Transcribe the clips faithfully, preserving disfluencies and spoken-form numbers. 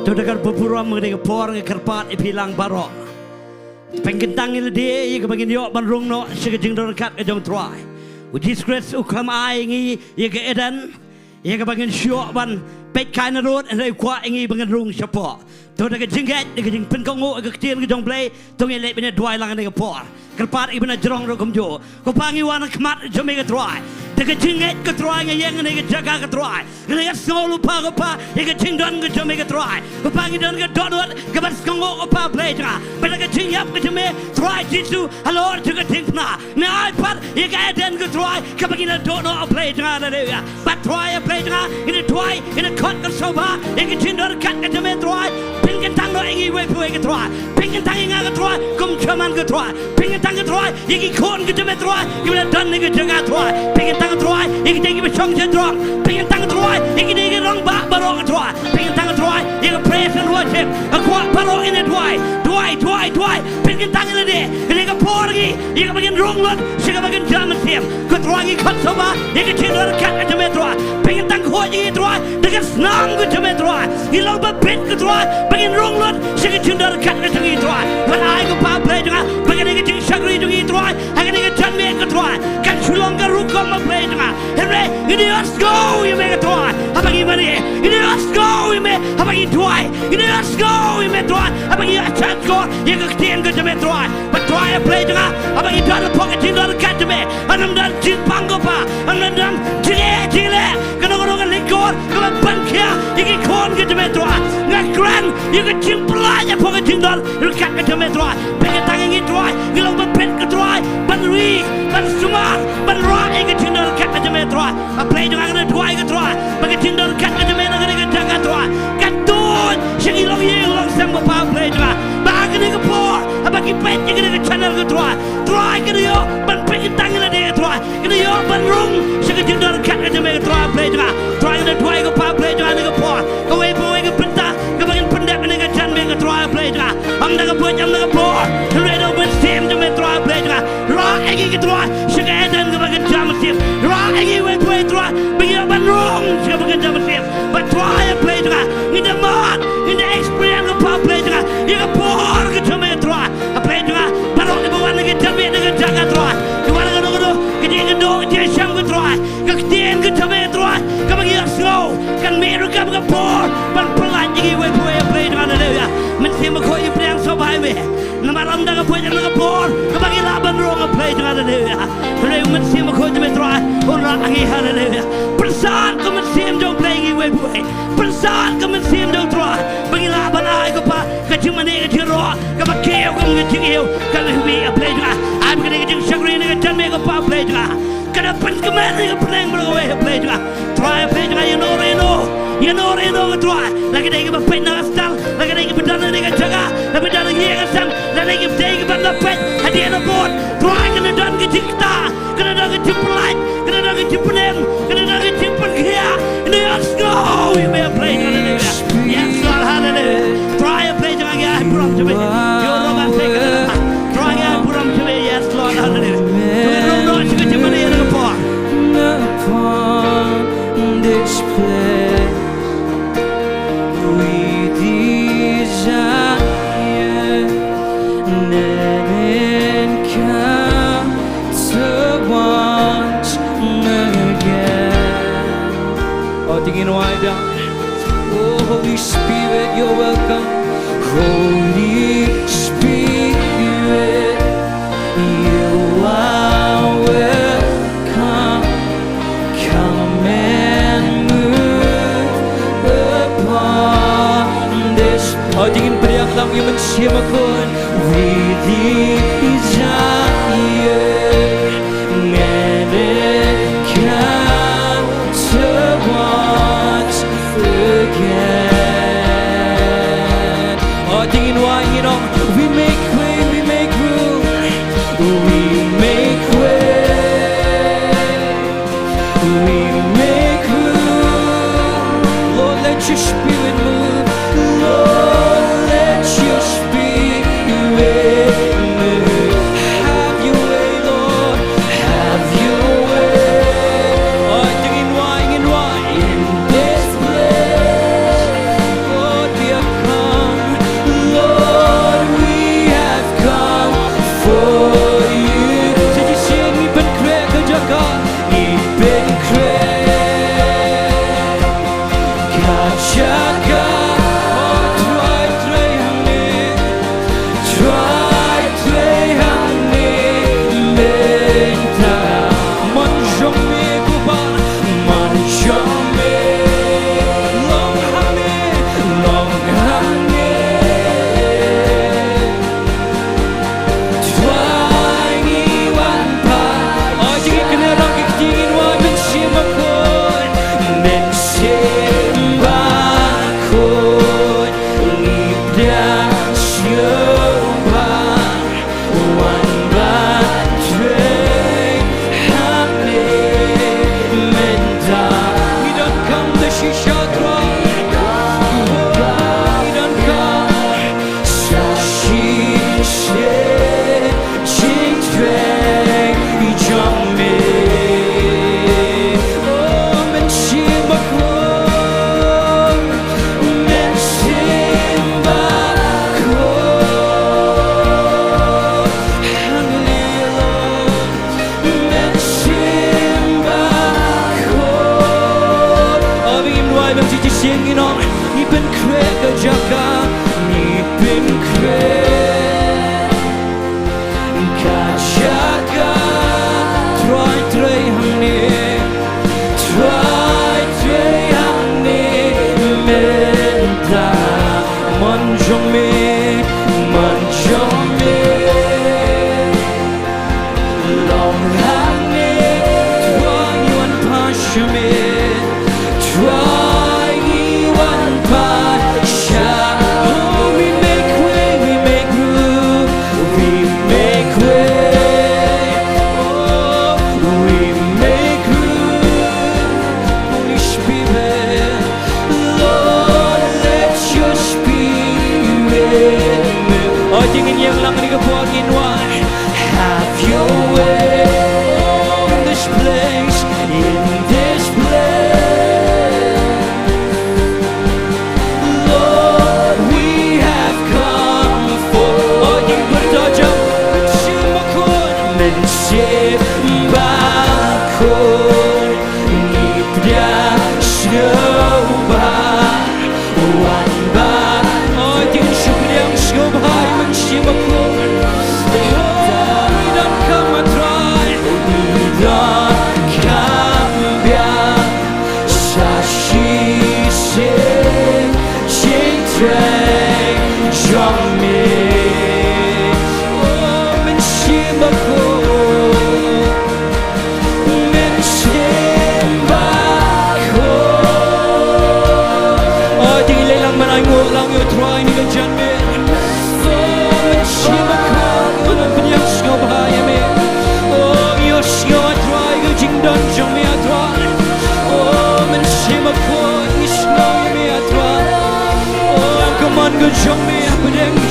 To da ka burom ha kane ka por nga kyrpad ïa phi lang baroh. Pynkyntang ïa lade ïa kaba ngin ïoh ban rung noh sha ka jingdon ryngkat ka jong u Trai. U Jisu Khrist u khlem ai ïa ngi ïa ka Eden ïa kaba ngin shu ïoh ban peit kai narud, hynrei u kwah ïa ngi ba ngin rung shapoh. To da ka jingngeit, da ka jingpynkohnguh ïa ka ktien ka jong u Blei, to ngin leit ban ïa duwai lang ha kane ka por. Kyrpad ïa ki ban ïa jrong ruh kumjuh. Ko Pa, ngi wan ha khmat jong me ko Trai. Da ka jingngeit ko Trai, ngi ïeng ha kane ka jaka ko Trai. Ngi ïa sngew lypa ko Pa ïa ka jingdon ka jong me ko Trai. Ko Pa, ngi don ka dohnud kaba sngewnguh ko Pa Blei jong nga. Bad da ka jingïap ka jong me Trai Jisu halor jong ka diengphna, me ai pat ïa ka Eden ko Trai, kaba ngin ïa duh noh Blei jong nga, haleluya. Bad Trai Blei jong nga, ngi ïa duwai, ngi ïa khot ko sngewbha ïa ka jingdon ryngkat ka jong me Trai. Pynkyntang noh ïa ngi iwei pa iwei ko Trai. Pynkyntang ïa nga ko Trai kum shaman ko Trai. Pynkyntang ko Trai ïa ki khun ki jong me Trai, kiba la don ha kane ka jaka Trai. Pynkyntang ko Trai ïa kito kiba shong sha jrong. Pynkyntang ko Trai ïa kito ki rangbah baroh ko Trai. Pynkyntang ko Trai ïa ka praise and worship. Ko Trai baroh ngi ïa duwai, duwai, duwai, duwai. Pynkyntang ïa lade, ïa kane ka por ngi ïa kaba ngin rung lut sha kaba ngin jam mynsiem. Ko Trai ngi khot sngewbha ïa ka jingdon ryngkat ka jong me Trai. Pynkyntang khuid ïa ngi Trai da ka snam ka jong me Trai. Ngi long ba bit ko Trai ba ngin rung lut sha ka jingdon ryngkat ka jong ngi Trai. Wat ai ko Pa Blei jong nga ba kane ka jingshakri jong ngi Trai, ha kane ka janmiet ko Trai, kan shu long ka rukom ma Blei jong nga. Hynrei ngi ïohsngew ïa me ko Trai haba ngi mane, ngi ïohsngew ïa me haba ngi duwai, ngi ïohsngew ïa me Trai haba ngi ïa shah shkor ïa ka ktien ka jong me Trai. Bad Trai Blei jong nga, haba ngi don hapoh ka jingdon ryngkat jong me, ym don jingpang ko Pa, ym don jingeh jingleh, kano kano ka lynti kaba ban khia ïa ki khun ki jong me Trai. Nga kren ïa ka jingpyllait hapoh ka jingdon ryngkat ka jong me Trai. Pynkyntang ïa ngi Trai, ngi long ba bit ko Trai ban ri, ban sumar, ban rah ïa ka jingdon ryngkat ka jong me Trai. A Blei jong nga, nga duwai ko Trai ba ka jingdon ryngkat ka jong me na kane ka jaka Trai kan tuid sha ki longïing longsem ko Pa Blei jong nga. Ba ha kane ka por haba ki peit ïa kane ka channel ko Trai, Trai kin ïoh ban pynkyntang ïa lade ko Trai. Kin ïoh ban rung sha ka jingdon ryngkat ka jong me ko Trai Blei jong nga. Trai nga duwai ko Pa Blei jong nga ha kane ka por, kawei pa kawei ka bynta kaba ngin pyndep ha kane ka janmiet ko Trai Blei jong nga. Ym da ka buit ym da ka bor, hynrei da u Mynsiem jong me Trai Blei jong nga. Rah ïa ngi ko Trai sha ka Eden kaba ngin jam mynsiem. Rah ïa ngi iwei pa iwei Trai ba ngin ïoh ban rung sha kaba ngin jam mynsiem. Bad Trai Blei jong nga, ngin da mad, ngin da experience ko Pa Blei jong nga ïa ka por ka jong me Trai. A Blei jong nga, baroh kiba wan ha kane ka janmiet ha kane ka jaka Trai, kiba wan ha kano kano ka jingïakynduh ka jingïashem ko Trai, ka ktien ka jong me Trai kaba ngi ïohsngew kan mih ruh kum ka por ban pyllait ïa ngi iwei pa iwei, a Blei jong nga, haleluya. Mynsiem Bakhuid ngi pdiang sngewbha ïa me. Namar ym da ka pyrthei, da ka por kaba ngi lah ban rung, A Blei jong nga, haleluya. Hynrei U Mynsiem Bakhuid jong me, Trai, un rah ha ngi, haleluya. Pynsan ka mynsiem jong U Blei ïa ngi iwei pa iwei. Pynsan ka mynsiem jong U Trai ba ngi lah ban ai, ko Pa, ka jingmane, ka jingïaroh kaba khraw kum ka jingïew ka la hi, A Blei jong nga. Ai ba ka dei ka jingshakri na ka jan me, ko Pa, A Blei jong nga. Ka da pynkmen ïa ka bneng baroh kawei, A Blei jong nga. Trai, A Blei jong nga, ïano re ïano, ïano re ïano, ko Trai, la ka dei kiba peit na ka sdang, la ka dei kiba don ha kane ka jaka, la ka don ha kane ka sem, la ka dei kiba dei kiba la peit hadien habud. Trai, kan don ka jingkta, kan don ka jingpyllait, kan don ka jingpynim, kan don ka jingpynkhiah. Ngi ïohsngew ïa me, A Blei jong nga, haleluya. Yes, Lord, haleluya. Trai, A Blei jong nga, ngi ai burom sha me. Ïoh ïa ka bneng, Trai, ngi ai burom sha me. Yes, Lord, haleluya. To ngi rung noh sha ka jingmane na ka por. Upon this place we desire an encounter once again. Oh, ding in wai biang. Oh, Holy Spirit, you're welcome. Holy Spirit, you are welcome. Come and move upon this. Oh, ding in pdiang lang ïa U Mynsiem Bakhuid. We desire an encounter once again. Oh, ding in wai, you know, we make way, we make room, we make way. We make room. Lord, let your spirit move. Lord, let your spirit move. Have your way, Lord. Have your way. Oh, ding in wai, in wai, in this place. Lord, we have come. Lord, we have come for you. Sa shisien ngi pynkhreh ka jaka. Ngi pynkhreh ka jaka. Oh, Trai, trei hangne. Trai, trei hangne mynta. Mon jong me, ko Pa, mon jong me. Long hangne, long hangne. Trai, ngi wan pat. Oh, jingkynmaw lang ki ktien, ngi wan, Mynsiem Bakhuid, Mynsiem Bakhuid, ngi pdiang shuwa ba wan ban trei hangne mynta. Ngi donkam da shisha, Trai. Ngi donkam sa shisien jingtrei jong me. Oh, Mynsiem Bakhuid, Mynsiem Bakhuid. Hallelujah, Lord. Mynsiem Bakhuid. Oh, bad ngim duwai ban shu shisien, ngi ong, ngi pynkhreh ka jaka, ngi pynkhreh ka jaka. Trai, trei hangne. Trai, trei hangne mynta. Mon jong me, mon jong me. Long hangne, Trai, ngi wan pat sha me. Trai, ngi wan pat sha. Oh, we make way, we make room, we make way. Oh, we make room. Holy Spirit, Lord, let your spirit move. Oh, ding in ïeng lang ha kane ka por, ngin wan. Have your way in this place, in this place. Lord, we have come for. Oh, ïa ki pyrta jong. Mynsiem Bakhuid, Mynsiem Bakhuid, ngi pdiang sngewbha. Wan bad. Oh, ïa ki sngewbha, Mynsiem Bakhuid.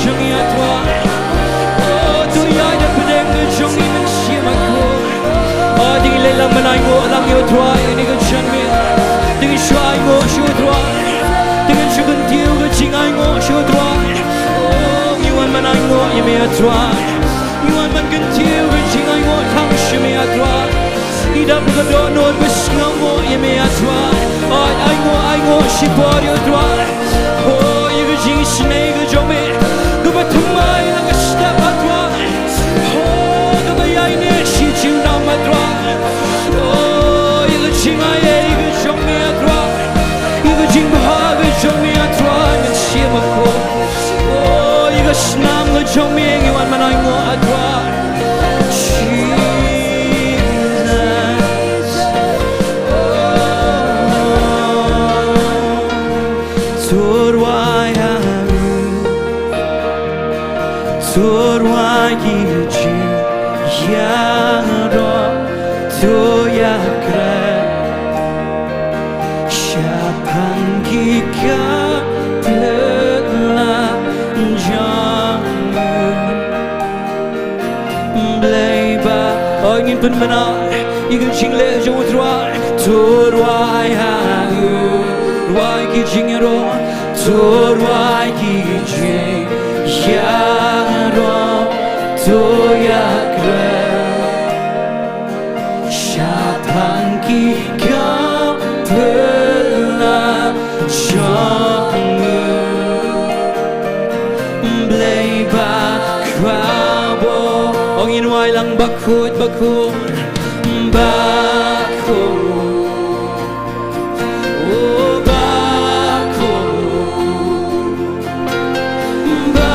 jong ngi, ah Trai. Oh, to ïaid ha pdeng ka jong ngi, Mynsiem Bakhuid. Oh, to ngi leit lang ban ainguh lang ïa u Trai, ïa kane ka janmiet. To ngi shu ainguh sha u Trai. To ngi shu kyntiew ka jingainguh sha u Trai. Oh, ngi wan ban ainguh ïa me, ah Trai. Ngi wan ban kyntiew ka jingainguh tang sha me, ah Trai. Ngi dap ka dohnud ba sngewbha ïa me, ah Trai. Ai, ainguh, ainguh shipor ïa u Trai. Oh, ïa ka jingisynei ka jong me kaba thymmai la ka step, ah Trai. Oh, kaba ïaineh shi junom, ah Trai. Oh, ïa ka jingai ei ka jong me, ah Trai. Ïa ka jingbha ka jong me, ah Trai, Mynsiem Bakhuid. Oh, ïa ka snam ka jong me ngi wan ban ainguh, ah Trai. Jesus. Oh, to rwai ha u, to rwai ki jingïaroh, to ïakren shaphang ki kam pynlong jong u Blei ba. Oh, ngin pynbna ïa ka jingleh jong u Trai. To rwai ha u, rwai ki jingïaroh, to rwai ki jingïaroh, to ïakren shaphang ki kam pynlong jong u Blei Bakhuid. Oh, ngin wai lang: Bakhuid, Bakhuid, Bakhuid. Oh, Bakhuid. Ba,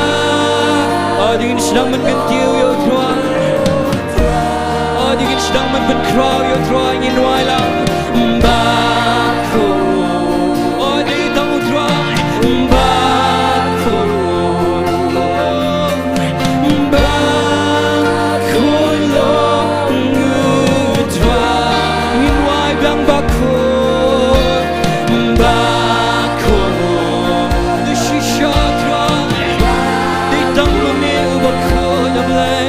oh, to ngin sdang ban kyntiew ïa u Trai. Oh, to ngin sdang ban pynkhraw ïa u Trai, ngin wai lang: Bakhuid. Oh, dei tang u Trai. Bakhuid. Bakhuid long u Trai. Ngin wai biang: Bakhuid. Bakhuid. Shisha Trai, dei tang ma me uba khuid, A Blei.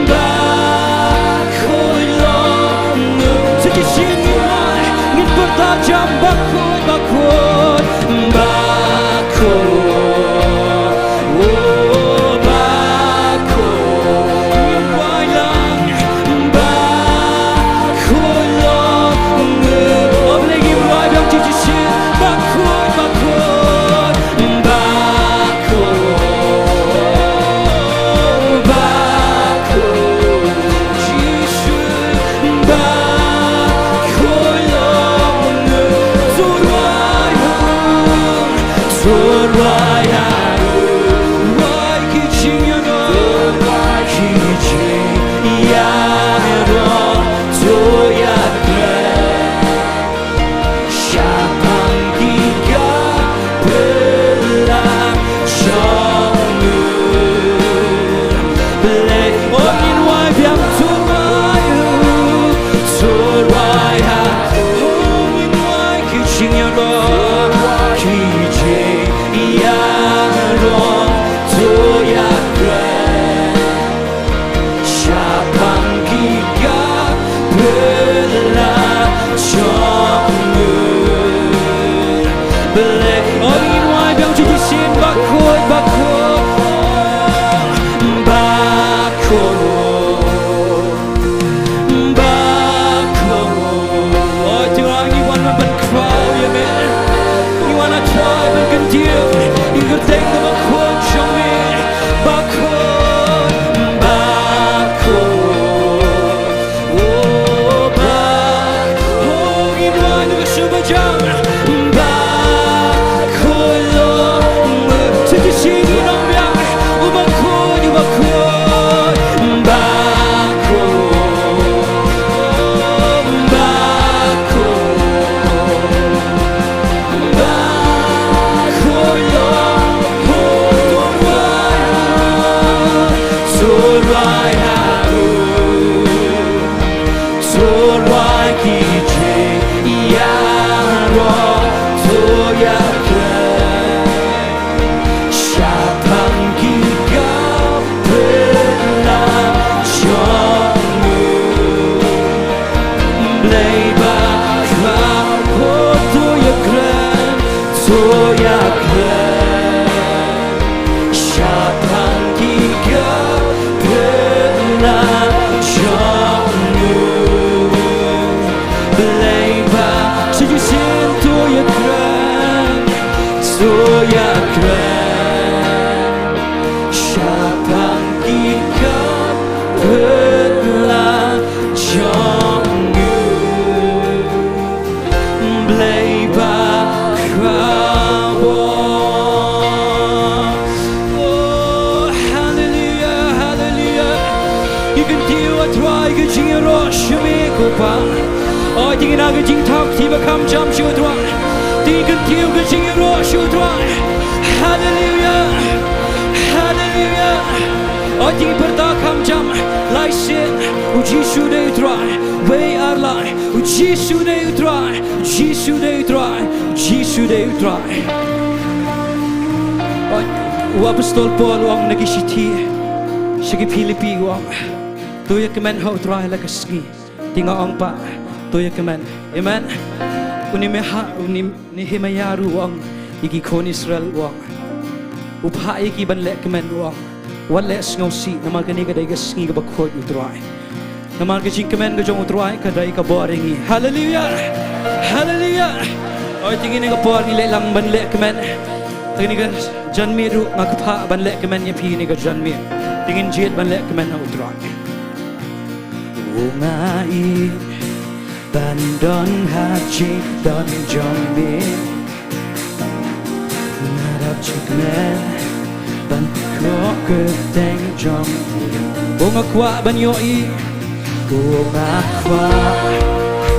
Bakhuid long u. Sa shisien ngin wai, ngin pyrta jam: Bakhuid, Bakhuid, Bakhuid. Oh, Bakhuid. Ngin wai lang: Bakhuid long u. Oh, Blei, ngin wai biang shisien: Bakhuid, Bakhuid, Bakhuid. Bakhuid, Jisu, Bakhuid long u. Ka jingïaroh sha me ko Pa. O, te ngin ai ka jingthap kti ba kham jam sha U Trai. Te ngin kyntiew ka jingïaroh sha U Trai. Haleluya. Haleluya. O, te ngin pyrta kham jam. Lai sien. U Jisu dei U Trai. Wei ar lai. U Jisu dei U Trai. U Jisu dei U Trai. U Jisu dei U Trai. O, u apostol Paul u ong na ki shithi sha ki Philippi u ong. To ïakmen ha U Trai la ka sngi. Te nga ong pat, to ïakmen. Amen. U Nehemiah, u Nehemiah ruh u ong ïa ki khun Israel u ong, u phah ïa ki ban leh kmen u ong, wat leh sngewsih, namar kane ka dei ka sngi kaba khuid U Trai. Namar ka jingkmen ka jong U Trai ka dei ka bor ïa ngi. Haleluya. Haleluya. Oi, te ngin ïa ka por ngi leh lang ban leh kmen. Te ngin ka janmiet ruh nga ka phah ban leh kmen ïa phi ne ka janmiet. Te ngin jied ban leh kmen ha U Trai. U nga i ban don ha jingdon jong me. Nga dap jingkmen ban khot kyrteng jong me. U nga kwah ban ïohi. U nga kwah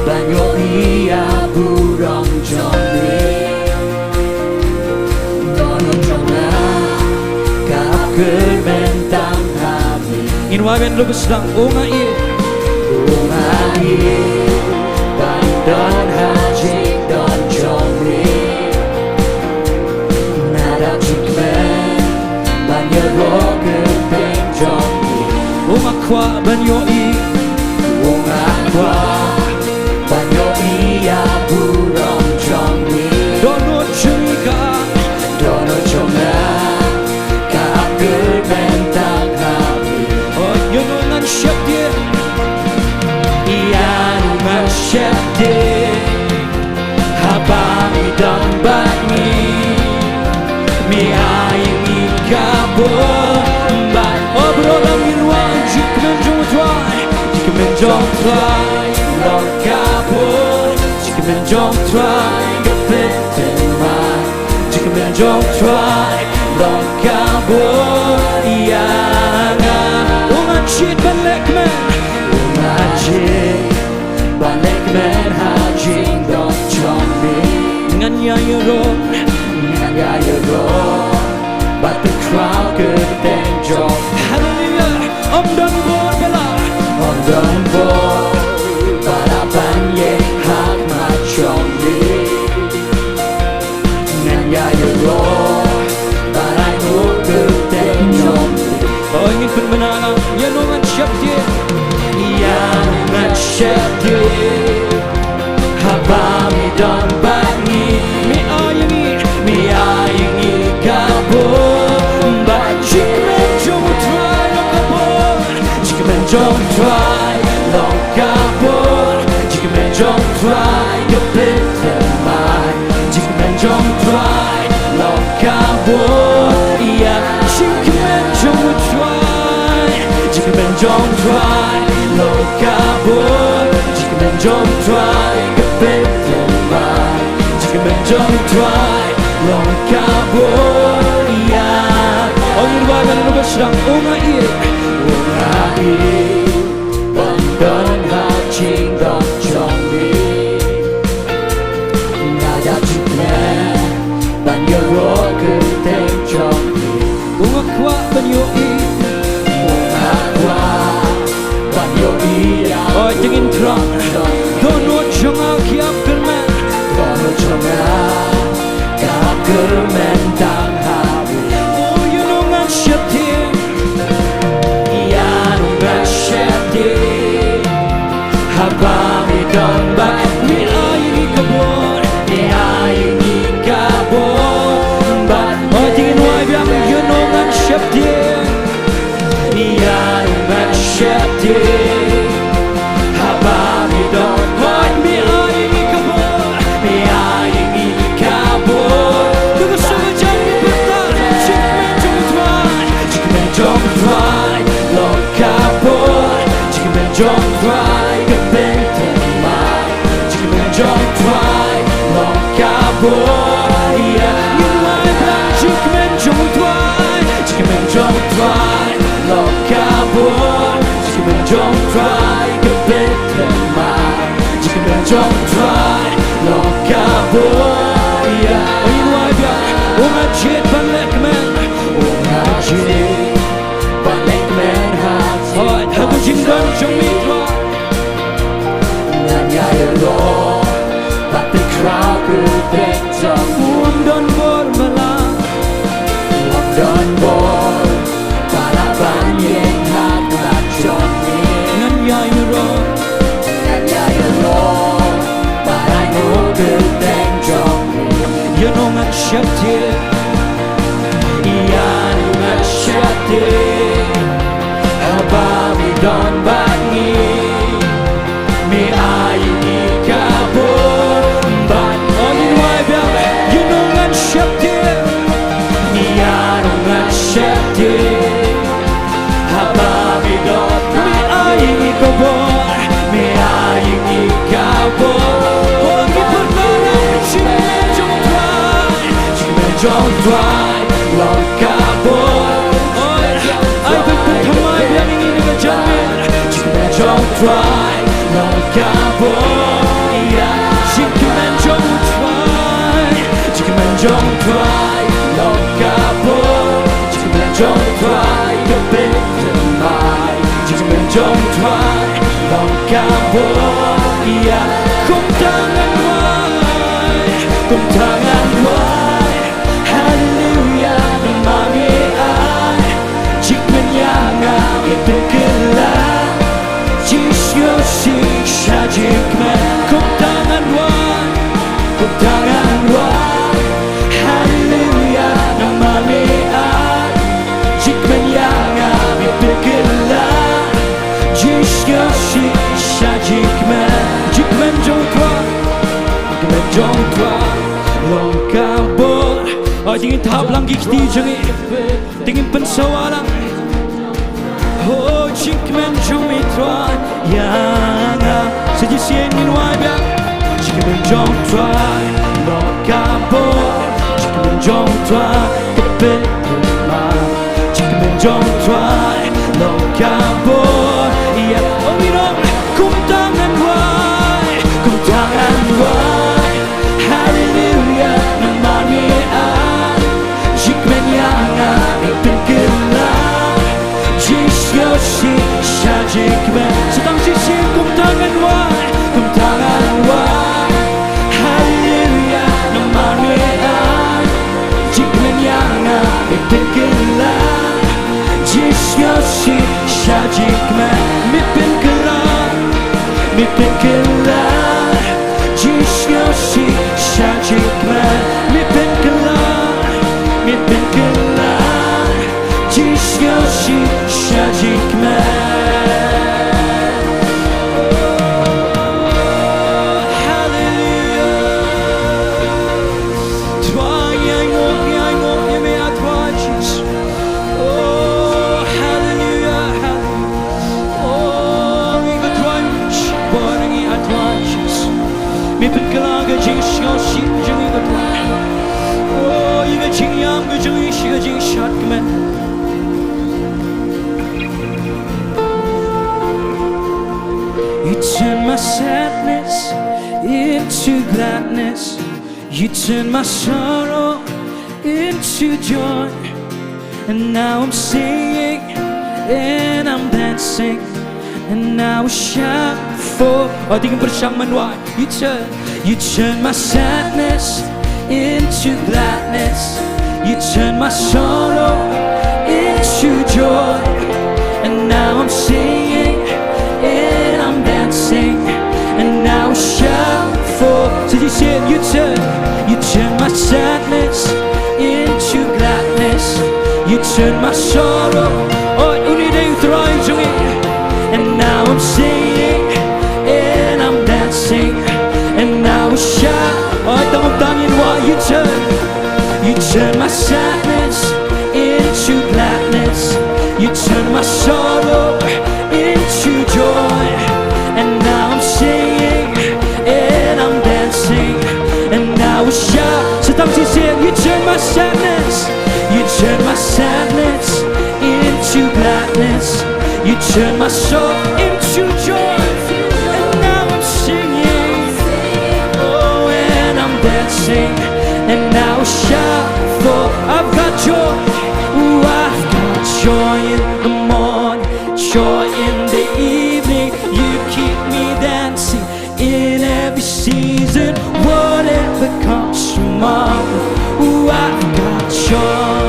ban ïohi ïa burom jong me. Dohnud jong nga ka kyrmen tang ha me. Ngin wai ban luk sdang u nga i. U nga i ban don ha jingdon jong me. Nga dap jingkmen ban ïaroh kyrteng jong me. U nga kwah ban ïohi. U nga kwah ban ïohi ïa burom jong me. Dohnud jong nga. Dohnud jong nga ka kyrmen tang ha me. O, ïa no ngan sheptieng. Ïa no ngan sheptieng. Haba me don bad ngi, me ai ïa ngi ka bor. Bad o brother, ngin wai, jingkmen jong U Trai, jingkmen jong U Trai long ka bor. Jingkmen jong U Trai ka pynthikna. Jingkmen jong U Trai long ka bor ïa nga. U nga jied ban leh kmen. U nga jied ban leh kmen ha jingdon jong me. Ngan ïa ïaroh. Ngan ïa ïaroh bad pynkhraw kyrteng jong me. Haleluya. Ym don bor ba lah. Ym don bor ba lah ban ïeng ha khmat jong me. Ngan ïa ïaroh bad ai nguh kyrteng jong me. O, ngin pynbna lang, ïa no ngan sheptieng. Ïa no ngan sheptieng. Haba me don bad ngi, me ai ïa ngi, me ai ïa ngi ka bor. Bad jingkmen jong U Trai long ka bor. Jingkmen jong U Trai long ka bor. Jingkmen jong U Trai ka pynthikna. Jingkmen jong U Trai long ka bor ïa. Jingkmen jong U Trai. Jingkmen jong U Trai long ka bor. Jingkmen jong U Trai ka pynthikna. Jingkmen jong U Trai long ka bor ïa. O, ngin wai ban luk sdang, u nga i. U nga i ban don ha jingdon jong me. Nga dap jingkmen ban ïaroh kyrteng jong me. U nga kwah ban ïohi. U nga kwah ban ïohi ïa. O, te ngin thrang. Dohnud jong nga ki ap kyrmen. Dohnud jong nga ki ap kyrmen tang ha me. O, ïa no ngan sheptieng. Ïa no ngan sheptieng. Haba me don bad ngi, me ai ïa ngi ka bor. Me ai ïa ngi ka bor. Bad o, te ngin wai biang, ïa no ngan sheptieng. Ïa no ngan sheptieng. Haba me don bad ngi, me ai ïa ngi ka bor. Me ai ïa ngi ka bor. To ka song ka jam, pyrta, jingkmen jong U Trai. Jingkmen jong U Trai long ka bor. Jingkmen jong U Trai ka pynthikna. Jingkmen jong U Trai long ka bor ïa. Ngin wai biang, jingkmen jong U Trai. Jingkmen jong U Trai long ka bor. Jingkmen jong U Trai Jong Trai long ka bor ïa. Ïa u, ïa u, ïa u, nga jied ban leh kmen. U nga jied ban leh kmen ha. Hooid, ha ka jingdon jong me Trai. Ngan ïaroh bad pynkhraw kyrteng jong me. Ym don bor ba lah. Ym don bor ba lah ban ïeng ha khmat jong me. Ngan ïaroh. Ngan ïaroh bad ai nguh kyrteng jong me. Ïa no ngan sheptieng. Ïa no ngan sheptieng. Haba me don bad ngi. Me ai ïa ngi ka bor ban. O, ngin wai biang. Ïa no ngan sheptieng. Ïa no ngan sheptieng. Haba me don, me ai ïa ngi ka bor. Me ai ïa ngi ka bor. O, ngi pynpaw ïa ka jingkmen jong U Trai. Jingkmen jong U Trai long ka bor. O, ai ban pynthymmai biang ïa ngi na ka jingkmen. Jingkmen jong U Trai long ka bor ïa. Jingkmen jong U Trai. Jingkmen jong U Trai long ka bor. Jingkmen jong U Trai ka pynthymmai. Jingkmen jong U Trai long ka bor ïa. Kumta ngan wai, kumta ngan wai. Haleluia, namar me ai jingkmen ïa nga, me pynkylla. Jingsngewsih sha jingkmen. Kumta ngan wai, kumta ngan wai. Haleluia, namar me ai jingkmen ïa nga, me pynkylla. Jingsngewsih sha jingkmen. Jingkmen jong U Trai, jingkmen jong U Trai long ka bor. Ai, to ngin thap lang ki kti jong ngi. To ngin pynsawa lang. O, jingkmen jong me Trai ïa nga. Sa shisien ngin wai biang. Jingkmen jong U Trai long ka bor. Jingkmen jong U Trai ka pynkylla. Jingkmen jong U Trai long ka bor ïa. O, ngin ong kumta ngan wai, kumta ngan wai. Haleluia, namar me ai jingkmen ïa nga, me pynkylla. Jingsngewsih sha jingkmen. Sa tang shisien, kumta ngan wai, kumta ngan wai. Haleluia, namar me ai jingkmen ïa nga, me pynkylla. Jingsngewsih sha jingkmen, me pynkylla, me pynkylla. Jingsngewsih sha jingkmen, me pynkylla, me pynkylla. Jingsngewsih sha jingkmen. Haleluia. Trai, ngi ainguh, ngi ainguh ïa me, A Trai Jisu. Oh, haleluia, haleluia. Oh, ngi kynduh ïa me, Trai Jisu. Me pynkylla ka jingsngewsih jong ngi, Trai. Oh, ïa ka jingïam ka jong ngi sha ka jingshad kmen. You turn my sadness into gladness. You turn my sorrow into joy. And now I'm singing and I'm dancing. And now I shout for. Oh, to ngin pyrshang ban wai. You turn, you turn my sadness into gladness. You turn my sorrow into joy. And now I'm singing and I'm dancing. And now I shout for. So you say, you turn, you turn my sadness into gladness. You turn my sorrow. Oh, uni dei U Trai jong ngi. And now I'm singing and I'm dancing. And now I shout. Oh, tang tang in what you turn. You turn my sadness into gladness. You turn my sorrow into joy. And now I'm singing and I'm dancing. And now I shout. So tang shisien, you turn my sadness. You turn my sadness into gladness. You turn my sorrow into joy. And now I'm singing. And now shout for I've got joy. Oh, I've got joy in the morning, joy in the evening. You keep me dancing in every season. Whatever comes tomorrow, oh, I've got joy.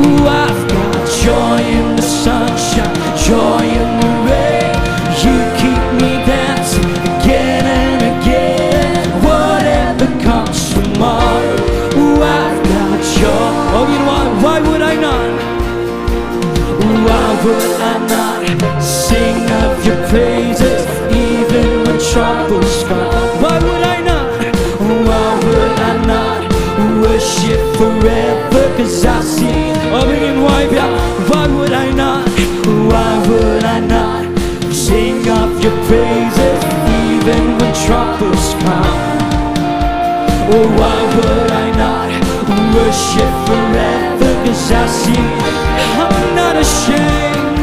Oh, I've got joy in the sunshine, joy in the rain. You keep me dancing again and again. Whatever comes tomorrow, oh, I've got joy. Oh, you know what? Why would I not? Why would I not sing of your praises even when troubles come? Why would I not? Why would I not worship forever? 'Cause I see. Oh, begin why, yeah. Why would I not? Why would I not sing of your praises even when troubles come? Oh, why would I not worship forever? 'Cause I see I'm not ashamed.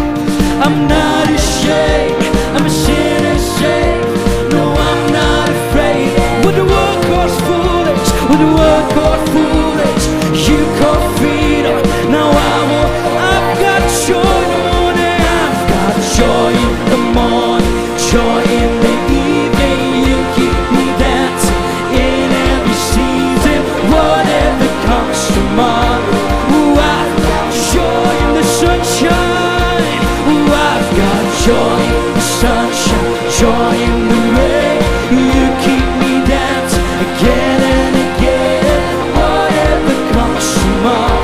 I'm not ashamed. I'm a sinner saved. No, I'm not afraid. What the world calls foolish, what the world calls foolish, you call freedom. Now I won't. I've got joy in the morning. I've got joy in the morning. Joy in the evening, you keep me dancing in every season. Whatever comes tomorrow, ooh, I've got joy in the sunshine. Ooh, I've got joy in the sunshine, joy in the rain. You keep me dancing again and again. Whatever comes tomorrow.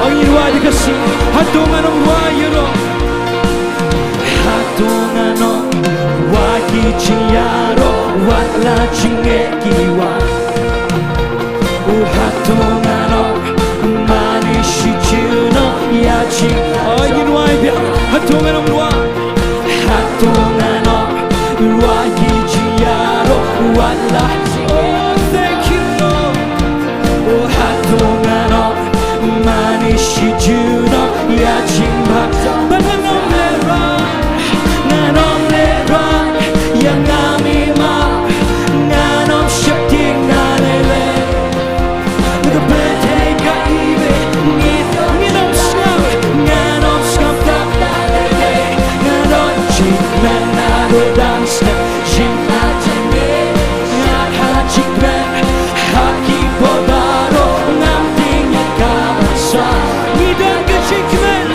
Oh, you know why? Because hato ngan ym wai ïaroh. Hato ngan ym wai ki jingïaroh wat la jingeh ki wan. Oh, hato ngan ym mane shi junom ïa jing. Oh, ngin wai biang. Hato ngan ym wai. Hato ngan ym wai ki jingïaroh wat la. Oh, thank you, Lord. Oh, hato ngan ym mane shi junom ïa jingbatai. Ba ngan ym lehraiñ, ngan ym lehraiñ ïa nga mei ma. Ngan ym sheptieng na lei lei. Ka pyrthei ka iwei, ngin, ngin ym sngap, ngan ym sngap tang na lei lei. Nga don jingkmen, nga don dang sngap. Jingkmen, nga ha jingkmen ha ki por baroh, ngam tieng ïa ka ban sah. Ngi don ka jingkmen.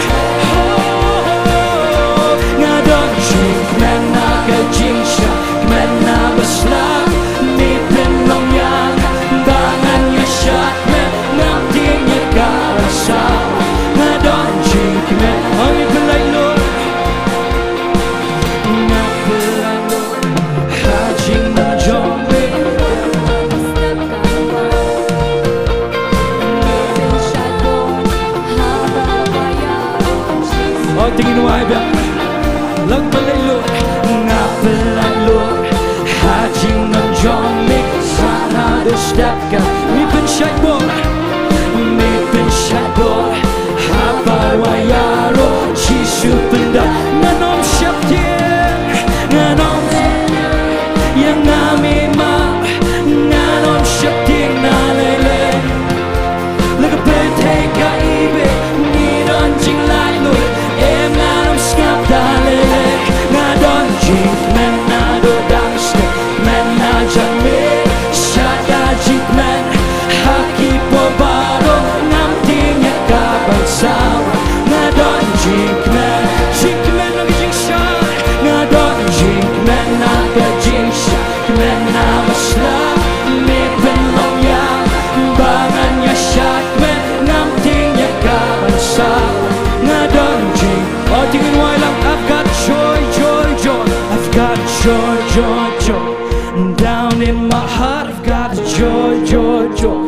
Oh, nga don jingkmen ha ka jingshah kmen na ba sla. Me pynlong ïa nga ba ngan ïa shah kmen, ngam tieng ïa ka ban sah. Nga don jingkmen. Oh, ngi pynlait lut. Nga pynlait lut. Ha jingmut jong me. Oh, te ngin wai biang. Lang pynlait lut. Nga pynlait lut. Ha jingmut jong me. Sa haduh step ka. Me pynshait bor. Me pynshait bor. Haba wai ïaroh Jisu pynda. Ngan ym sheptieng. Ngan ym ïa nga mei ma. Ngan ym sheptieng na lei lei. La ka pyrthei ka iwei, ngi don jinglaitluid. Em, ngan ym sngap da lei lei. Nga don jingkmen, nga don dang sngap. Kmen na jong me, shah ïa jingkmen. Ha ki por baroh, ngam tieng ïa ka ban sah. Nga don jingkmen, jingkmen na ka jingshai. Nga don jingkmen na ka jingshai. Kmen na ba sla, me pynlong ïa nga ba ngan ïa shah kmen, ngam tieng ïa ka ban sah. Nga don jing. Oh, te ngin wai lang. I've got joy, joy, joy. I've got joy, joy, joy. Down in my heart, I've got joy, joy, joy.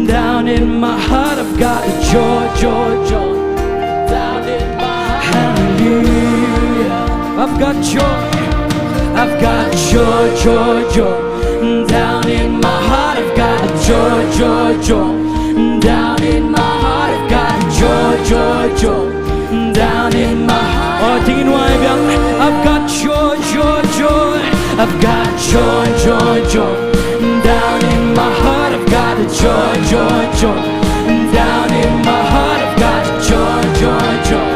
Down in my heart, I've got joy, joy, joy. Down in my heart. Hallelujah. I've got joy. I've got joy, joy, joy. Down in my heart, I've got joy, joy, joy. Down in my heart, I've got joy, joy, joy. Down in my heart. Oh, te ngin wai biang. I've got joy, joy, joy. I've got joy, joy, joy. Joy, joy, joy. Down in my heart, I've got joy, joy, joy.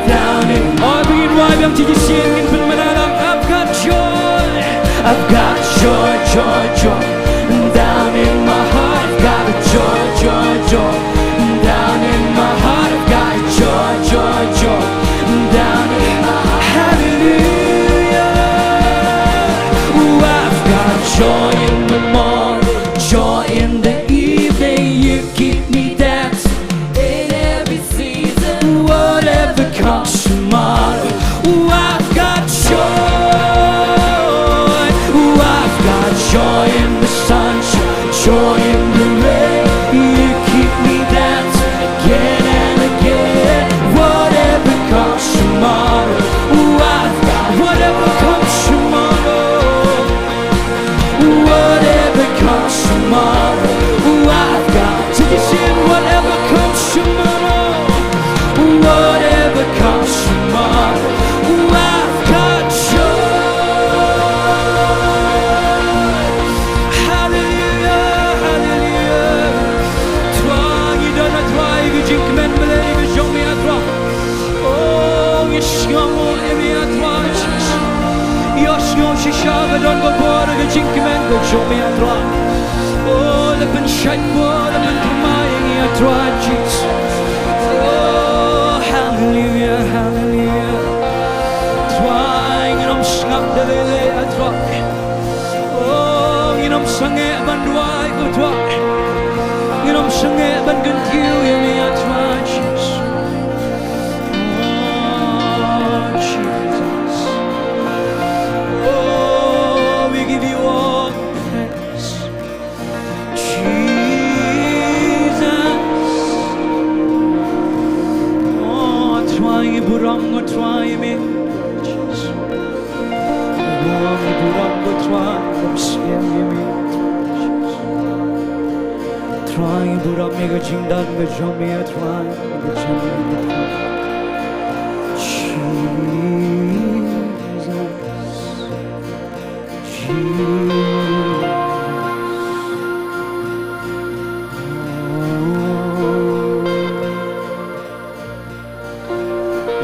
Down in my heart, I've got joy. I've got joy, joy, joy. Down in my heart, I've got a joy, joy, joy. Down in my heart, I've got a joy, joy, joy. Down in my heart. Hallelujah. Oh, I've got joy in the morning, joy in the evening. You keep me dancing in every season. Whatever comes tomorrow, oh, I've got joy. Oh, I've got joy in the sunshine, joy in the rain. You keep me dancing again and again. Whatever comes tomorrow, oh, I've got whatever comes tomorrow. Whatever comes tomorrow, oh, I've got. Did you sing whatever comes tomorrow? Whatever comes tomorrow, oh, I've got joy. Hallelujah, hallelujah. Trai, ngi don, Trai, ka jingkmen blei ka jong me, Trai. Oh, ngi sngewnguh ïa me, Trai Jisu. Ïohsngew shisha ka don ka bor ka jingkmen ka jong me, Trai. Oh, la pynshait bor, la pynthymmai ïa ngi, Trai Jisu. Oh, hallelujah, hallelujah. Trai, ngin ym sngap da lei lei, Trai. Oh, ngin ym sangeh ban duwai, ko Trai. Ngin ym sangeh ban kyntiew ïa me, Trai Jisu. Oh, Jesus. Oh, we give you all thanks, Jesus. Oh, Trai, burom, oh, Trai, me, Jesus. Burom, burom, ko Trai, burom, sngewbha ïa me, Trai. Trai, burom ïa ka jingdon ka jong me, Trai, ka jingdon ka jong me. Jesus, Jesus. Oh,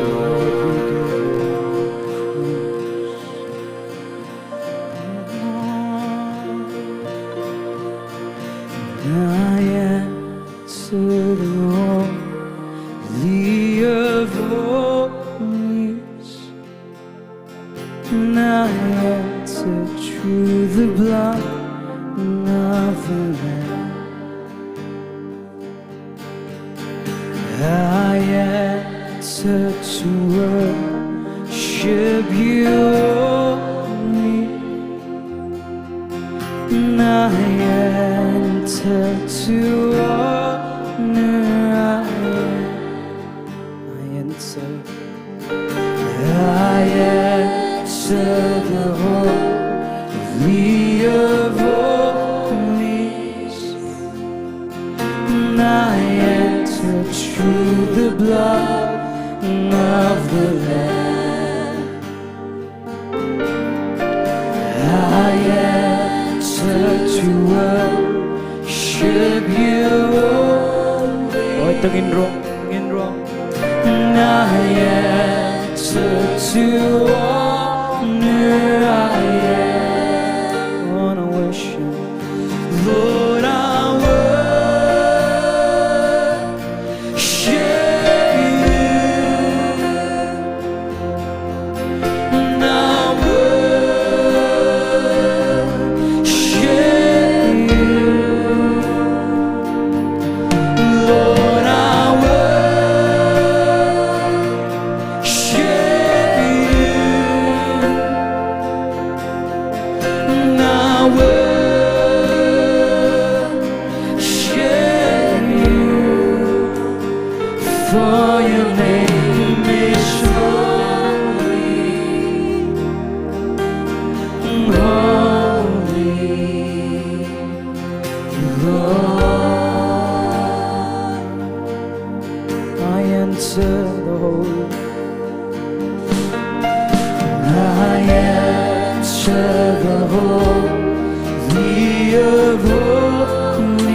Lord, we give you praise. Na ïeng sha the Holy of Holies. Na ïeng through the blood of the Lamb. I enter to worship you only. I enter to honor. I, I enter. I enter the Holy of Holies. And I enter through the blood of the Lamb. I enter to worship you only. Oh, to ngin rung, ngin rung. And I enter to honor, I enter. Wanna worship. Lord, I worship you. And I worship you. Lord, I worship you. And I worship you, for your name is holy, holy, Lord. I enter the holy. I enter the holy of holies.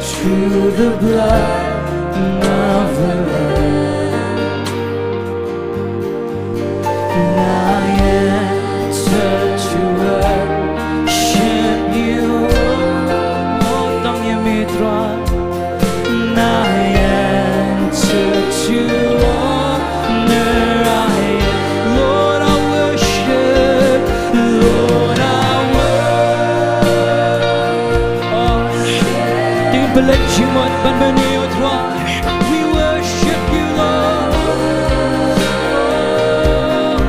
Through the blood of the Lamb, I enter to worship you. Oh, tang ïa me Trai. I enter to honor, I, Lord, I worship, Lord, I worship. Oh, dei ban pynleit jingmut ban mane ïa u Trai. We worship you, Lord.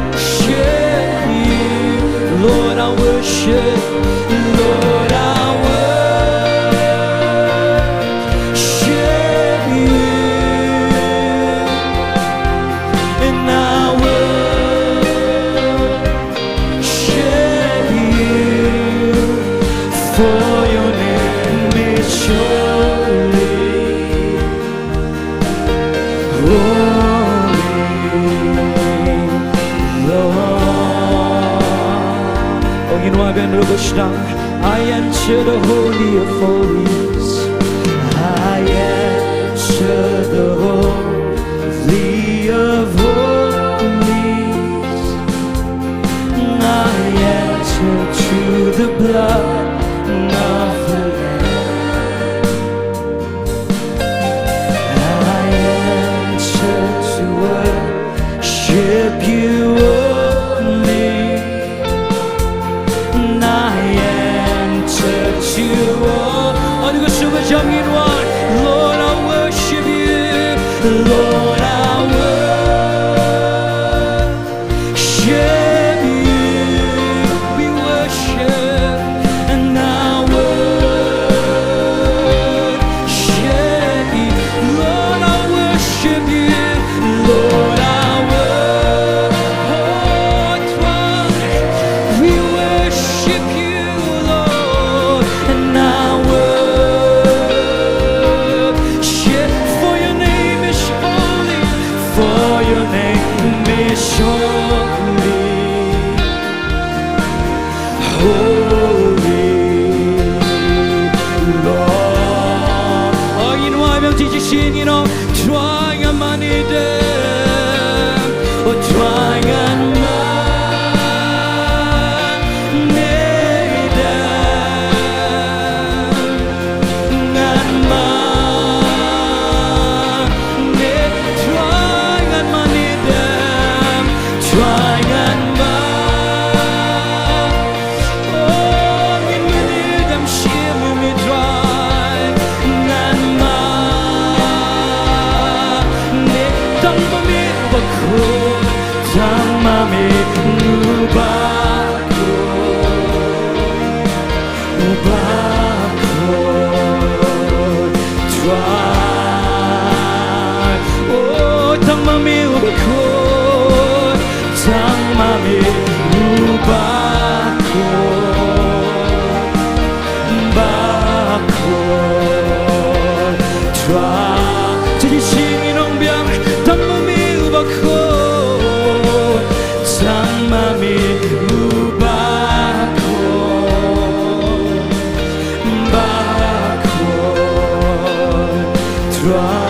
Worship you, Lord, I worship, Lord, I worship you, and I worship you, for your name is holy, holy, Lord. Oh, ngin wad biang ruh ba sdang. I enter the holy of holies. I enter the holy of holies. I enter through the blood of the Lamb. I enter to worship you only. And I enter to worship. Lord, I worship you. Lord, I worship you. We worship and I worship you. Lord, I worship you. Lord, I worship. Oh, Trai, we worship you, Lord, and I worship. For your name is holy, for your name is holy, holy, Lord. Oh, ngin wad biang shisien, ngin ong, Trai, ngan mane dem. Oh, Trai, ngan mane dem. Ngan mane, Trai, ngan mane dem. Trai, ngan mane. Oh, ngin mane dem shim ïa me Trai. Ngan mane, tang ma me uba khuid, tang ma me uba khuid, uba khuid, Trai. Oh, tang ma me uba khuid, tang ma me uba khuid, uba khuid, Trai. Te shisien ngin ong biang, tang ma me uba khuid, tang ma me uba khuid, uba khuid, Trai.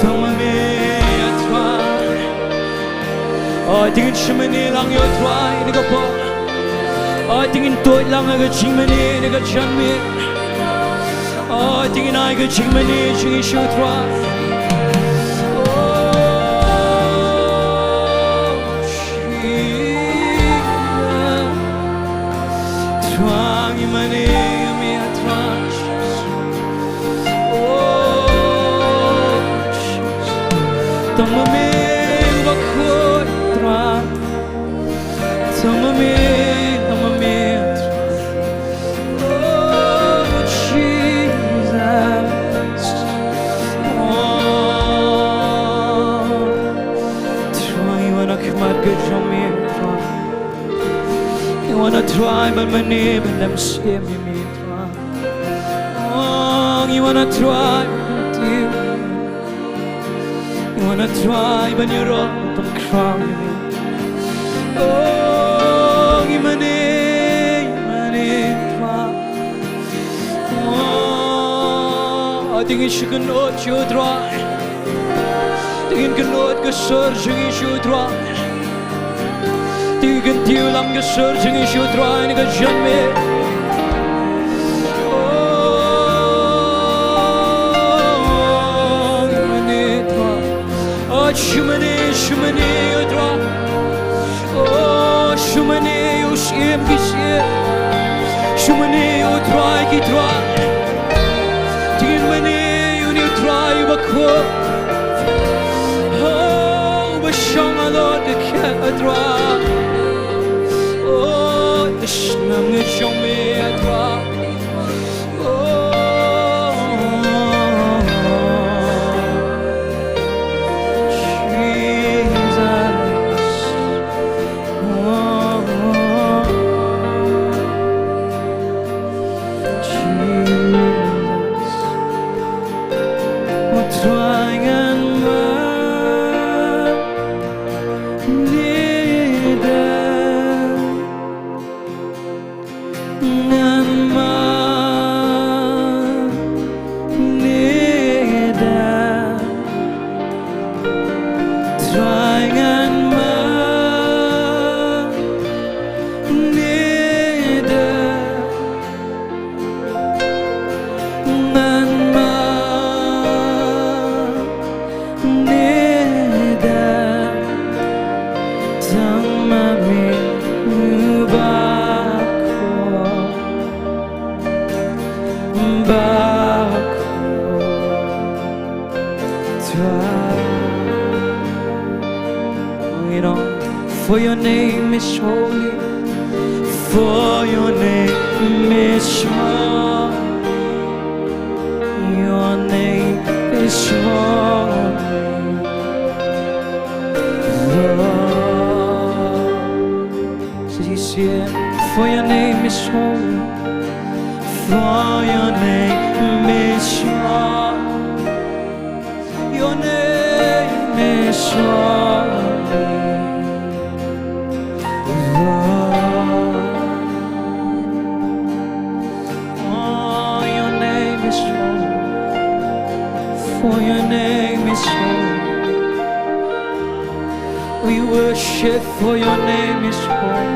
Tang ma me, Trai. Oh, te ngin shim ïa me lang, ïa Trai, ïa ka por. Oh, te ngin tuid lang ïa ka jingmane, ïa ka jingmane. Oh, te ngin ai ka jingmane jong ngi sha u Trai. Oh, Jesus. Trai, ngi mane ïa me, Trai. Oh, Jesus. Tang ma me uba khuid, Trai. Tang ma me, tang ma me, Trai. Oh, Jesus. Oh, Trai, ngi wan ha khmat ka jong me, Trai. Ngi wan, Trai, ban mane, ban lem shim ïa me, Trai. Oh, ngi wan, Trai, ban tip. Ngi wan, Trai, ban ïaroh, ban khraw ïa me. Oh, ngi Te ngi shu kynnoh sha u Trai. Te ngin kynnoh ka sur jong ngi sha u Trai. Te ngin kyntiew lang ka sur jong ngi sha u Trai na ka jingmut. Oh, mane Trai. Oh, shimane, shimane, oh Trai. Oh, shimane, oh Syiem ki syiem. Shimane, oh Trai ki trai. Te ngin mane ïa une u Trai uba khuid. Oh, uba shong halor ka khet, oh Trai. Oh, sngewbha jong me, oh Trai. Oh, Jesus. Oh, Jesus. Wat dwang aan me niet. Ngan mane da, trai ngan mane da, ngan ma ne da, tang ma me u ba ko, ba ko, trai. You know, for your name is holy, for your name is holy. Your name is holy, Lord. So you say, for your name is holy, for your name is holy. Your name is holy, Lord. Oh, your name is holy. For your name is holy. We worship, for your name is holy.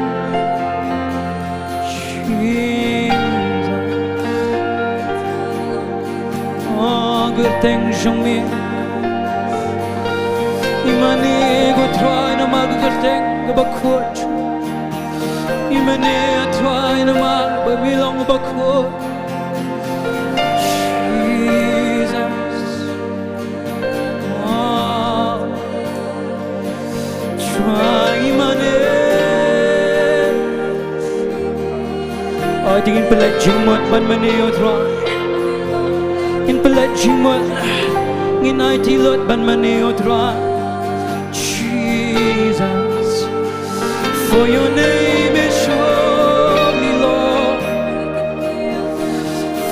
Jesus. Oh, kyrteng jong me. Ïa mane ko Trai namar ka kyrteng kaba khuid. Ïa mane Trai namar ba me long uba khuid. Jesus. Oh. Trai, ïa mane. Ai te ngin pynleit jingmut ban mane ïa u Trai. Ngin pynleit jingmut. Ngin aiti lut ban mane ïa u Trai. Jesus. For your name is holy, Lord.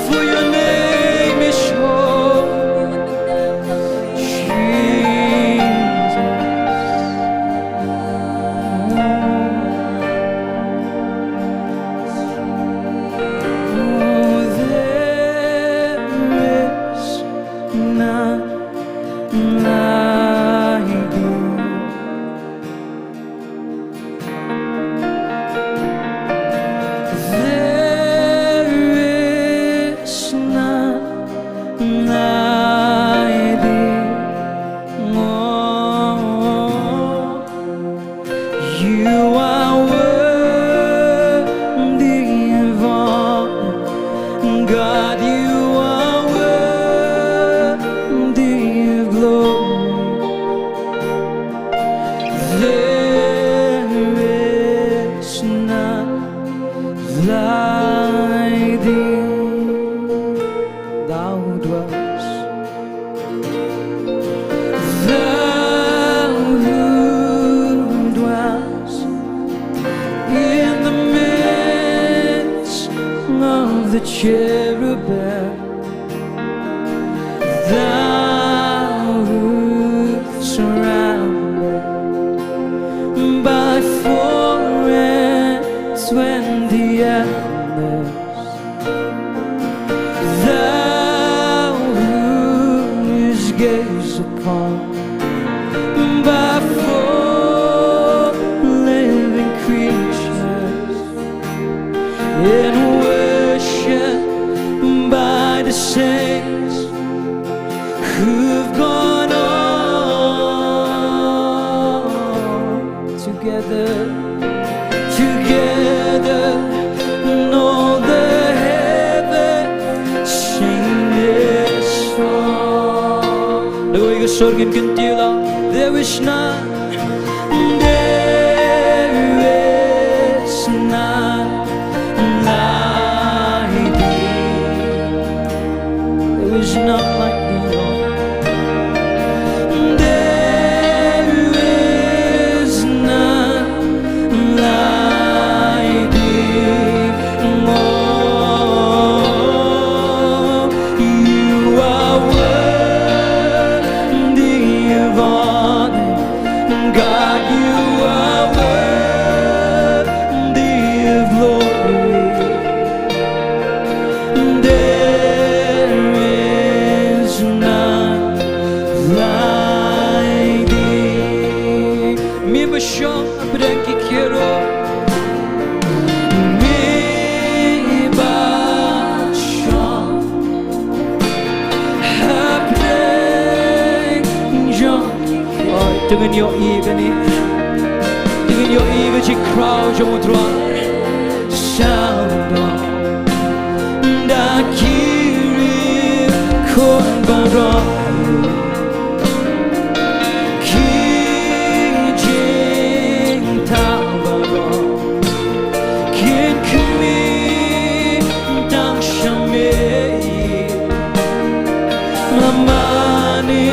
For your name is holy, Jesus. Oh, there is none like you. There is none like thee. Oh, you are worthy of honor. God, you are worthy of glory. There is none like thee. Thou who dwells, thou who dwells in the midst of the cherubim. Thou who surrounded by four and twenty elders, thou who In worship by the saints who've gone on together, together, and all the heavens sing this song. There is none, there is none like thee. There is none like thee, Lord. There is none like thee, Lord. You are worthy of honor. God, you are worthy of glory. There is none like thee. Mih ba shong hapdeng ki cherub. Mih ba shong hapdeng jong. Oi, to ngin ïohi kane. To ngin ïohi ka jingkhraw jong U Trai. Sawdong da ki riewkhun baroh, ki jingthaw baroh kin khmih tang sha me. Namar ne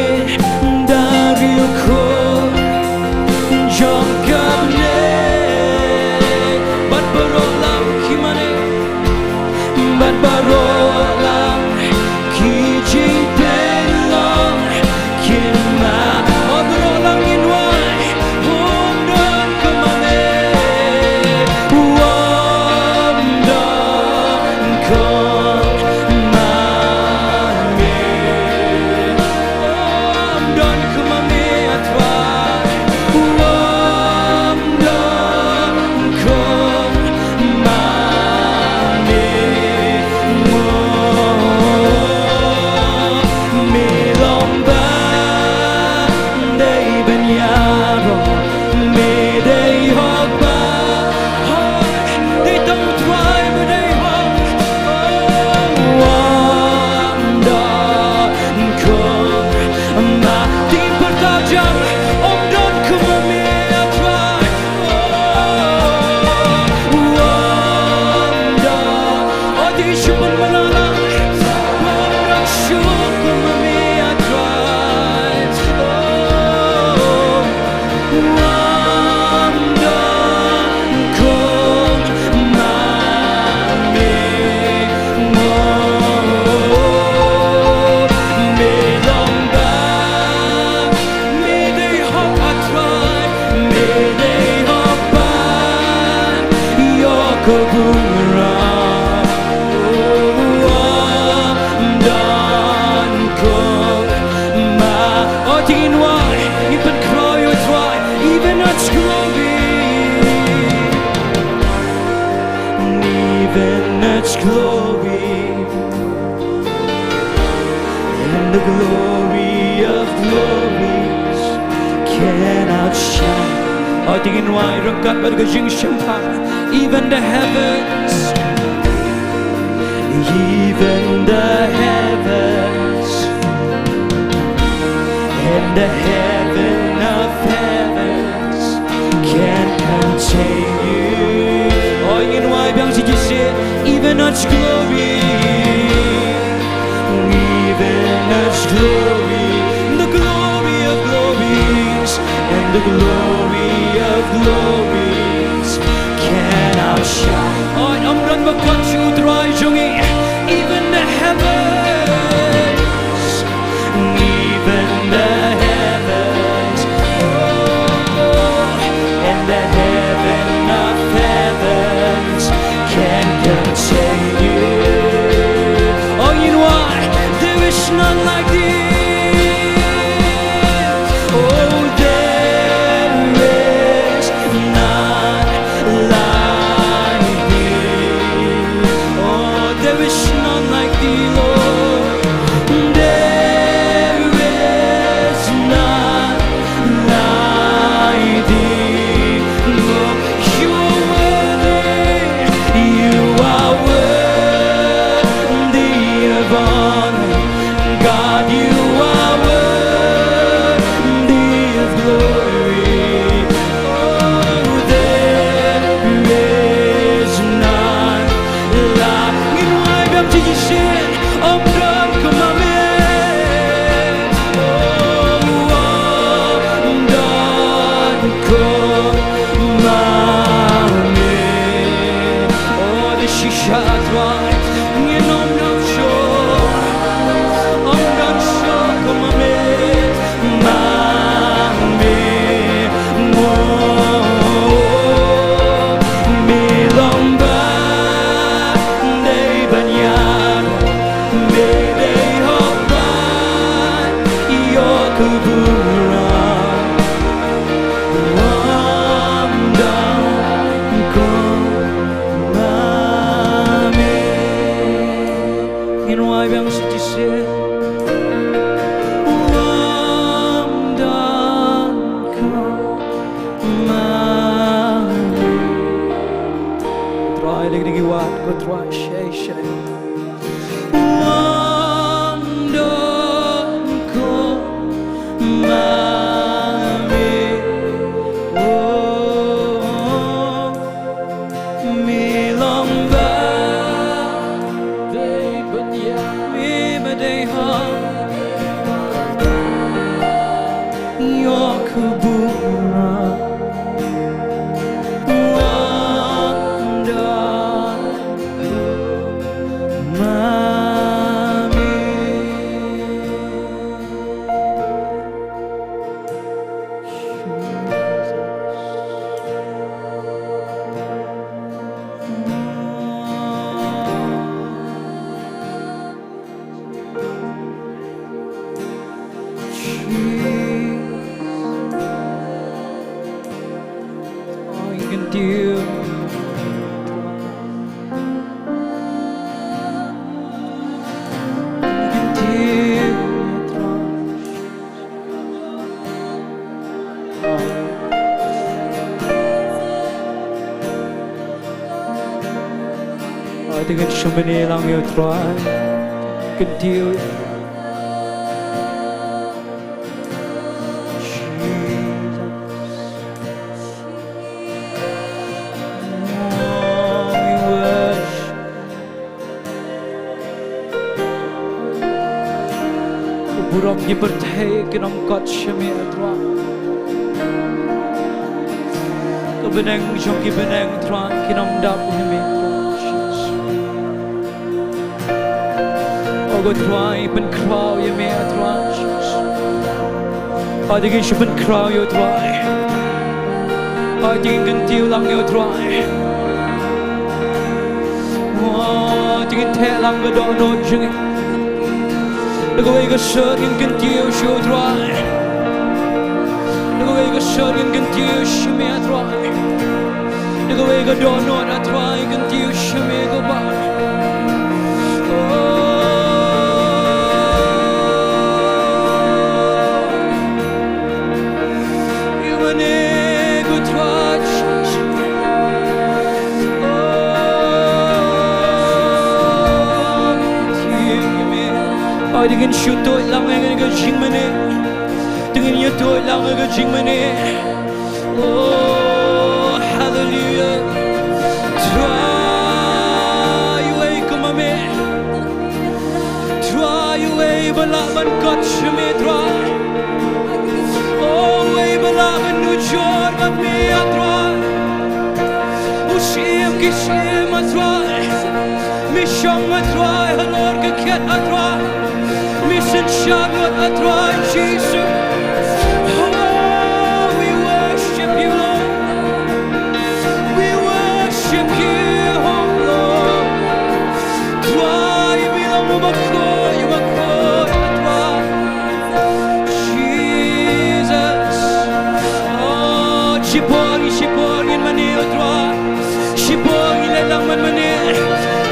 da riewkhun jong ka bneng bad baroh lang ki mane, bad baroh lang ki jingpynlong kin mad. O baroh lang ngin wai, um don kumba me, um don kumba me. Um don kumba me, A Trai. Um don kumba me. Me long ba dei ban ïaroh, me dei hok ba hok, dei tang U Trai ba dei hok. Oh, um don kumba, dei pyrta jam, um don kumba me, A Trai. Oh, um don. Oh, dei shu pynbna lang, um don shuh kumba me, A Trai. Oh. Ym don kumba me, mo me long ba, me dei hok, A Trai, me dei hok ba ïoh ka burom. Ym don kumba. O, to ngin wai, ngin pynkhraw ïa U Trai, even its glory, even its glory, and the glory of glories can outshine. O, to ngin wai ryngkat bad ka jingshemphang. Even the heavens, even the heavens, and the heaven of heavens can contain you. O, ngin wai biang shi shisien, even its glory, even its glory, the glory of glories, and the glory of glories can outshine. O, ym don ba kot sha U Trai jong ngi, even the heavens, even the heavens, oh, and the heaven of heavens can contain you. O, ngin wai, there is none like thee. Oh, there is none like thee. Shisha Trai, ngin ym don shuh, ym don shuh kum ma me, ma me, mo, me long ba dei ban ïaroh, me dei hok ban ïoh ka burom. Ym don kum ma me. Ngin wai biang sa shisien. Ym don kum ma me. Trai, dei dei ki wad, ko Trai, shai shai. Ym don kum ma me. Oh, me long ba dei ban ïa, me ba dei hok ïoh ka burom. Ym don kum ma me. Ai, te ngin shu mane lang ïa u Trai. Kyntiew. Jesus. Oh, we worship. Ka burom ki pyrthei kin ym kot sha me, Trai. Ka bneng jong ki bneng, Trai, kin ym dap ïa me, Trai Jesus. O ko Trai, pynkhraw ïa me, Trai Jesus. Ai, te ngin shu pynkhraw ïa u Trai. Ai, te ngin kyntiew lang ïa u Trai. Wa, te ngin theh lang ka dohnud jong ngi. Da kawei ka sur ngin kyntiew sha u Trai. Da kawei ka sur ngin kyntiew sha me, Trai. Da kawei ka dohnud, Trai, kyntiew sha me, ko Kpa. Oh. Ïa mane ko Trai. Oh, ïa me. Ai, te ngin shu tuid lang ïa ka jingmane. Te ngin ïa tuid lang ïa ka jingmane. Oh, hallelujah. Trai, uei kum ma me. Trai, uei ba lah ban kot sha me, Trai. Oh, uei ba lah ban nujor bad me, ah Trai. U Syiem ki syiem, ah Trai. Me shong, ah Trai, halor ka khet, ah Trai. Me synshar lut, ah Trai Jisu. Oh, we worship you, Lord. We worship you, oh Lord. Trai, me long u bakhuid, u bakhuid, ah Trai. Jesus. Oh, shipor, shipor ngin mane, oh Trai. Shipor ngin leh lang ban mane.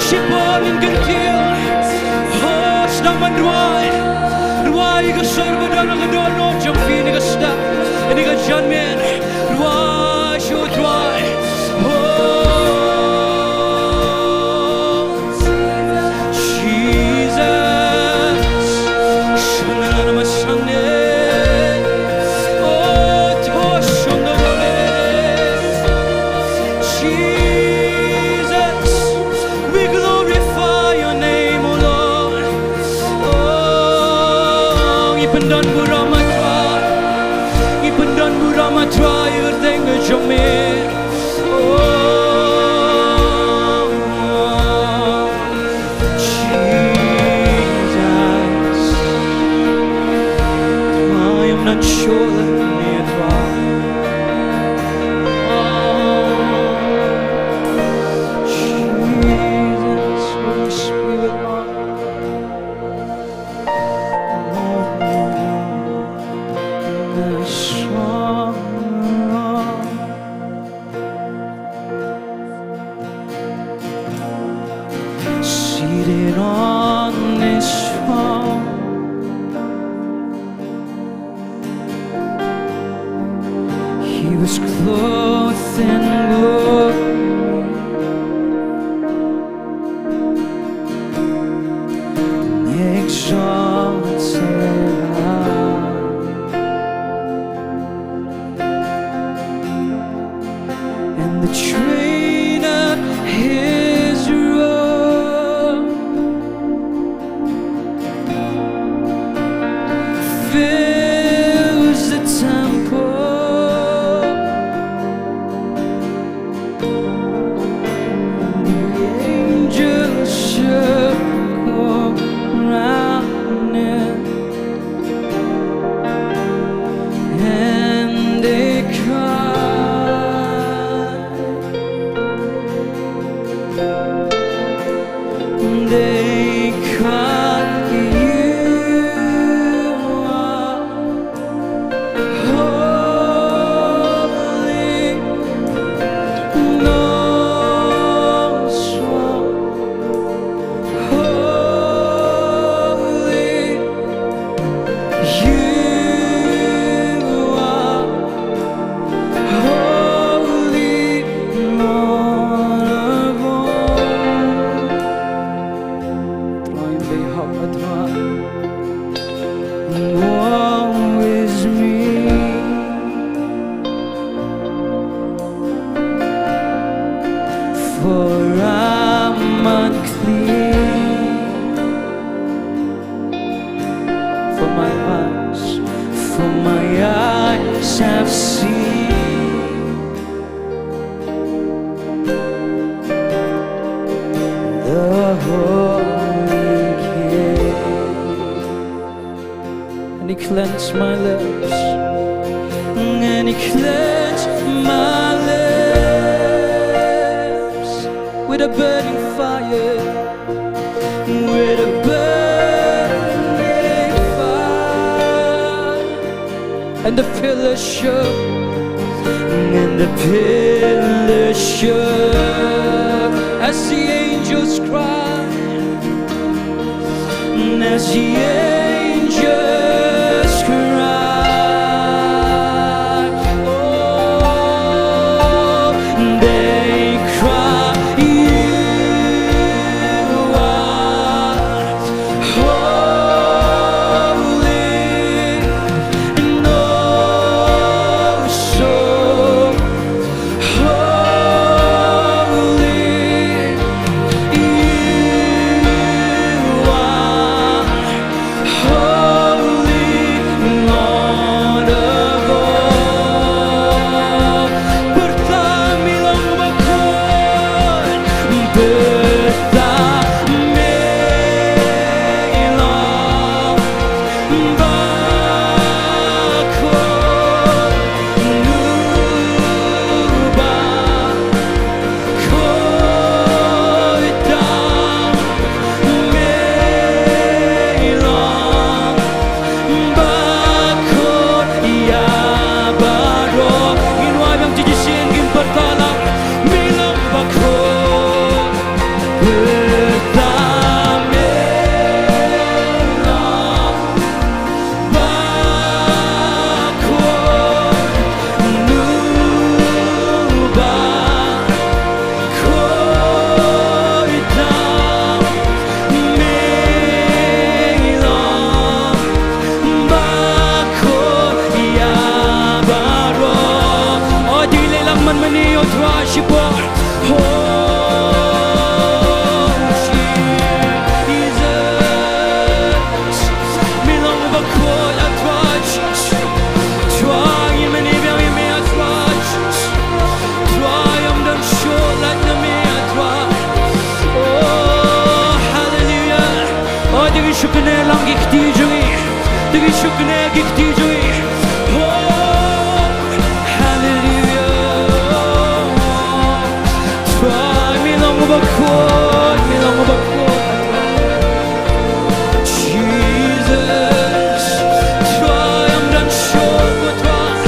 Shipor ngin kyntiew. Oh, sdang ban rwai. Rwai ka sur ba don ha ka dohnud jong phi ha kane ka step, ha kane ka janmiet. Rwai sha u Trai. Oh, Jesus. Shana na masang ne. Oh, to shana na ne. Jesus, we glorify your name, O Lord. Oh, ngi pyndon burom, ah Trai. Ngi pyndon burom, ah Trai. Seated on his throne. He was clothed in glory, exalted high. And the train of his robe fills the temple. The angels circle round him, and they cry, they cry, "You are holy, most holy. You are holy, Lord of all." Trai, ym dei hok, a Trai. Woe is me, for I'm unclean. For my eyes, for my eyes have seen the Holy King. And he cleansed my lips. And he cleansed my lips with a burning fire, with a burning fire. And the pillars shook, and the pillars shook as the angels cried, and as the angels cried, oh, they cried, "You are holy, and oh so holy. You are holy, Lord of all." Pyrta me long bakhuid, pyrta me long bakhuid, u bakhuid tam me long bakhuid ïa baroh. Ngin wai biang shisien, ngin pyrta lang. Me long bakhuid, pyrta me long bakhuid, u bakhuid tam me long bakhuid ïa baroh. O, dei lei lang man mane, o Trai, shipor. Oh, Jesus. Me long bakhuid, a Trai. Trai, ngin mane biang ïa me, a Trai. Trai, ym don shuh lait na me, a Trai. Oh, hallelujah. Oh, to ngin shu kynnoh lang ki kti jong ngi. To ngin shu kynnoh ki kti jong ngi. Oh, hallelujah. Trai, me long bakhuid, me long bakhuid. Jesus, Trai, ym don shuh, Trai.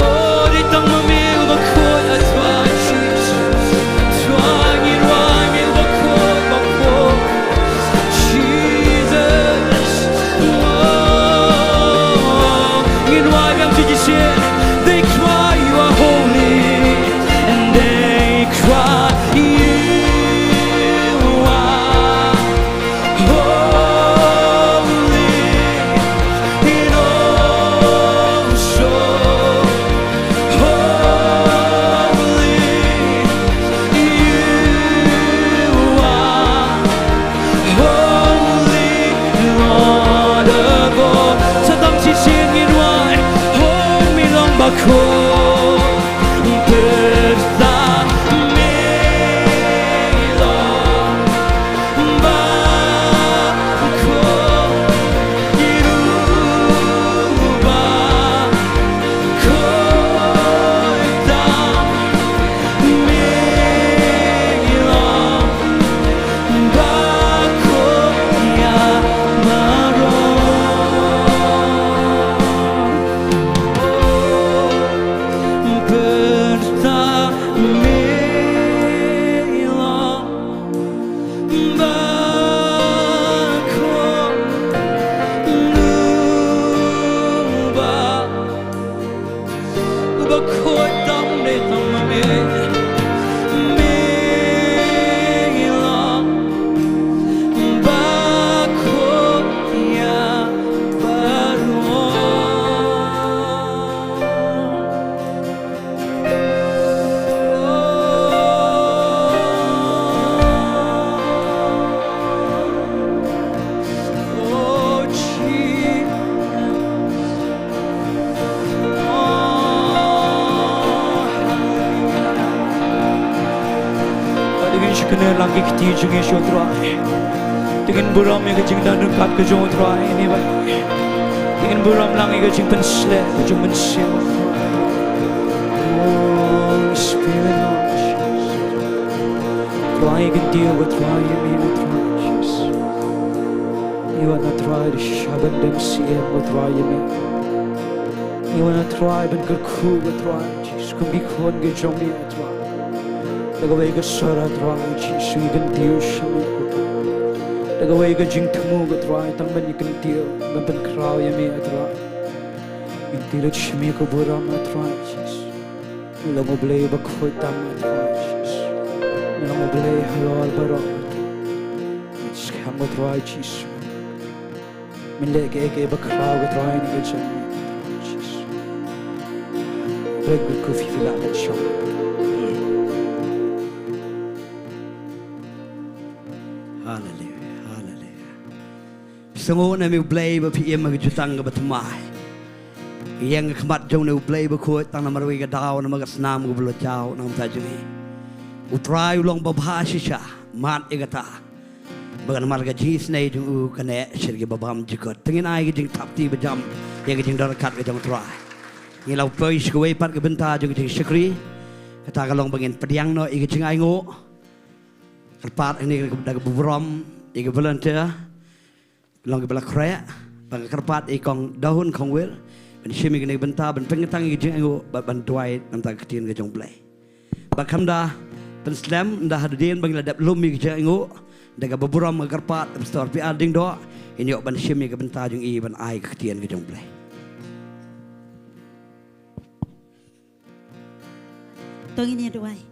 Oh, dei tang ma me u bakhuid, a Trai, Jesus. Trai, ngin wai me u bakhuid, bakhuid. Te ngin shakne lang ki kti jong ngi sha u Trai. Te ngin burom ïa ka jingdon ryngkat ka jong u Trai ine ba. Te ngin burom lang ïa ka jingpynsleh ka jong u Mynsiem. Holy Spirit, Lord Jesus. Trai, ngi kyntiew ko Trai ïa me, Trai Jesus. Ngi wan, Trai, da shisha ban dem siem ko Trai ïa me. Ngi wan, Trai, ban kyrkhu ko Trai Jesus kum ki khun ki jong me, Trai. Da kawei ka sor, Trai Jesus, ngi kyntiew sha me. Da kawei ka jingthmu ko Trai, tang ban ngi kyntiew ban pynkhraw ïa me, Trai. Ngi kyntiew sha me ka burom, Trai Jesus. Me long U Blei uba khuid tam, Trai Jesus. Me long U Blei halor baroh. Ngi skhem, Trai Jesus. Men leh kaei kaei ba khraw, ko Trai, ïa ka jingim. Peit, ko phi, phi lah ban shong. Haleluia, haleluia. Sngewnguh na me U Blei ba phi im ha ka jutang kaba thymmai. Ïeng ha khmat jong une U Blei bakhuid tang namar kawei ka daw, namar ka snam kaba la jaw na ka bynta jong ngi. U Trai u long babha shisha, mad ïa kata. Ba kan namar ka jingisynei jong u kan neh sha kiba bymjukut. Te ngin ai ka jingthap kti bajam ïa ka jingdon ryngkat ka jong u Trai. Ngin la poi sha kawei pat ka bynta jong ka jingshakri. Kata ka long ba ngin pdiang noh ïa ka jingainguh. Kyrpad hangne da ka burom ïa ka volunteer. Long kiba la khreh, ba nga kyrpad ïa i Kong Dahun Khongwir ban shim ïa kane ka bynta ban pynkyntang ïa ka jingainguh bad ban duwai na ka bynta ka ktien ka jong U Blei. Bad kumta pynslem, ynda hadien ba ngi la dep lum ïa ka jingainguh, da kaba burom nga kyrpad ïa u Pastor P R Diengdoh, in ïoh ban shim ïa ka bynta jong i ban ai ka ktien ka jong U Blei. To ngin ïa duwai.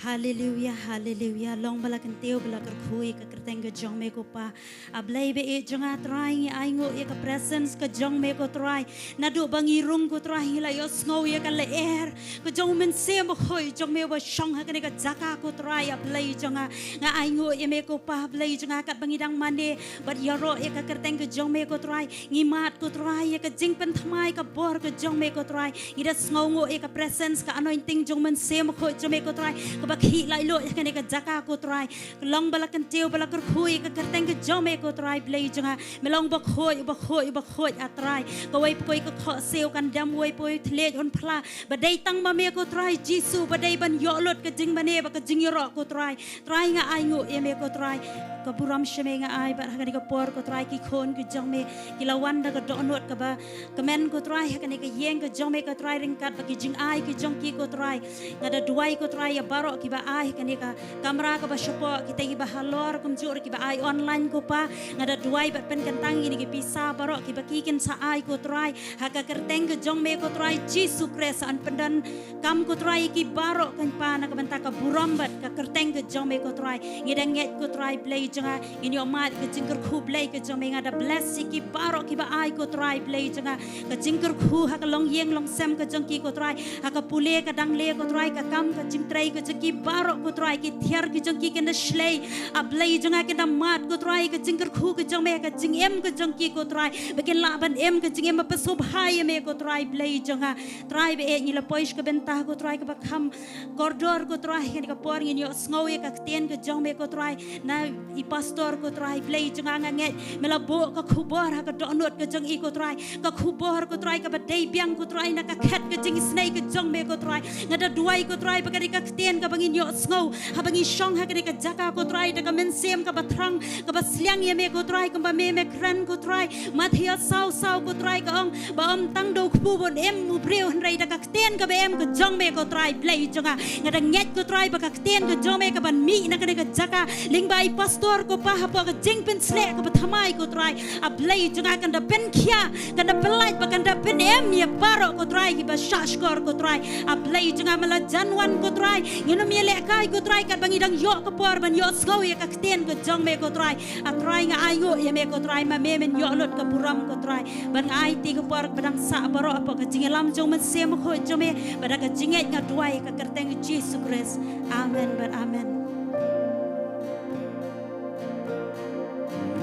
Haleluia, haleluia. Long ba la kyntiew, ba la kyrkhu ïa ka kyrteng ka jong me ko Pa. A Blei ba ïeit jong nga, Trai, ngi ainguh ïa ka presence ka jong me ko Trai. Naduh ba ngi rung ko Trai, ngi la ïohsngew ïa ka lyer ka jong u Mynsiem Bakhuid jong me uba shong ha kane ka jaka ko Trai, a Blei jong nga. Nga ainguh ïa me ko Pa, Blei jong nga, katba ngi dang mane bad ïaroh ïa ka kyrteng ka jong me ko Trai. Ngi mad ko Trai ïa ka jingpynthymmai ka bor ka jong me ko Trai. Ngi da sngewnguh ïa ka presence, ka anointing jong u Mynsiem Bakhuid jong me ko Trai, kaba khih laitluid ïa kane ka jaka ko Trai. Long ba la kyntiew, ba la kyrkhu ïa ka kyrteng ka jong me ko Trai, Blei jong nga. Me long bakhuid, bakhuid, bakhuid, a Trai. Kawei pa kawei ka khohsiew kan dem, uwei pa uwei u thylliej un phla. Ba dei tang ma me ko Trai Jisu ba dei ban ïoh lut ka jingmane bad ka jingïaroh ko Trai. Trai, nga ainguh ïa me ko Trai. Ka burom sha me nga ai bad ha kane ka por ko Trai, ki khun ki jong me ki la wan da ka dohnud kaba kmen ko Trai ha kane ka ïing ka jong me ko Trai, ryngkat bad ki jingai ki jong ki ko Trai. Nga da duwai ko Trai ïa baroh kiba ai ha kane ka kamra kaba shapoh, kita kiba halor kumjuh ruh kiba ai online ko Pa. Nga da duwai bad pynkyntang ïa kine ki pisa baroh kiba ki kin sa ai ko Trai. Ha ka kyrteng ka jong me ko Trai Jisu Khrist, yn pyndonkam ko Trai ïa ki baroh ko Pa na ka bynta ka burom bad ka kyrteng ka jong me ko Trai. Ngi da ngeit ko Trai Blei jong nga, ngin ïoh mad ka jingkyrkhu Blei ka jong me. Nga da bless ïa ki baroh kiba ai ko Trai Blei jong nga. Ka jingkyrkhu ha ka longïing longsem ka jong ki ko Trai, ha ka pule ka dangle ko Trai, ka kam ka jingtrei ka jong ki baroh ko Trai, ki thiar ki jong ki kin da shlei, A Blei jong nga, kin da mad ko Trai ka jingkyrkhu ka jong me, ka jingim ka jong ki ko Trai, ba kin lah ban im ka jingim ba pynshai ïa me ko Trai Blei jong nga. Trai ba eh, ngi la poi sha ka bynta ko Trai kaba kham kordor ko Trai, kane ka por ngin ïohsngew ïa ka ktien ka jong me ko Trai, na i pastor ko Trai Blei jong nga, nga ngeit me la buh ka khubor ha ka dohnud ka jong i ko Trai, ka khubor ko Trai kaba dei biang ko Trai na ka khet ka jingisynei ka jong me ko Trai. Nga da duwai ko Trai ba kane ka ktien kaba ngin ïohsngew haba ngi shong ha kane ka jaka ko Trai, da ka mynsiem kaba thrang kaba sliang ïa me ko Trai, kumba me me kren ko Trai. Mathaios saw saw ko Trai ka ong ba ym tang da u kpu bun im u briew, hynrei da ka ktien kaba im ka jong me ko Trai Blei jong nga. Nga da ngeit ko Trai ba ka ktien ka jong me kaban mih na kane ka jaka lyngba i pastor ko Pa hapoh ka jingpynsleh kaba thymmai ko Trai. A Blei jong nga, kan da pynkhia, kan da pynlait, ba kan da pynim ïa baroh ko Trai kiba shah shkor ko Trai. A Blei jong nga, me la jan wan ko Trai, ngin ym ïalehkai ko Trai katba ngi dang ïoh ka por ban ïohsngew ïa ka ktien ka jong me ko Trai. A Trai, nga ainguh ïa me ko Trai, ma me men ïoh lut ka burom ko Trai. Ban nga aiti ka por ba dang sah baroh hapoh ka jingïalam jong u Mynsiem Bakhuid jong me, bad da ka jingngeit nga duwai ha ka kyrteng Jisu Khrist. Amen bad amen.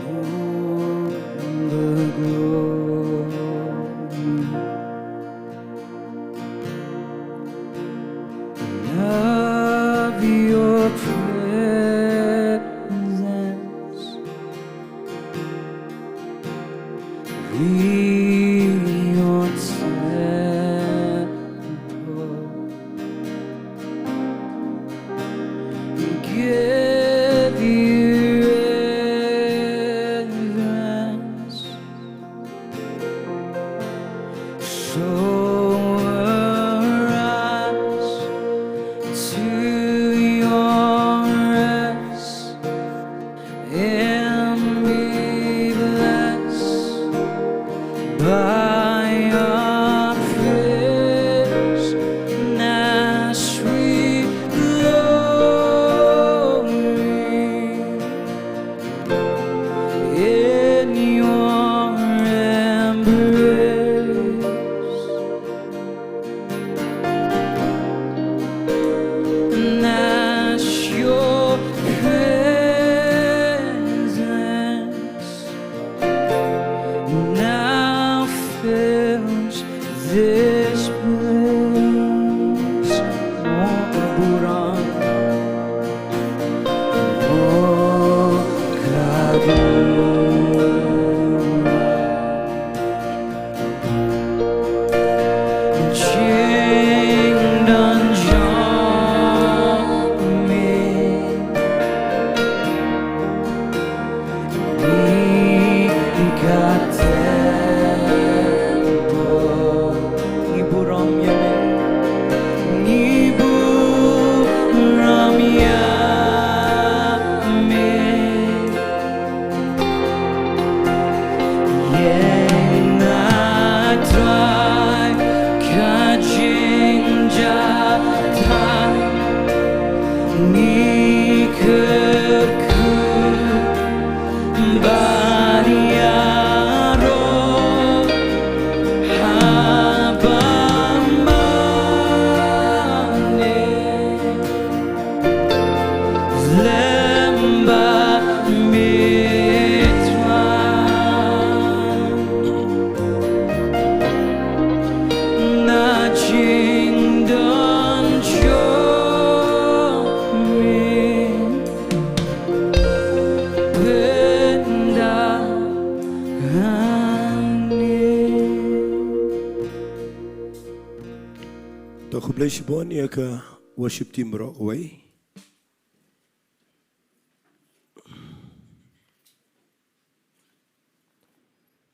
Lord, the glory of your presence. We, your temple, give you reverence. So arise to your rest and be blessed by our praise as we glory in your embrace. And as your presence now fills this place. Oh, Abraham. Oh, God. Jingdon jong me. Ngi ka temple. Ngi burom ïa me. Ngi burom ïa me. Ïeng na Trai ka jingjahthait, ngi kyrkhu ban ïaroh haba mane. Lem bad me Trai, na jingdon jong me pynda hangne. To khublei shibun ïa ka worship team baroh kawei.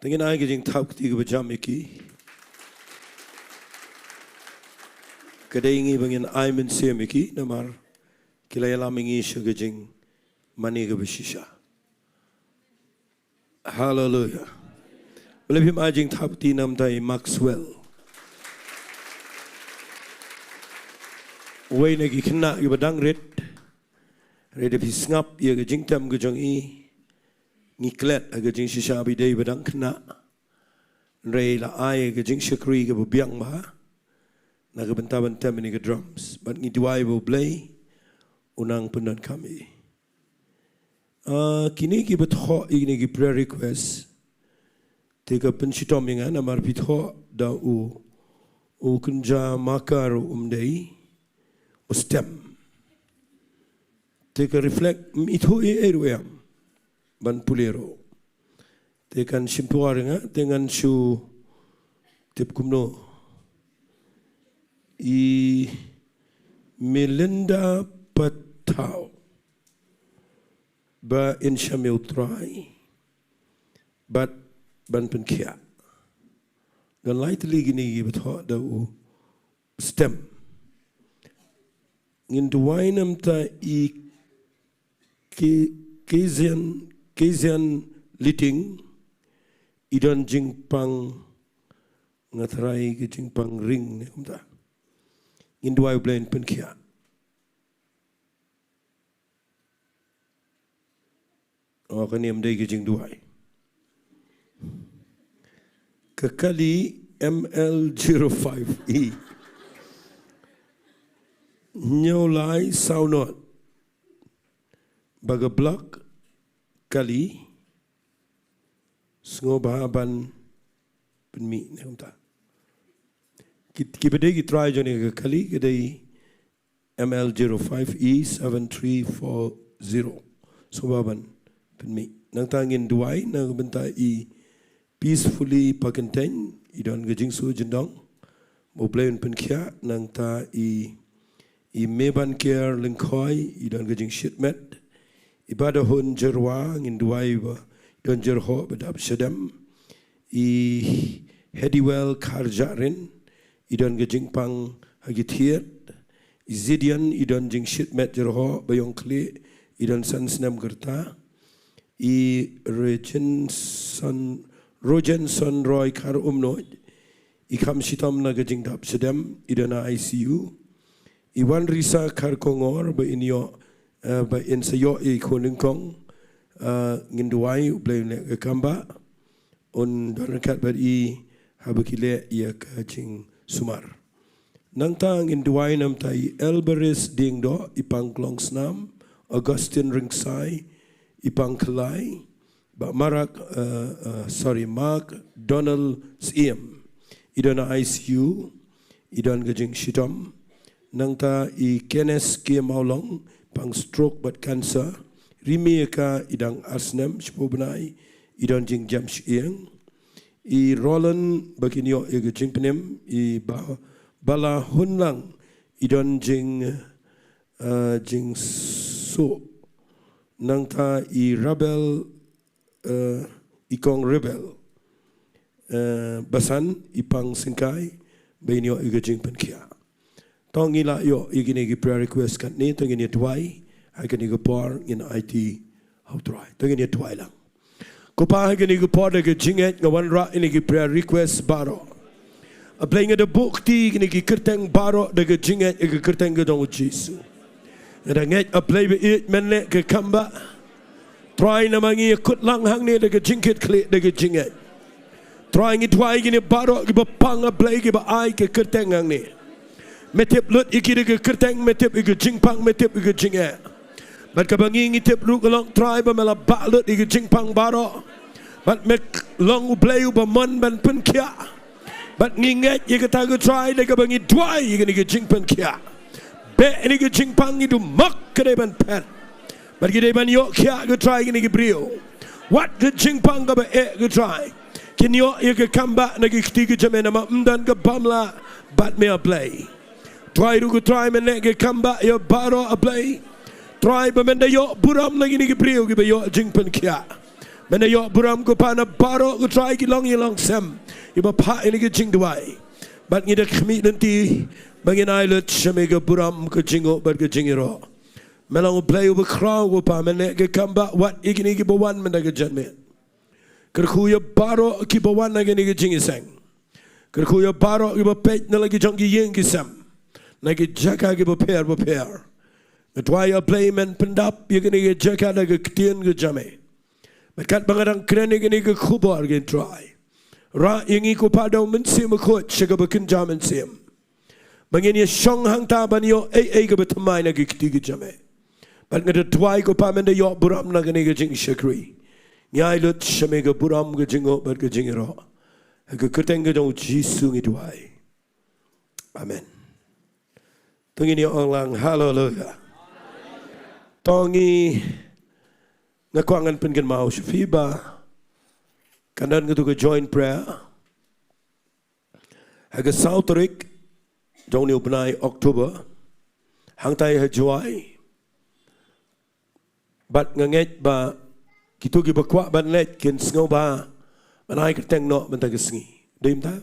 Te ngin ai ka jingthap kti kaba jam ïa ki. Ka dei ngi ba ngin ai mynsiem ïa ki namar ki la ïalam ïa ngi sha ka jingmane kaba shisha. Haleluya. Balei phim ai jingthap kti na bynta i Maxwell, uwei na ki khynnah kiba dang rit. Hynrei da phi sngap ïa ka jingtem ka jong i, ngi klet ha ka jingshisha ba i dei ba dang khynnah. Hynrei la ai ka jingshakri kaba biang bha na ka bynta ban tem ïa ka drums. Bad ngi duwai ba U Blei u nang pyndonkam ïa i. Ah, kine ki ba thoh ïa kine ki prayer request, te ka pynshitom ïa nga namar phi thoh da u, u kynja marker, um dei u stem. Te ka reflect, ym ithuh ei ei ruh ïa nga ban pule ruh. Te kan shim por ïa nga, te ngan shu tip kumno. I Melinda Pathaw, ba in shym ïa U Trai bad ban pynkhiah. Ngan lai tylli kine ki ba thoh da u stem. Ngin duwai namar ta i Ke-, Kezian, Kezian Liting, i don jingpang, nga tharai ka jingpang ring ne kumta. Ngin duwai U Blei un pynkhiah. Oh, kane ym dei ka jingduwai. Ka kali M L zero five E. Hynñiew lai saw nod. Ba ka block kali sngewbha ban pynmih ne kumta. Ki, ki ba dei ki trai jong ne ka kali ka dei M L zero five E seven three four zero. Sngewbha ban pynmih. Nangta ngin duwai na ka bynta i Peacefully Pakyntein, i don ka jingsuk jingdong. Ba U Blei un pynkhiah. Nangta i, i Mebanker Lyngkhoi, i don ka jingshit met. I Badahun Jyrwa, ngin duwai ba i don jyrhoh ba dap shadem. I Hediwell Kharjahrin, i don ka jingpang ha ki thied. I Zidian, i don jingshit met jyrhoh ba ïong khlieh, i don san snem ka rta. I Rojenson, Rojenson Roy Kharumnuid, i kham shitom na ka jingdap shadem, i don ha I C U. I Wanrisa Kharkongor, ba in ïoh, eh, ba in sa ïoh i khun nyngkong, eh, ngin duwai U Blei un leh ka kam ba un don ryngkat bad i haba ki leh ïa ka jingsumar. Nangta ngin duwai namar ta i Elbaris Diengdoh, i pang Klongsnam, Augustine Ringsai, i pang Khlai, Bah Marak, eh, eh, sorry, Mark Donald Syiem, i don ha I C U, i don ka jingshitom. Nangta i Kenneth K Mawlong, pang stroke bad cancer. Rimi ïa ka, i dang ar snem shiphew bnai, i don jingjam shyieng. I Roland ba kin ïoh ïa ka jingpynim, i Ba-, Bala Hunlang, i don jing, eh, jingsuk. Nangta i Rabel, eh, i Kong Rebel, eh, Basan, i pang Syngkai, ba in ïoh ïa ka jingpynkhiah. To ngi la ïoh ïa kine ki prayer request katne, to ngin ïa duwai, ha kane ka por ngin aiti ha U Trai. To ngin ïa duwai lang. Ko Pa, ha kane ka por da ka jingngeit nga wanrah ïa kine ki prayer request baroh. A Blei, nga da buh kti ïa kine ki kyrteng baroh da ka jingngeit ïa ka kyrteng ka jong U Jisu. Nga da ngeit, A Blei ba ïeit, men leh ka kam ba. Trai, namar ngi ïa kut lang hangne da ka jingkit khlieh da ka jingngeit. Trai, ngi duwai ïa kine baroh kiba pang, A Blei, kiba ai ka kyrteng hangne. Me tip lut ïa ki da ka kyrteng, me tip ïa ka jingpang, me tip ïa ka jingeh. Bad kaba ngi, ngi tip ruh ka long, Trai, ba me la bah lut ïa ka jingpang baroh. Bad me long U Blei uba mon ban pynkhiah. Bad ngi ngeit ïa kata, ko Trai, da kaba ngi duwai ïa kane ka jingpynkhiah. Beh ïa kane ka jingpang, ngi duh ka dei ban phet. Bad ki dei ban ïoh khiah, ko Trai, kine ki briew. Wat ka jingpang kaba eh, ko Trai. Kin ïoh ïa ka kam ba na ki kti ki jong me, namar ym don kaba ym lah bad me, A Blei. Trai ruh, ko Trai, men leh ka kam ba ïa baroh, A Blei. Trai, ba men da ïoh burom na kine ki briew kiba ïoh jingpynkhiah. Men da ïoh burom, ko Pa, na baroh, ko Trai, ki longïing longsem, kiba phah ïa kane ka jingduwai. Bad ngi da khmih lynti ba ngin ai lut sha me ka burom, ka jingnguh bad ka jingïaroh. Me long U Blei uba khraw, ko Pa, men leh ka kam ba wat ïa kine kiba wan mynta ka janmiet. Kyrkhu ïa baroh kiba wan na kane ka jingïaseng. Kyrkhu ïa baroh kiba peit na la ki jong ki ïing ki sem, na ki jaka kiba pher bapher. Nga duwai, A Blei, men pyndap ïa kane ka jaka da ka ktien ka jong me. Bad katba nga dang kren ïa kane ka khubor, ko Trai, rah ïa ngi, ko Pa, da U Mynsiem Bakhuid sha kaba kynja mynsiem, ba ngin ïa shong hangta ban ïoh ei ei kaba thymmai na ki kti ki jong me. Bad nga da duwai ko Pa, men da ïoh burom na kane ka jingshakri. Ngi ai lut sha me ka burom, ka jingnguh bad ka jingïaroh. Ha ka kyrteng ka jong u Jisu ngi duwai. Amen. To ngin ïa ong lang haleluya. To ngi, nga kwah ngan pynkynmaw sha phi ba kan don katu ka joint prayer ha ka saw tarik jong une u bnai October, hangtai ha Jowai. Bad nga ngeit ba kito kiba kwah ban leit kin sngewbha ban ai kyrteng noh mynta ka sngi. Dei kumta?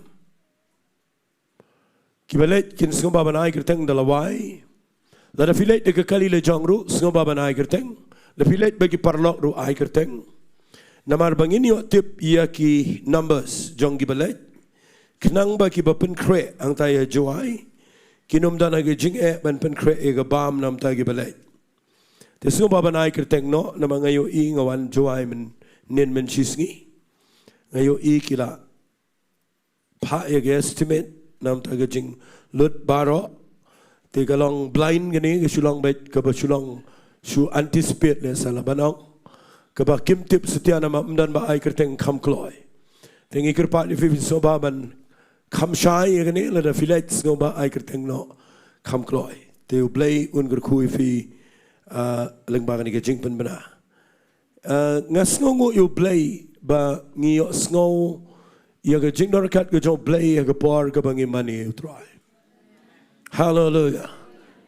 Kiba leit kin sngewbha ban ai kyrteng da la wai. Lada phi leit da ka kali la jong ruh, sngewbha ban ai kyrteng. Lada phi leit bad ki paralok ruh, ai kyrteng. Namar ba ngin ïoh tip ïa ki numbers jong kiba leit. Khnang ba kiba pynkhreh hangtai ha Jowai kin ym don ha ka jingeh ban pynkhreh ïa ka bam na bynta kiba leit. Te sngewbha ban ai kyrteng noh, namar nga ïohi, nga wan Jowai mynhynnin mynshisngi. Nga ïohi ki la phah ïa ka estimate na bynta ka jinglut baroh. Te ka long blind kane, ka shu long beit kaba shu long, shu anticipate leh sa lah ban ong. Kaba kim tip satia namar ym don ba ai kyrteng kham kloi. Te ngi kyrpad ïa phi, phi sngewbha ban kham shai ïa kane, lada phi leit sngewbha ai kyrteng noh kham kloi. Te U Blei un kyrkhu ïa phi, ah, lyngba kane ka jingpynbna. Ah, nga sngewnguh ïa U Blei ba ngi ïohsngew ïa ka jingdonkam ka jong U Blei ha ka por kaba ngi mane ïa U Trai. Haleluya.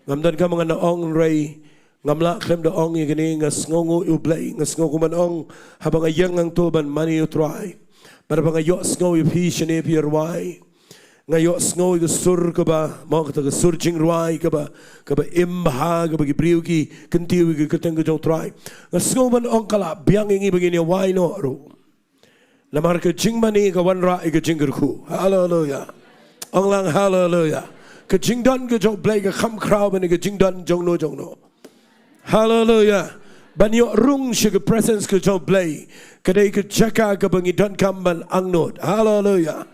Ngam donkam ngan ong hynrei ngam lah khlem da ong ïa kane, nga sngewnguh ïa U Blei, nga sngew kumban ong haba nga ïeng hangto ban mane ïa U Trai. Bad haba nga ïohsngew ïa phi shane phi rwai. Nga ïohsngew ïa ka sur kaba, mo kata ka sur jingrwai kaba, kaba im bha, kaba ki briew ki kyntiew ïa ka kyrteng ka jong U Trai. Nga sngew ban ong ka la biang ïa ngi ba ngin ïa wai noh ruh. Namar ka jingmane ka wanrah ïa ka jingkyrkhu. Haleluya. Ong lang haleluya. Ka jingdon ka jong U Blei ka kham khraw ban ïa ka jingdon jong no jong no. Haleluya. Ban ïoh rung sha ka presence ka jong U Blei. Ka dei ka jaka kaba ngi donkam ban angnud. Haleluya.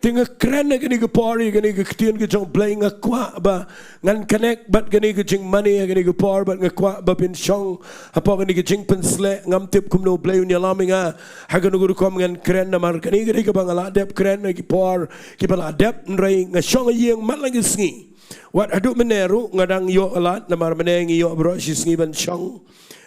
Te nga kren ha kane ka por ïa kane ka ktien ka jong U Blei, nga kwah ba ngan connect bad kane ka jingmane ha kane ka por, bad nga kwah ba phin shong hapoh kane ka jingpynsleh. Ngam tip kumno U Blei un ïalam ïa nga ha kano ka rukom ngan kren, namar kane ka dei kaba nga la dep kren ha ki por kiba la dep, hynrei nga shong ha ïing matlah ka sngi. Wat haduh mynne ruh nga dang ïoh lad, namar mynne ngi ïoh baroh shi sngi ban shong.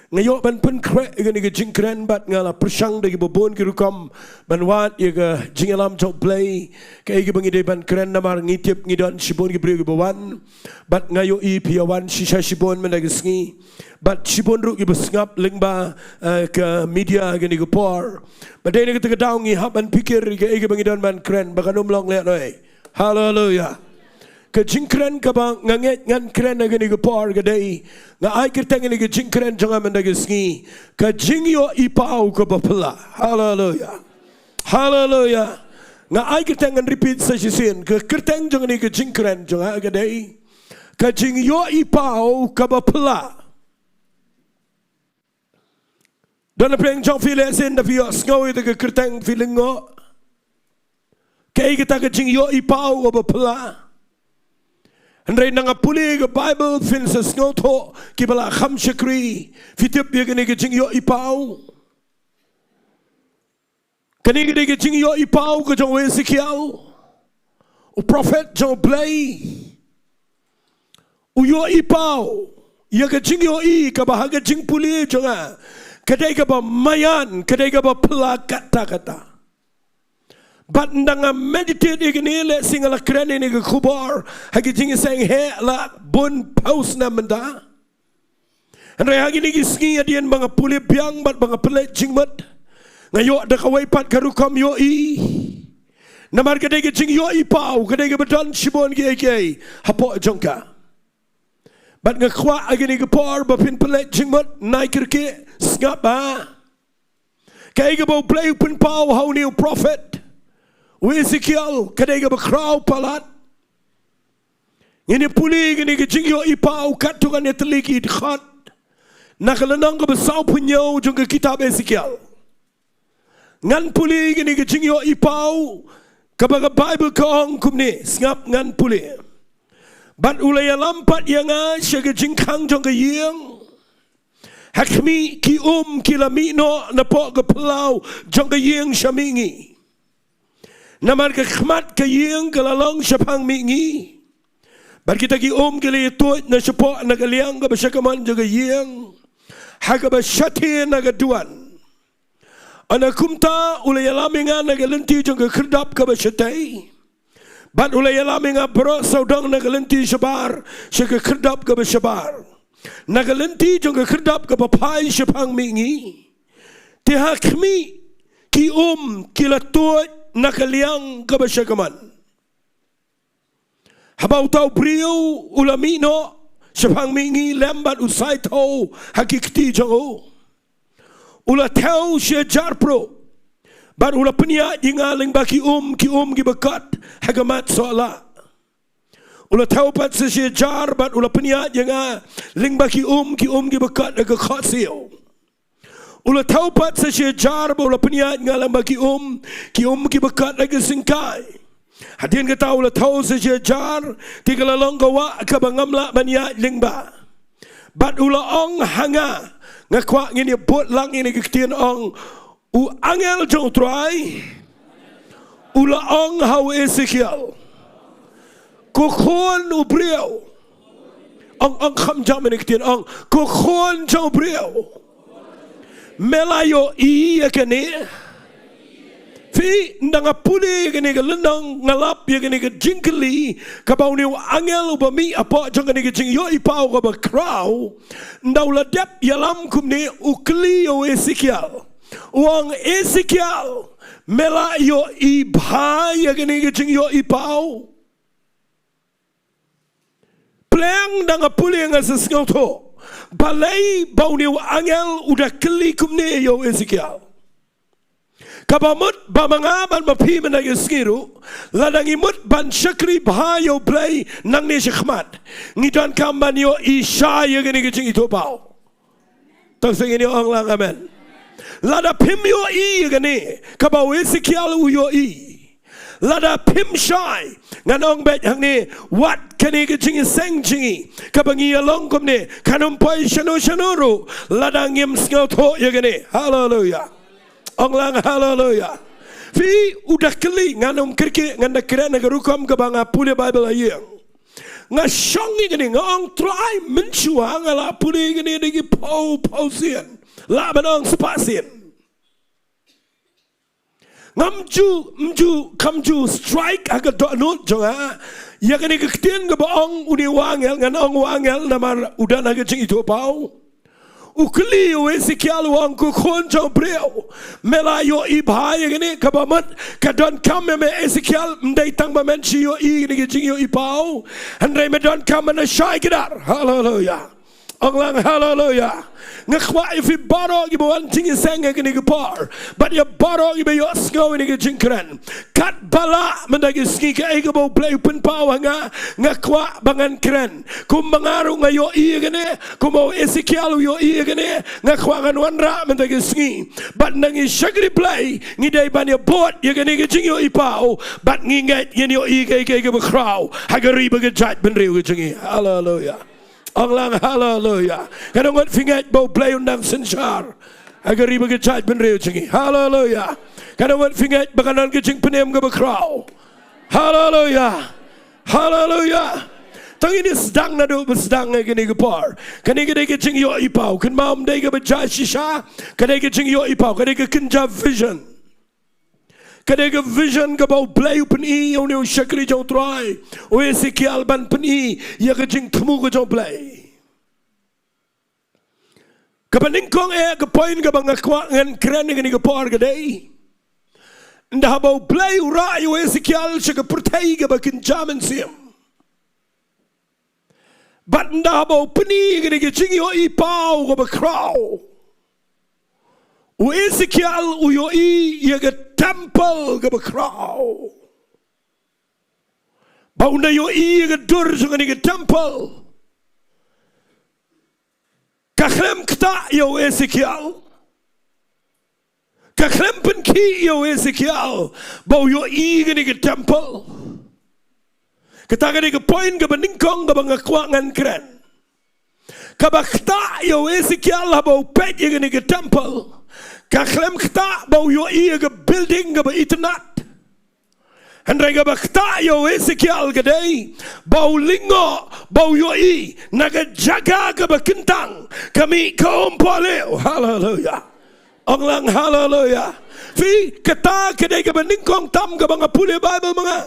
Nga ïoh ban pynkhreh ïa kane ka jingkren bad nga la pyrshang da kiba bun ki rukom ban wad ïa ka jingïalam jong U Blei, kaei kaba ngi dei ban kren, namar ngi tip ngi don shibun ki briew kiba wan. Bad nga ïohi phi ïa wan shisha shibun mynta ka sngi. Bad shibun ruh kiba sngap lyngba, eh, ka media ha kane ka por. Bad dei na kata ka daw ngi hap ban pyrkhat ïa kaei kaba ngi don ban kren, ba kan ym long lehnoh. Haleluya. Ka jingkren kaba nga ngeit ngan kren ha kane ka por ka dei, nga ai kyrteng ïa kane ka jingkren jong nga mynta ka sngi, ka jingïohi paw kaba phylla. Haleluya. Haleluya. Nga ai kyrteng, ngan repeat sa shisien, ka kyrteng jong kane ka jingkren jong nga ka dei, ka jingïohi paw kaba phylla. Don na pdeng jong phi lehse ynda phi ïohsngew ïa kata ka kyrteng phi lyngngoh. Kaei kata ka jingïohi paw kaba phylla? Hynrei ynda nga pule ïa ka Baibl phin sa sngewthuh kiba la kham shakri. Phi tip ïa kane ka jingïohi paw? Kane ka dei ka jingïohi paw ka jong u Esekiel, u prophet jong U Blei. U ïohi paw ïa ka jingïohi kaba ha ka jingpule jong nga ka dei kaba maïan, ka dei kaba phylla katta katta. Bad ynda nga meditate ïa kane, lehse nga la kren ïa kane ka khubor ha ki jingïaseng heh la bun phew snem mynta. Hynrei ha kine ki sngi hadien ba nga pule biang bad ba nga pynleit jingmut, nga ïoh da kawei pat ka rukom ïohi. Namar ka dei ka jingïohi paw, ka dei kaba don shibun kiei kiei hapoh jong ka. Bad nga kwah ha kine ki por ba phin pynleit jingmut, nai kyrkieh, sngap ba kaei kaba U Blei u pynpaw ha une u prophet u Esekiel ka dei kaba khraw palat. Ngin ïa pule kane ka jingïohi paw katto katne tylli ki dkhot na ka lynnong kaba sawphew hynñiew jong ka kitab Esekiel. Ngan pule kane ka jingïohi paw kaba ka Baibl ka ong kumne, sngap ngan pule. Bad u la ïalam pat ïa nga sha ka jingkhang jong ka ïing. Ha khmih, ki um ki la mih noh napoh ka phyllaw jong ka ïing sha mihngi. Namar ka khmat ka ïing ka la long shaphang mihngi. Bad kita ki um ki la ïatuid na shapoh na ka liang kaba sha kamon jong ka ïing, ha kaba shathie na ka duwan. Ynda kumta u la ïalam ïa nga na ka lynti jong ka khyrdop kaba shatei. Bad u la ïalam ïa nga baroh sawdong na ka lynti shabar sha ka khyrdop kaba shabar, na ka lynti jong ka khyrdop kaba phai shaphang mihngi. Te ha khmih, ki um ki la tuid na ka liang kaba sha kamon. Haba uta u briew u la mih noh shaphang mihngi lem bad u saithew ha ki kti jong u, u la thew shi hajar pruh. Bad u la pynïaid ïa nga lyngba ki um, ki um kiba kot ha ka mat sohlah. U la thew pat sa shi hajar bad u la pynïaid ïa nga lyngba ki um, ki um kiba kot ha ka khohsiew. U la thew pat sa shi hajar bad u la pynïaid ïa nga lyngba ki um, ki um kiba kot ha ka syngkai. Hadien kata u la thew sa shi hajar, te ka la long ka wah kaba ngam lah ban ïaid lyngba. Bad u la ong ha nga, nga kwah ngin ïa bud lang ïa kane ka ktien ong, u angel jong u Trai u la ong ha u Esekiel, ko khun u briew, ong, ong kham jam ïa kane ka ktien ong, ko khun jong u briew, me la ïohi ïa kane? Phi, ynda nga pule ïa kane ka lynnong, nga lap ïa kane ka jingkylli kaba une u angel uba mih hapoh jong kane ka jingïohipaw kaba khraw, ynda u la dep ïalam kumne, u kylli ïa u Esekiel, u ong, Esekiel, me la ïohi bha ïa kane ka jingïohipaw? Pleng da nga pule nga sa sngewthuh balei ba une u angel u da kylli kumne ïa u Esekiel. Kaba mut ba ma nga bad ma phi mynta ka sngi ruh, lada ngi mut ban shakri bha ïa u Blei nangne shakhmat, ngi donkam ban ïohi shai ïa kane ka jingithuhpaw. Tang sa ngin ïa ong lang amen. Lada phim ïohi ïa kane kaba u Esekiel u ïohi, lada phim shai, ngan ong beit hangne, wat kane ka jingïaseng jong ngi kaba ngi ïalong kumne kan ym poi shano shano ruh lada ngim sngewthuh ïa kane. Haleluya. Ong lang haleluya. Phi, u da kylli, ngan ym kyrkieh, ngan da kren ha ka rukom kaba nga pule Baibl ha ïing. Nga shong ïa kane, nga ong, Trai, mynshuwa nga la pule ïa kane da ki phew phew sien, lah ban ong spah sien. Ngam ju, ym ju, kam ju strike ha ka dohnud jong nga ïa kane ka ktien kaba ong une u angel, ngan ong u angel namar u don ha ka jingithuhpaw. U kylli ïa u Esekiel, u ong, ko khun jong u briew, me la ïohi bha ïa kane? Kaba mut ka donkam ïa me Esekiel, ym dei tang ba men shu ïohi ïa kane ka jingïohipaw, hynrei me donkam ban da shai kdar. Haleluya. Ong lang haleluya. Nga kwah ïa phi baroh kiba wan jingïaseng ha kane ka por bad ïa baroh kiba ïohsngew ïa kane ka jingkren, katba lah mynta ka sngi, kaei kaba u Blei u pynpaw ha nga, nga kwah ba ngan kren. Kumba nga ruh nga ïohi ïa kane, kumba u Esekiel u ïohi ïa kane, nga kwah ngan wanrah mynta ka sngi. Bad ynda ngi shakri Blei, ngi dei ban ïa bud ïa kane ka jingïohipaw bad ngi ngeit ngin ïohi kaei kaei kaba khraw ha ka ri bad ka jaitbynriew ka jong ngi. Haleluya. Ong lang haleluya. Katno ngut phi ngeit ba u Blei un dang synshar ha ka ri bad ka jaitbynriew jong ngi? Haleluya. Katno ngut phi ngeit ba kan don ka jingpynim kaba khraw? Haleluya. Haleluya. Tang ngin ïa sdang naduh ba sdang ha kane ka por. Kane ka dei ka jingïohipaw. Kynmaw, ym dei kaba jia shisha. Ka dei ka jingïohipaw. Ka dei ka kynja vision. Ka dei ka vision kaba u Blei u pyni ïa une u shakri jong u Trai, u Esekiel, ban pyni ïa ka jingthmu ka jong u Blei. Kaba nyngkong eh, ka point kaba nga kwah ngan kren ha kane ka por ka dei, ynda haba u Blei u rah ïa u Esekiel sha ka pyrthei kaba kynja mynsiem, bad ynda haba u pyni ïa kane ka jingïohipaw kaba khraw, u Esekiel u ïohi ïa ka temple kaba khraw. Ba ynda ïohi ïa ka dur jong kane ka temple, ka khlem ktah ïa u Esekiel. Ka khlem pynkhih ïa u Esekiel ba u ïohi kane ka temple. Kata ka dei ka point kaba nyngkong kaba nga kwah ngan kren. Kaba ktah ïa u Esekiel haba u peit ïa kane ka temple, ka khlem ktah ba u ïohi ïa ka building kaba itynnad. Hynrei kaba ktah ïa u Esekiel ka dei ba u lyngngoh, ba u ïohi na ka jaka kaba kyntang ka mih ka umpohliew. Haleluya. Ong lang haleluya. Phi, kata ka dei kaba nyngkong tam kaba nga pule Baibl ma nga.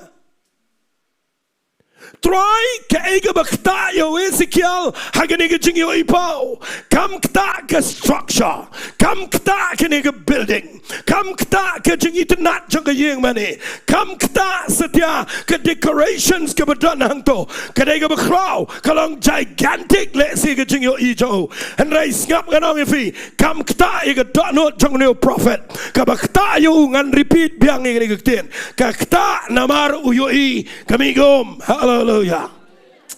Trai, kaei kaba ktah ïa u Esekiel ha kane ka jingïohi paw? Kam ktah ka structure, kam ktah kane ka building, kam ktah ka jingitynnad jong ka ïing mane, kam ktah satia ka decorations kaba don hangto. Ka dei kaba khraw, ka long gigantic lehse ka jingïohi jong u. Hynrei sngap, ngan ong ïa phi, kam ktah ïa ka dohnud jong une u prophet. Kaba ktah ïa u, ngan repeat biang ïa kane ka ktien, ka ktah namar u ïohi ka mih ka um. Haleluya.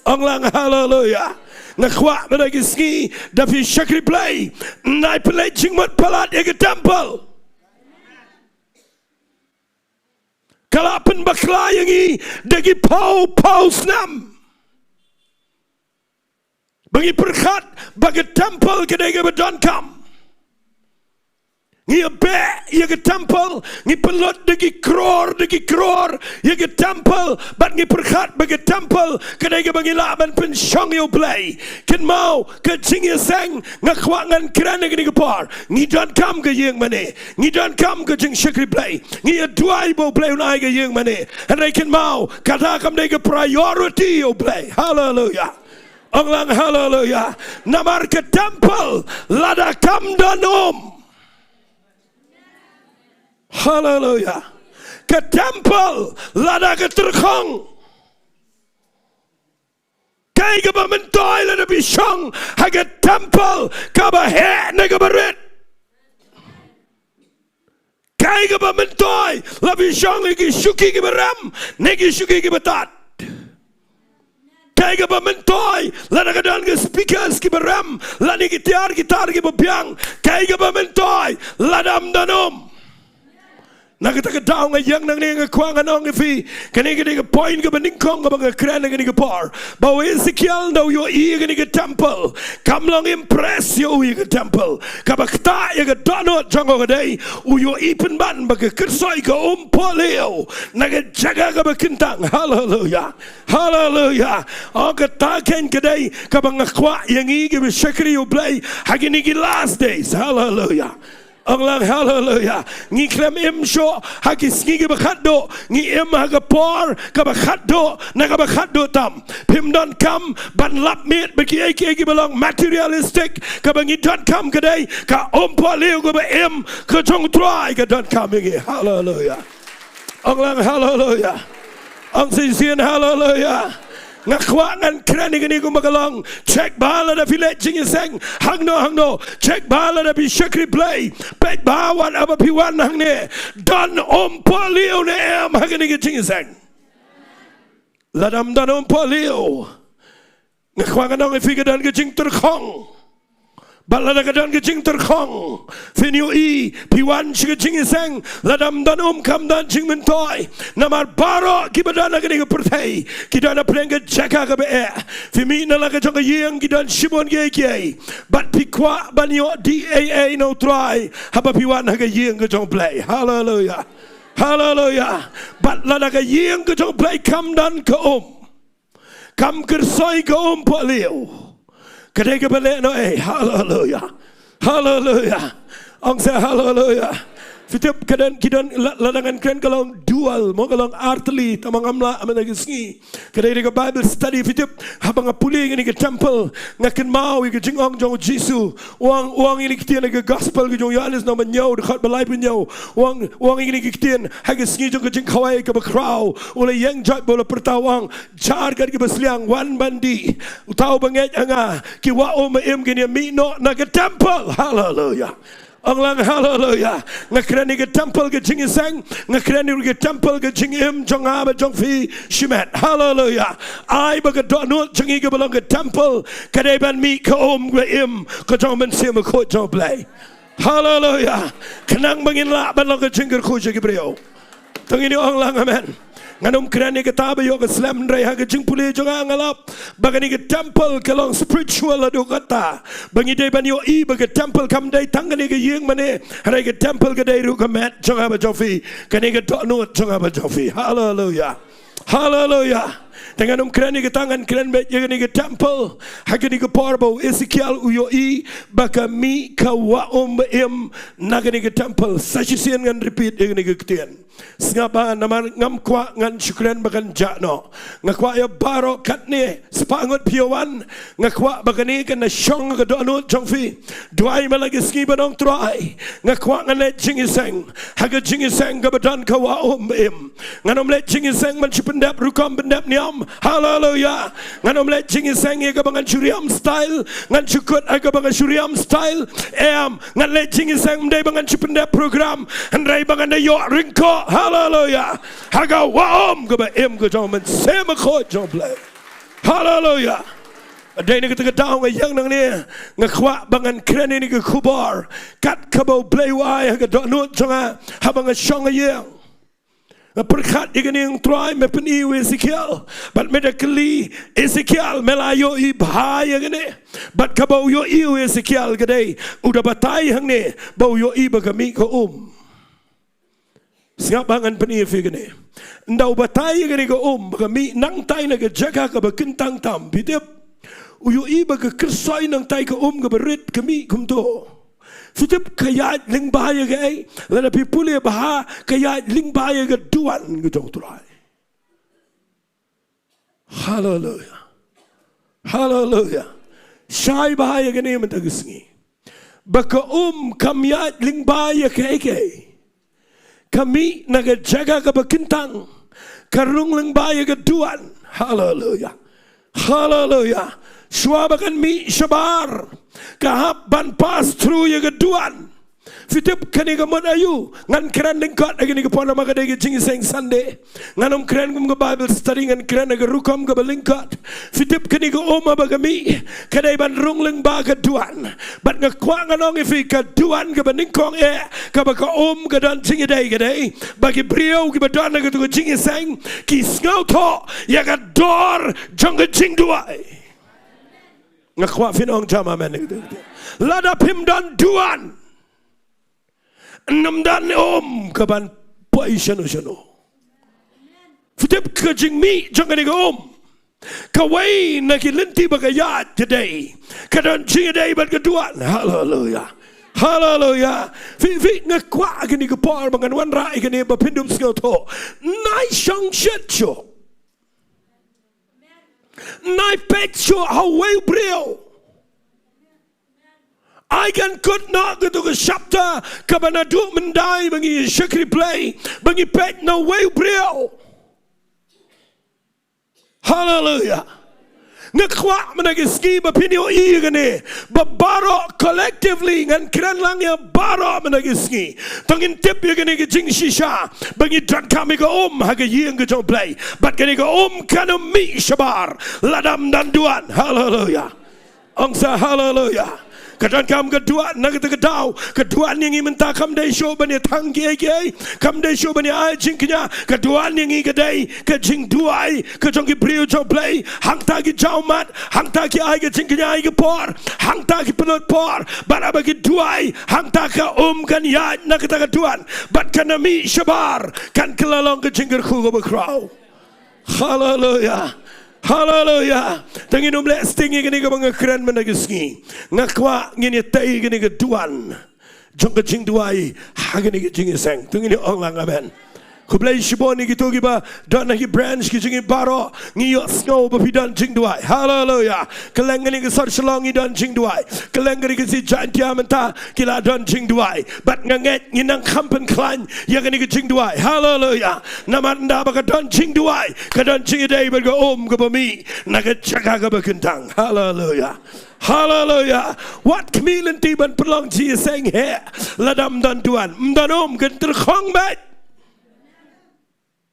Ong lang haleluya. Nga kwah ba da ki sngi, da phi shakri Blei, nai pynleit jingmut palat ïa ka temple. Ka la pynbakla ïa ngi da ki phew phew snem ba ngi pyrkhat ba ka temple ka dei kaba donkam. Ngi ïabeh ïa ka temple, ngi pynlut da ki kror, da ki kror ïa ka temple, bad ngi pyrkhat ba ka temple ka dei kaba ngi lah ban pynshong ïa u Blei. Kynmaw, ka jingïaseng, nga kwah ngan kren ha kane ka por, ngi donkam ka ïing mane, ngi donkam ka jingshakri Blei, ngi ïaduwai ba u Blei un ai ka ïing mane. Hynrei kynmaw, kata kam dei ka priority ïa u Blei. Haleluya. Ong lang haleluya. Namar ka temple lada kam don um, haleluya, ka temple lada ka tyrkhong, kaei kaba myntoi lada phi shong ha ka temple kaba heh ne kaba rit? Kaei kaba myntoi lada phi shong ha ki shuki kiba rem ne ki shuki kiba tad? Kaei kaba myntoi lada ka don ki speakers kiba rem lane ki tiar ki tar kiba biang? Kaei kaba myntoi lada ym don um? Na kata ka daw nga ïeng nangne, nga kwah ngan ong ïa phi, kane ka dei ka point kaba nyngkong kaba nga kren ha kane ka por, ba u Esekiel da u ïohi ïa kane ka temple, kam long impress ïa u ïa ka temple. Kaba ktah ïa ka dohnud jong u ka dei u ïohi pynban ba ka kyrshoi ka umpohliew na ka jaka kaba kyntang. Haleluya. Haleluya. Oh, kata keiñ ka dei kaba nga kwah ïa ngi kiba shakri ïa u Blei ha kine ki last days. Haleluya. Ong lang haleluya. Ngi khlem im shuh ha ki sngi kiba khatduh, ngi im ha ka por kaba khatduh na kaba khatduh tam. Phim donkam ban lap miet bad kiei kiei kiba long materialistic. Kaba ngi donkam ka dei ka umpohliew kaba im ka jong u Trai ka donkam ïa ngi. Haleluya. Ong lang haleluya. Ong shisien haleluya. Nga kwah ngan kren ïa kane kumba ka long. Check bha lada phi leit jingïaseng hangno hangno. Check bha lada phi shakri Blei. Peit bha wat haba phi wan hangne, don umpohliew ne em ha kane ka jingïaseng? Lada ym don umpohliew, nga kwah ngan ong ïa phi, ka don ka jingtyrkhong. Bad lada ka don ka jingtyrkhong, phin ïohi, phi wan sha ka jingïaseng, lada ym don um kam don jingmyntoi. Namar baroh kiba don ha kane ka pyrthei ki don hapdeng ka jaka kaba eh. Phi mih na la ka jong ka ïing, ki don shibun kiei kiei. Bad phi kwah ban ïoh dih ei ei na u Trai haba phi wan ha ka ïing ka jong u Blei. Haleluya. Haleluya. Bad lada ka ïing ka jong u Blei kam don ka um, kam kyrshoi ka umpohliew, ka dei kaba leh noh ei? Haleluya. Haleluya. Ong sa haleluya. Phi tip, ka don, ki don, la, lada ngan kren ka long dual, mo, ka long artylli, tangba ngam lah mynta ka sngi. Ka dei da ka Bible study, phi tip, haba nga pule ïa kane ka temple, nga kynmaw ïa ka jingong jong u Jisu. U ong, u ong ïa kine ki ktien ha ka gospel ka jong u Ïohannes lynnong ba hynñiew, dkhot ba laiphew hynñiew. U ong, u ong ïa kine ki ktien ha ka sngi jong ka jingkhawai kaba khraw. U la ïeng jot bad u la pyrta, u ong, jar kat kiba sliang, wan ban dih. Uta uba ngeit ha nga, ki wah um ba im, kin ïa mih noh na ka temple. Haleluya. Ong lang haleluya. Nga kren ïa ka temple ka jingïaseng, nga kren ïa ka temple ka jingim jong nga bad jong phi shimet. Haleluya. Ai ba ka dohnud jong ngi kaba long ka temple ka dei ban mih ka um ba im ka jong u Mynsiem Bakhuid jong u Blei. Haleluya. Khnang ba ngin lah ban long ka jingkyrkhu sha ki briew. To ngin ïa ong lang amen. Ngan ym kren ïa kata ba ïoh ka slem, hynrei ha ka jingpule jong nga nga lap ba kane ka temple ka long spiritual haduh katta ba ngi dei ban ïohi ba ka temple kam dei tang kane ka ïing mane, hynrei ka temple ka dei ruh ka met jong nga bad jong phi, kane ka dohnud jong nga bad jong phi. Haleluia. Haleluia. Te ngan ym kren ïa kata, ngan kren beit ïa kane ka temple. Ha kane ka por ba u Esekiel u ïohi ba ka mih ka wah um ba im na kane ka temple. Sa shisien ngan repeat ïa kane ka ktien. Sngap bha, namar ngam kwah ngan shu kren ba kan jah noh. Nga kwah ïa baroh katne, spah ngut phi ïa wan. Nga kwah ba kane kan da shong ha ka dohnud jong phi. Duwai man la ka sngi ba ong Trai, nga kwah ngan leit jingïaseng ha ka jingïaseng kaba don ka wah um ba im. Ngan ym leit jingïaseng ban shu pyndep rukom pyndep niam. Haleluia. Ngan ym leit jingïaseng ïa kaba ngan shu riam style, ngan shu kut ha kaba ngan shu riam style. Em, ngan leit jingïaseng ym dei ba ngan shu pyndep program, hynrei ba ngan da ïoh ryngkoh, haleluia, ha ka wah um kaba im ka jong u Mynsiem Bakhuid jong U Blei. Haleluia. Dei na kata ka daw nga ïeng nangne, nga kwah ba ngan kren ïa kane ka khubor kat kaba U Blei u ai ha ka dohnud jong nga haba nga shong ha ïing. Nga pyrkhat ïa kane, ong Trai, me pyni ïa u Esekiel bad me da kylli Esekiel, me la ïohi bha ïa kane? Bad kaba u ïohi u Esekiel ka dei, u da batai hangne ba u ïohi ba ka mih ka um. Sngap bha, ngan pyni ïa phi kane. Ynda u batai ïa kane ka um ba ka mih nangtai na ka jaka kaba kyntang tam, phi tip, u ïohi ba ka kyrsoi nangtai ka um kaba rit ka mih kumto. Phi tip ka ïaid lyngba ïa kaei? Lada phi pule bha, ka ïaid lyngba ïa ka duwan ka jong U Trai. Haleluia. Haleluia. Shai bha ïa kane mynta ka sngi ba ka um kam ïaid lyngba ïa kaei kaei. Ka mih na ka jaka kaba kyntang, ka rung lyngba ïa ka duwan. Haleluia. Haleluia. Shuwa ba kan mih shabar, ka hap ban pass through ïa ka duwan. Phi tip kane ka mut aïu ngan kren lyngkot ha kane ka por, namar ka dei ka jingïaseng Sunday. Ngan ym kren kum ka Bible study, ngan kren ha ka rukom kaba lyngkot. Phi tip kane ka um haba ka mih ka dei ban rung lyngba ka duwan. Bad nga kwah ngan ong ïa phi, ka duwan kaba nyngkong eh kaba ka um ka don jingïadei ka dei ba ki briew kiba don ha kato ka jingïaseng ki sngewthuh ïa ka dor jong ka jingduwai. Nga kwah phin ong jam amen. Lada phim don duwan, ym don um ka ban poi shano shano. Phi tip ka jingmih jong kane ka um, kawei na ki lynti ba ka ïaid ka dei, ka don jingïadei bad ka duwan. Haleluia. Haleluia. Phi, phi, nga kwah kane ka por ba ngan wanrah ïa kane ba phin dup sngewthuh. Nai shong shit shuh. Nai peit shuh ha uwei u briew. Ai kan kut noh kato ka chapter kaba naduh myndai ba ngi shakri Blei, ba ngi peit na uwei u briew. Haleluia. Nga kwah mynta ka sngi ba phin ïohi ïa kane, ba baroh collectively, ngan kren lang ïa baroh mynta ka sngi. To ngin tip ïa kane ka jingshisha ba ngi donkam ïa ka um ha ka ïing ka jong U Blei. Bad kane ka um kan ym mih shabar lada ym don duwan. Haleluia. Ong sa haleluia. Ka donkam ka duwan na kata ka daw. Ka duwan ïa ngi mynta kam dei shuh ban ïa thang kiei kiei, kam dei shuh ban ïa ai jingkñia. Ka duwan ïa ngi ka dei ka jingduwai ka jong ki briew jong U Blei. Hangta ki jaw mat, hangta ki ai ka jingkñia ïa ka por, hangta ki pynlut por. Bad haba ki duwai, hangta ka um kan ïaid na kata ka duwan bad kan ym mih shabar, kan kylla long ka jingkyrkhu kaba khraw. Haleluia. Haleluia. Te ngin ym leh sting ïa kane kaba nga kren mynta ka sngi. Nga kwah ngin ïa tei ïa kane ka duwan jong ka jingduwai ha kane ka jingïaseng. Te ngin ïa ong lang amen. Khublei shibun ïa kito kiba don ha ki branch ki jong ngi baroh. Ngi ïohsngew ba phi don jingduwai. Haleluia. Kylleng kane ka sor Shillong ngi don jingduwai. Kylleng kane ka sor Jaintia mynta ki la don jingduwai. Bad nga ngeit ngin nang kham pynkhlaiñ ïa kane ka jingduwai. Haleluia. Namar ynda ba ka don jingduwai, ka don jingïadei bad ka um kaba mih na ka jaka kaba kyntang. Haleluia. Haleluia. Wat khmih lynti ban pynlong jingïaseng heh lada ym don duwan, ym don um, kan tyrkhong beit.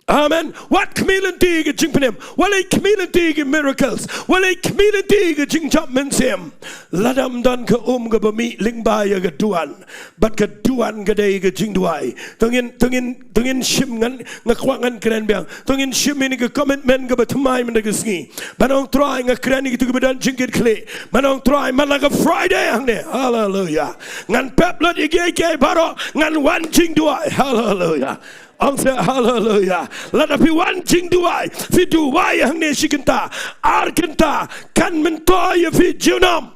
Amen. Wat khmih lynti ki jingpynim. Wat leit khmih lynti ki miracles. Wat leit khmih lynti ki jingjop mynsiem. Lada ym don ka um kaba mih lyngba ïa ka duwan. Bad ka duwan ka dei ka jingduwai. To ngin, to ngin, to ngin shim ngan, nga kwah ngan kren biang. To ngin shim ïa kane ka commitment kaba thymmai mynta ka sngi. Ban ong Trai nga kren ïa kito kiba don jingkitkhlieh. Ban ong Trai man la ka Friday hangne. Haleluya. Ngan pep lut ïa kiei kiei baroh, ngan wan jingduwai. Haleluya. Ong sa haleluya. Lada phi wan jingduwai, phi duwai hangne shi kynta, ar kynta, kan myntoi ïa phi junom.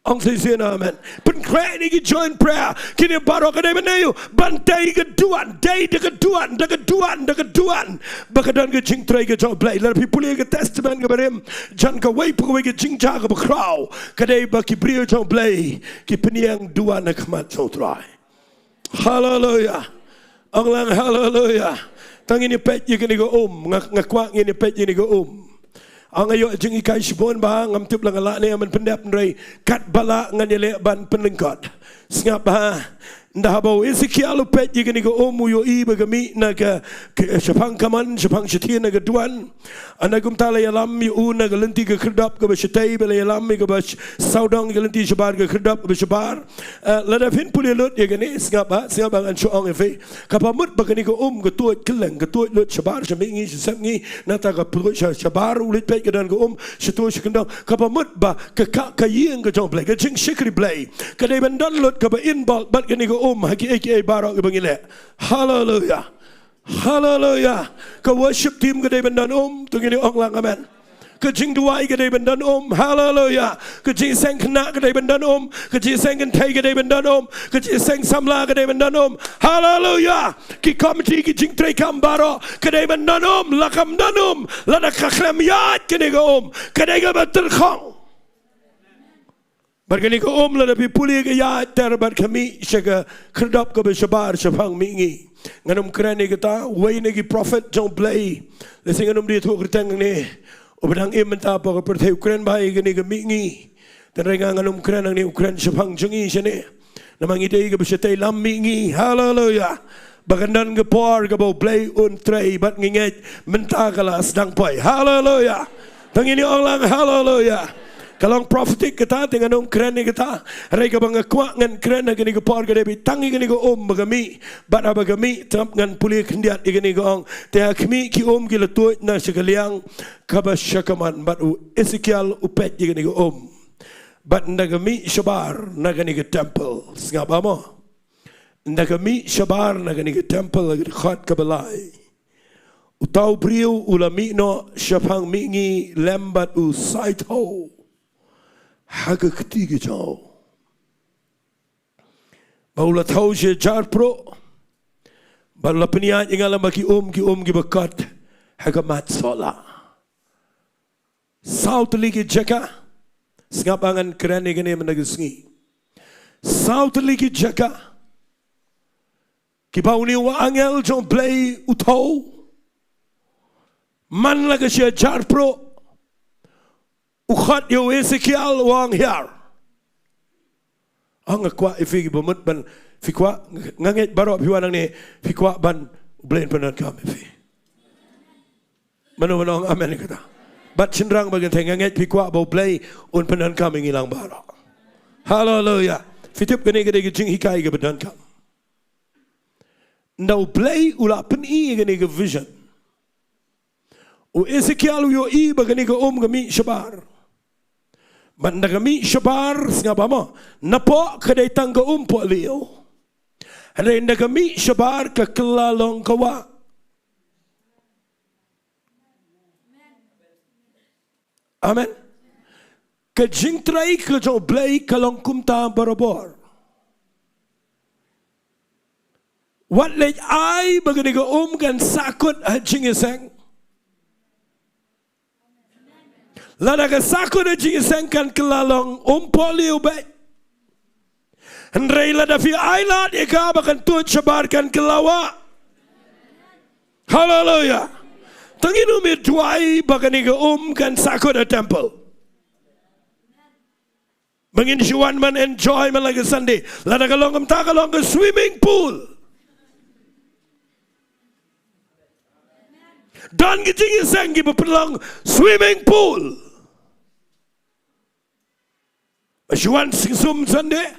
Ong sa shisien amen. Pynkhreh ïa ki joint prayer. Kine baroh ka dei ban ïoh ban tei ka duwan, tei da ka duwan, da ka duwan, da ka duwan. Ba ka don ka jingtrei ka jong U Blei. Lada phi pule ka Testament kaba rim, jan kawei pa kawei ka jingjia kaba khraw, ka dei ba ki briew jong U Blei ki pynïeng duwan ha khmat jong U Trai. Haleluya. Ong lang haleluya. Tang ngin ïa peit ïa kane ka um, nga, nga kwah ngin ïa peit ïa kane ka um. Ong nga ïoh jinghikai shibun bha, ngam tip la nga lah ne em ban pyndep, hynrei katba lah ngan ïaleh ban pynlyngkot. Sngap bha. Ynda haba u Esekiel u peit ïa kane ka um, u ïohi ba ka mih na ka, ka shaphang kamon, shaphang shathie na ka duwan. Hynda kumta la ïalam ïa u na ka lynti ka khyrdop kaba shatei, ba la ïalam ïa kaba sh-, sawdong ïa ka lynti shabar ka khyrdop kaba shabar. Eh, lada phin pule lut ïa kane, sngap bha, sngap bha ngan shu ong ïa phi. Kaba mut ba kane ka um ka tuid kylleng, ka tuid lut shabar, sha mihngi, sha sepngi, nangta ka tuid sha, shabar, u leit peit ka don ka um, sha tuid sha kyndong. Kaba mut ba ka, ka, ka ïing ka jong U Blei, ka jingshakri Blei, ka dei ban don lut kaba involve bad kane ka um ha kiei kiei baroh kiba ngi leh. Haleluya. Haleluya. Ka worship team ka dei ban don um, to ngin ong lang amen. Ka jingduwai ka dei ban don um. Haleluya. Ka jingseng khynnah ka dei ban don um. Ka jingseng kynthei ka dei ban don um. Ka jingseng samla ka dei ban don um. Haleluya. Ki committee, ki jingtrei kam baroh ka dei ban don um. La kam don um, lada ka khlem ïaid kane ka um, ka dei kaba tyrkhong. Bad kane ka um, lada phi pule ka ïaid ter bad ka mih sha ka khyrdop kaba shabar shaphang mihngi. Ngan ym kren ïa kata, uwei na ki prophet jong U Blei, lehse ngan ym dei thuh kyrteng ne, uba dang im mynta hapoh ka pyrthei, u kren bha ïa kane ka mihngi. Tang hynrei nga ngan ym kren hangne, u kren shaphang jong ngi shane. Namar ngi dei kiba shatei lam mihngi. Haleluya. Ba kan don ka por kaba U Blei un trei bad ngi ngeit mynta ka la sdang poi. Haleluya. Tang ngin ong lang haleluya. Ka long prophetic kata, te ngan ym kren ïa kata. Hynrei kaba nga kwah ngan kren ha kane ka por ka dei ba tang ïa kane ka um ba ka mih. Bad haba ka mih, te ngan pule khyndiat ïa kane ka ong. Te ha khmih ki um ki la tuid na sha ka liang kaba sha kamon, bad u Esekiel u peit ïa kane ka um. Bad ynda ka mih shabar na kane ka temple. Sngap bha mo. Ynda ka mih shabar na kane ka temple, ha ka dkhot kaba lai, uta u briew u la mih noh shaphang mihngi lem bad u saithew ha ka kti ka jong u. Bad u la thew sha jar pruh. Bad u la pynïaid ïa nga lem bad ki um, ki um kiba kot ha ka mat sohla. Saw tylli ki jaka. Sngap bha, ngan kren ïa kane mynta ka sngi. Saw tylli ki jaka kiba une u angel jong U Blei u thew man la ka shi hajar pruh. U khot ïa u Esekiel, u ong hiar. Ong nga kwah ïa phi kiba mut ban, phi kwah, nga ngeit baroh phi wan hangne, phi kwah ban U Blei un pyndonkam ïa phi. Mano mano ong amen ïa kata. Bad shynrang bad kynthei, nga ngeit phi kwah ba U Blei un pyndonkam ïa ngi lang baroh. Haleluya. Phi tip kane ka dei ka jinghikai kaba donkam. Ynda U Blei u la pyni ïa kane ka vision, u Esekiel u ïohi ba kane ka um ka mih shabar. Bad ynda ka mih shabar, sngap bha mo, napoh ka dei tang ka um pohliew. Hynrei ynda ka mih shabar ka kylla long ka wah. Amen. Ka jingtrei ka jong U Blei ka long kumta barabor. Wat leit ai ba kane ka um kan sahkut ha jingïaseng. Lada ka sahkut ha jingïaseng kan kylla long um pohliew beit. Hynrei lada phi ai lad ïa ka ba kan tuid shabar kan kylla wah. Haleluya. Tang ngin ym duwai ba kane ka um kan sahkut ha temple. Ba ngin shu wan ban enjoy man la ka Sunday. Lada ka long kumta ka long ka swimming pool. Don ki jingïaseng kiba pynlong swimming pool. Ba shu wan sum Sunday.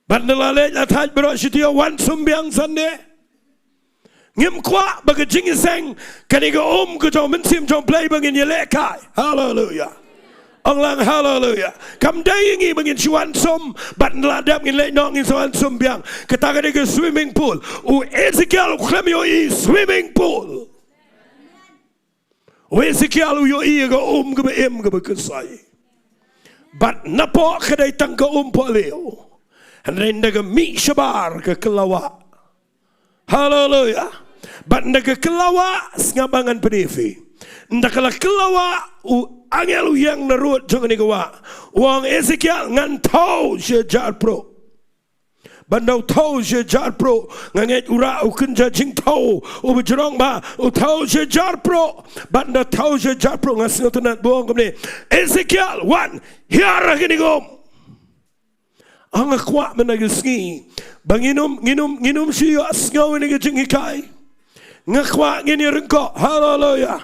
Bad ynda la leit la thait baroh shi taïew wan sum biang Sunday. Ngim kwah ba ka jingïaseng kane ka um ka jong u Mynsiem jong U Blei ba ngin ïalehkai. Haleluya. Ong lang haleluya. Kam dei ïa ngi ba ngin shu wan sum bad ynda la dep ngin leit noh ngin sa wan sum biang. Kata ka dei ka swimming pool. U Ezekiel u khlem ïohi swimming pool. U Ezekiel u ïohi ïa ka um kaba im kaba kynsai. Bad napoh ka dei tang ka um pohliew. Hynrei ynda ka mih shabar ka kylla wah. Haleluya. Bad ynda ka kylla wah, sngap ba ngan pyni ïa phi. Ynda ka la kylla wah, u angel u ïeng na rud jong kane ka wah. U ong Ezekiel ngan thew shi hajar pruh. Bad ynda u thew shi hajar pruh, nga ngeit u rah u kynja jingthew, u ba jrong ba, u thew shi hajar pruh. Bad ynda thew shi hajar pruh, nga sngewtynnat ba u ong kumne. Ezekiel, wan, hiar ha kane ka um. Ah, nga kwah mynta ka sngi ba ngin ym, ngin ym, ngin ym shu ïohsngew ïa kane ka jinghikai. Nga kwah ngin ïaryngkoh. Haleluya.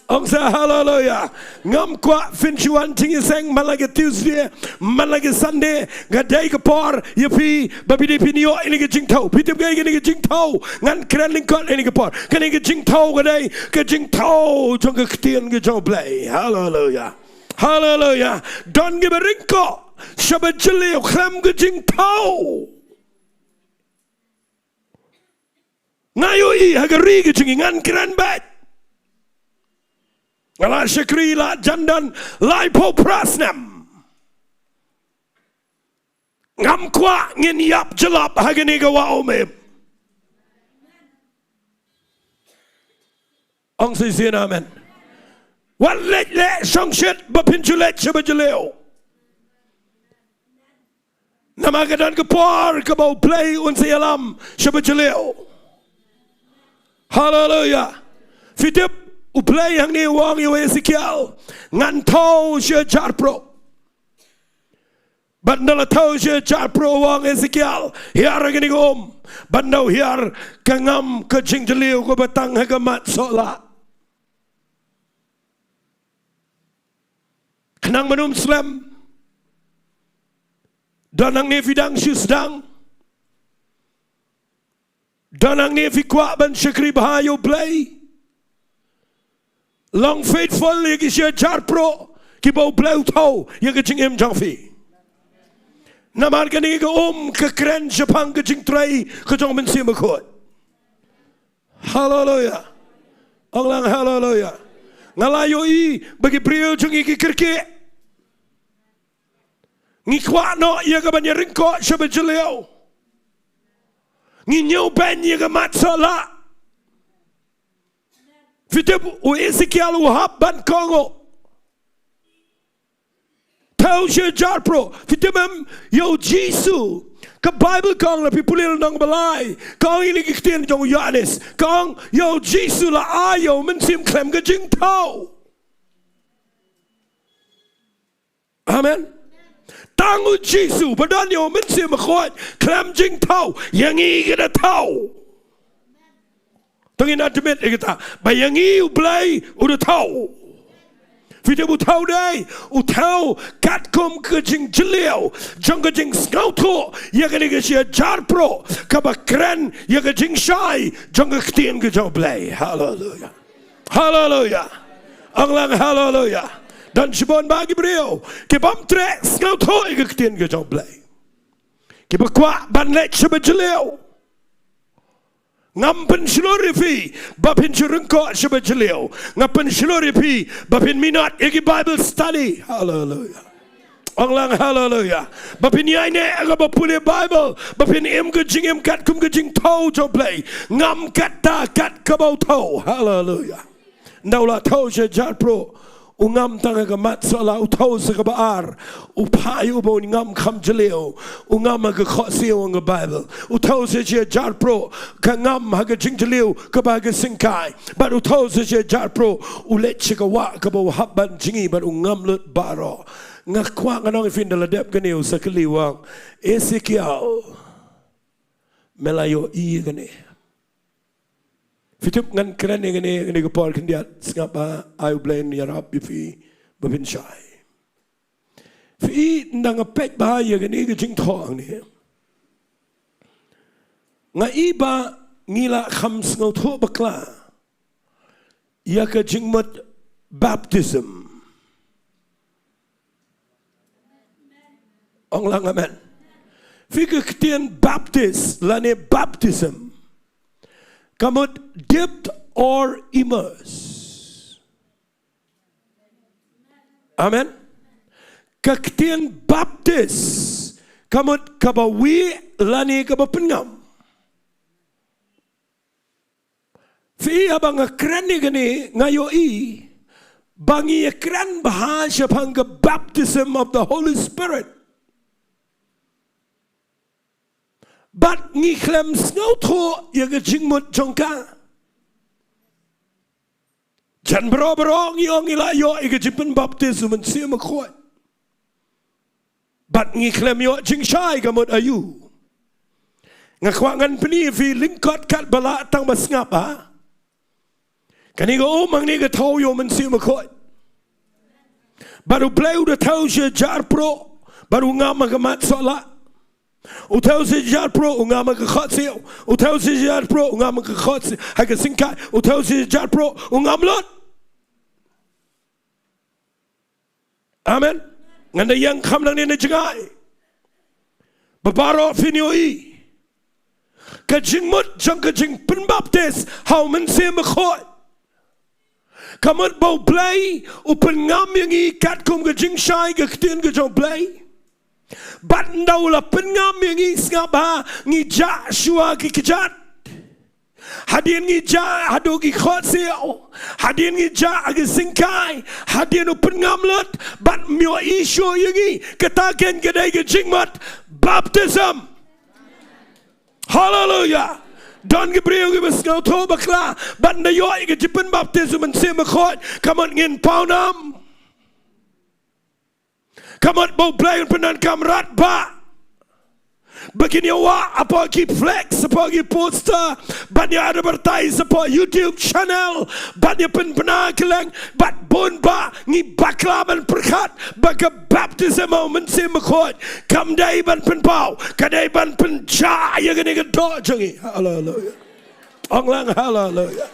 Ong sa haleluya. Ngam kwah phin shu wan jingïaseng man la ka Tuesday, man la ka Sunday. Ka dei ka por ïa phi ba phi dei phin ïoh ïa kane ka jingthew. Phi tip kaei kane ka jingthew? Ngan kren lyngkot ïa kane ka por. Kane ka jingthew ka dei ka jingthew jong ka ktien ka jong U Blei. Haleluya. Haleluya. Don kiba ryngkoh sha ba jylliew khlem ka jingthew. Nga ïohi ha ka ri ka jong ngi, ngan kren beit. Nga la shakri la jan don laiphew phra snem. Ngam kwah ngin ïap jyllop ha kane ka wah um im. Ong shisien amen. Wat leit leh shongshit ba phin shu leit sha ba jylliew. Namar ka don ka por kaba U Blei un sa ïalam sha ba jylliew. Haleluya. Phi tip U Blei hangne u ong ïa u Ezekiel, ngan thew shi hajar pruh. Bad ynda la thew shi hajar pruh u ong Ezekiel, hiar ha kane ka um. Bad ynda u hiar ka ngam ka jingjylliew kaba tang ha ka mat sohlah. Khnang ban ym slem. Don hangne phi dang shu sdang. Don hangne phi kwah ban shakri bha ïa U Blei. Long faithful ïa ki shi hajar pruh kiba U Blei u thew ïa ka jingim jong phi. Namar kane ka um ka kren shaphang ka jingtrei ka jong U Mynsiem Bakhuid. Haleluya. Ong lang haleluya. Nga la ïohi ba ki briew jong ngi ki kyrkieh. Ngi kwah noh ïa ka ban ïaryngkoh sha ba jylliew. Ngi ñiewbeiñ ïa ka mat sohlah. Phi tip u Ezekiel u hap ban kohnguh. Thew shi hajar pruh. Phi tip em ïa u Jisu. Ka Baibl ka ong la phi pule lynnong ba lai. Ka ong ïa kine ki ktien jong u Ïoannis. Ka ong ïa u Jisu la ai ïa u Mynsiem khlem ka jingthew. Amen. Tang u Jisu ba don ïa u Mynsiem Bakhuid khlem jingthew, ïa ngi ki da thew. To ngin admit ïa kata ba ïa ngi U Blei u da thew. Phi tip u thew dei, u thew katkum ka jingjylliew jong ka jingsngewthuh ïa kane ka shi hajar pruh kaba kren ïa ka jingshai jong ka ktien ka jong U Blei. Haleluya. Haleluya. Ong lang haleluya. Don shibun bah ki briew ki bym treh sngewthuh ïa ka ktien ka jong U Blei. Kiba kwah ban leit sha ba jylliew. Ngam pynshlur ïa phi ba phin shu ryngkoh sha ba jylliew. Nga pynshlur ïa phi ba phin minot ïa ki Bible study. Haleluya. Ong lang haleluya. Ba phin ïaineh ha kaba pule Baibl, ba phin im ka jingim katkum ka jingthew jong U Blei. Ngam katta kat kaba u thew. Haleluya. Ynda u la thew shi hajar pruh, u ngam tang ha ka mat sohlah, u thew sa kaba ar. U phah ïa u ba un ngam kham jylliew. U ngam ha ka khohsiew, ong ka Baibl. U thew sa shi hajar pruh, ka ngam ha ka jingjylliew kaba ha ka syngkai. Bad u thew sa shi hajar pruh, u leit sha ka wah kaba u hap ban jngi bad u ngam lut baroh. Nga kwah ngan ong ïa phi ynda la dep kane u sa kylli u ong, Ezekiel, me la ïohi ïa kane? Phi tip ngan kren ïa kane, kane ka por khyndiat, sngap bha, ai U Blei un ïarap ïa phi ba phin shai. Phi, ynda nga peit bha ïa kane ka jingthoh hangne, nga i ba ngi la kham sngewthuh bakla ïa ka jingmut baptism. Ong lang amen. Phi, ka ktien baptis lane baptism ka mut dipped or immersed. Amen. Ka ktien baptis ka mut kaba wih lane kaba pynngam. Phi, haba nga kren ïa kane, nga ïohi ba ngi ïa kren bha shaphang ka baptism of the Holy Spirit. Bad ngi khlem sngewthuh ïa ka jingmut jong ka. Jan baroh baroh ngi ong ngi la ïoh ïa ka jingpynbaptis u Mynsiem Bakhuid. Bad ngi khlem ïoh jingshai ka mut aïu. Nga kwah ngan pyni ïa phi lyngkot katba lah tang ba sngap, ha. Kane ka um hangne ka thew ïa u Mynsiem Bakhuid. Bad U Blei u da thew sha jar pruh, bad u ngam ha ka mat sohlah. U thew sha jar pruh, u ngam ha ka khohsiew. U thew sha jar pruh, u ngam ha ka khohsiew, ha ka syngkai. U thew sha jar pruh, u ngam lut. Amen. Ngan da ïeng kham nangne na jngai. Ba baroh phin ïohi ka jingmut jong ka jingpynbaptis ha u Mynsiem Bakhuid ka mut ba U Blei u pynngam ïa ngi katkum ka jingshai ka ktien ka jong U Blei. Bad ynda u la pynngam ïa ngi, sngap bha, ngi jah shuwa ki kjat. Hadien ngi jah haduh ki khohsiew, hadien ngi jah ha ki syngkai, hadien u pynngam lut, bad ym ïohi shuh ïa ngi. Kata keiñ ka dei ka jingmut baptism. Haleluya. Don ki briew kiba sngewthuh bakla, bad ynda ïoh ïa ka jingpynbaptis u Mynsiem Bakhuid ka mut ngin paw nam. Ka mut ba U Blei un pyndonkam rat ba, ba kin ïa wah hapoh ki flex, hapoh ki poster, ban ïa advertise hapoh YouTube channel, ban ïa pynbna kylleng, bad bun ba ngi bakla ban pyrkhat ba ka baptism ha u Mynsiem Bakhuid kam dei ban pynpaw, ka dei ban pynjah ïa kane ka doh jong ngi. Haleluya. Ong lang haleluya.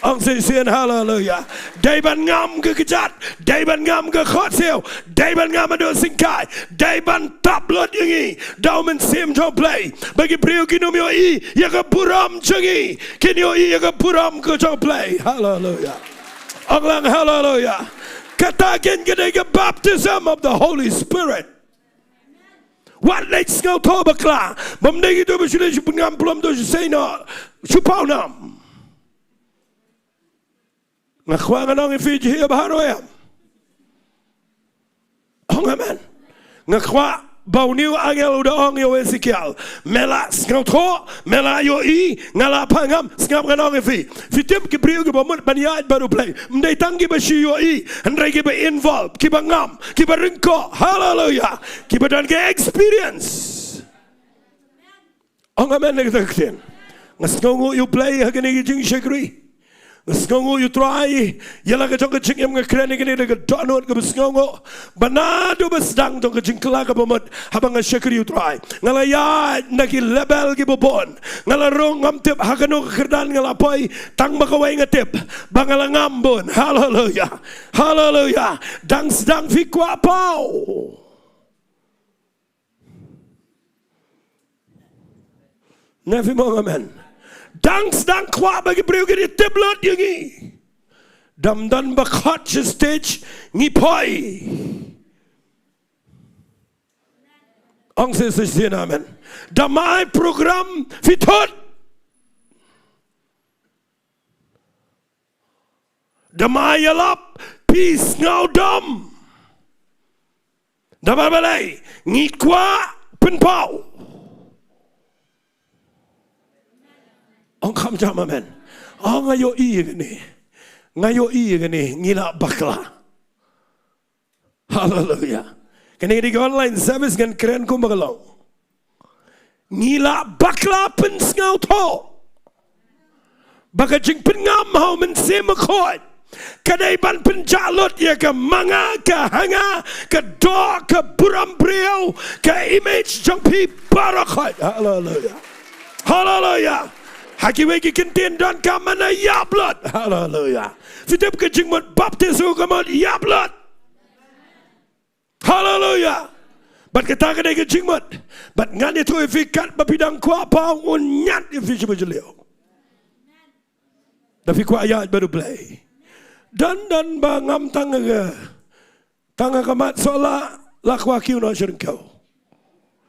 Ong shisien haleluya. Dei ban ngam ka kjat, dei ban ngam ka khohsiew, dei ban ngam haduh syngkai, dei ban tap lut ïa ngi da u Mynsiem jong U Blei. Ba ki briew kin ym ïohi ïa ka burom jong ngi, kin ïohi ïa ka burom ka jong U Blei. Haleluya. Ong lang haleluya. Kata keiñ ka dei ka baptism of the Holy Spirit. Wat leit sngewthuh bakla. Bym dei kito ba shu leit shu pynngam plum, to shu sei noh, shu paw nam. Nga kwah ngan ong ïa phi, jia baroh em. Ong amen. Nga kwah ba une u angel u da ong ïa u Esekiel, me la sngewthuh, me la ïohi, nga la pynngam. Sngap, ngan ong ïa phi. Phi tip ki briew kiba mut ban ïaid bad U Blei ym dei tang kiba shu ïohi, hynrei kiba involve, kiba ngam, kiba ryngkoh. Haleluya. Kiba don ka experience. Ong amen na kata ka ktien. Nga sngewnguh ïa U Blei ha kane ka jingshakri. Nga sngewnguh ïa U Trai ïa la ka jong ka jingim. Nga kren ïa kane da ka dohnud kaba sngewnguh. Ba naduh ba sdang jong ka jingkylla kaba mut haba nga shakri ïa U Trai, nga la ïaid na ki level kiba bun. Nga la rung, ngam tip ha kano ka kyrdan nga la poi, tang ba kawei nga tip, ba nga la ngam bun. Haleluya. Haleluya. Dang sdang phi kwah paw. Ne phim ong amen? Dang sdang kwah ba ki briew kin ïa tip lut ïa ngi. Dam don ba khot sha stage ngi poi. Ong shisien amen. Dam ai program phi thut. Dam ai ïalap phi sngewdom. Dam ai balei? Ngi kwah pynpaw. Ong kham jam amen. Ong, nga ïohi ïa kane. Nga ïohi ïa kane. Ngi la bakla. Haleluya. Kane ka dei ka online service, ngan kren kumba ka long. Ngi la bakla pynsngewthuh. Ba ka jingpynngam ha u Mynsiem Bakhuid ka dei ban pynjah lut ïa ka ma nga, ka ha nga, ka doh, ka burom briew, ka image jong phi baroh khoit. Haleluya. Haleluya. Ha kiwei ki kyntien donkam ban ïap lut. Haleluya. Phi tip ka jingmut baptisu ka mut ïap lut. Haleluya. Bad kata ka dei ka jingmut. Bad ngan ïathuh ïa phi katba phi dang kwah paw, un ñiad ïa phi sha ba jylliew. Da phi kwah ïaid bad U Blei. Don don ba ngam tang ha ka, tang ha ka mat sohlah, la kwah kiew noh sha ryngkew.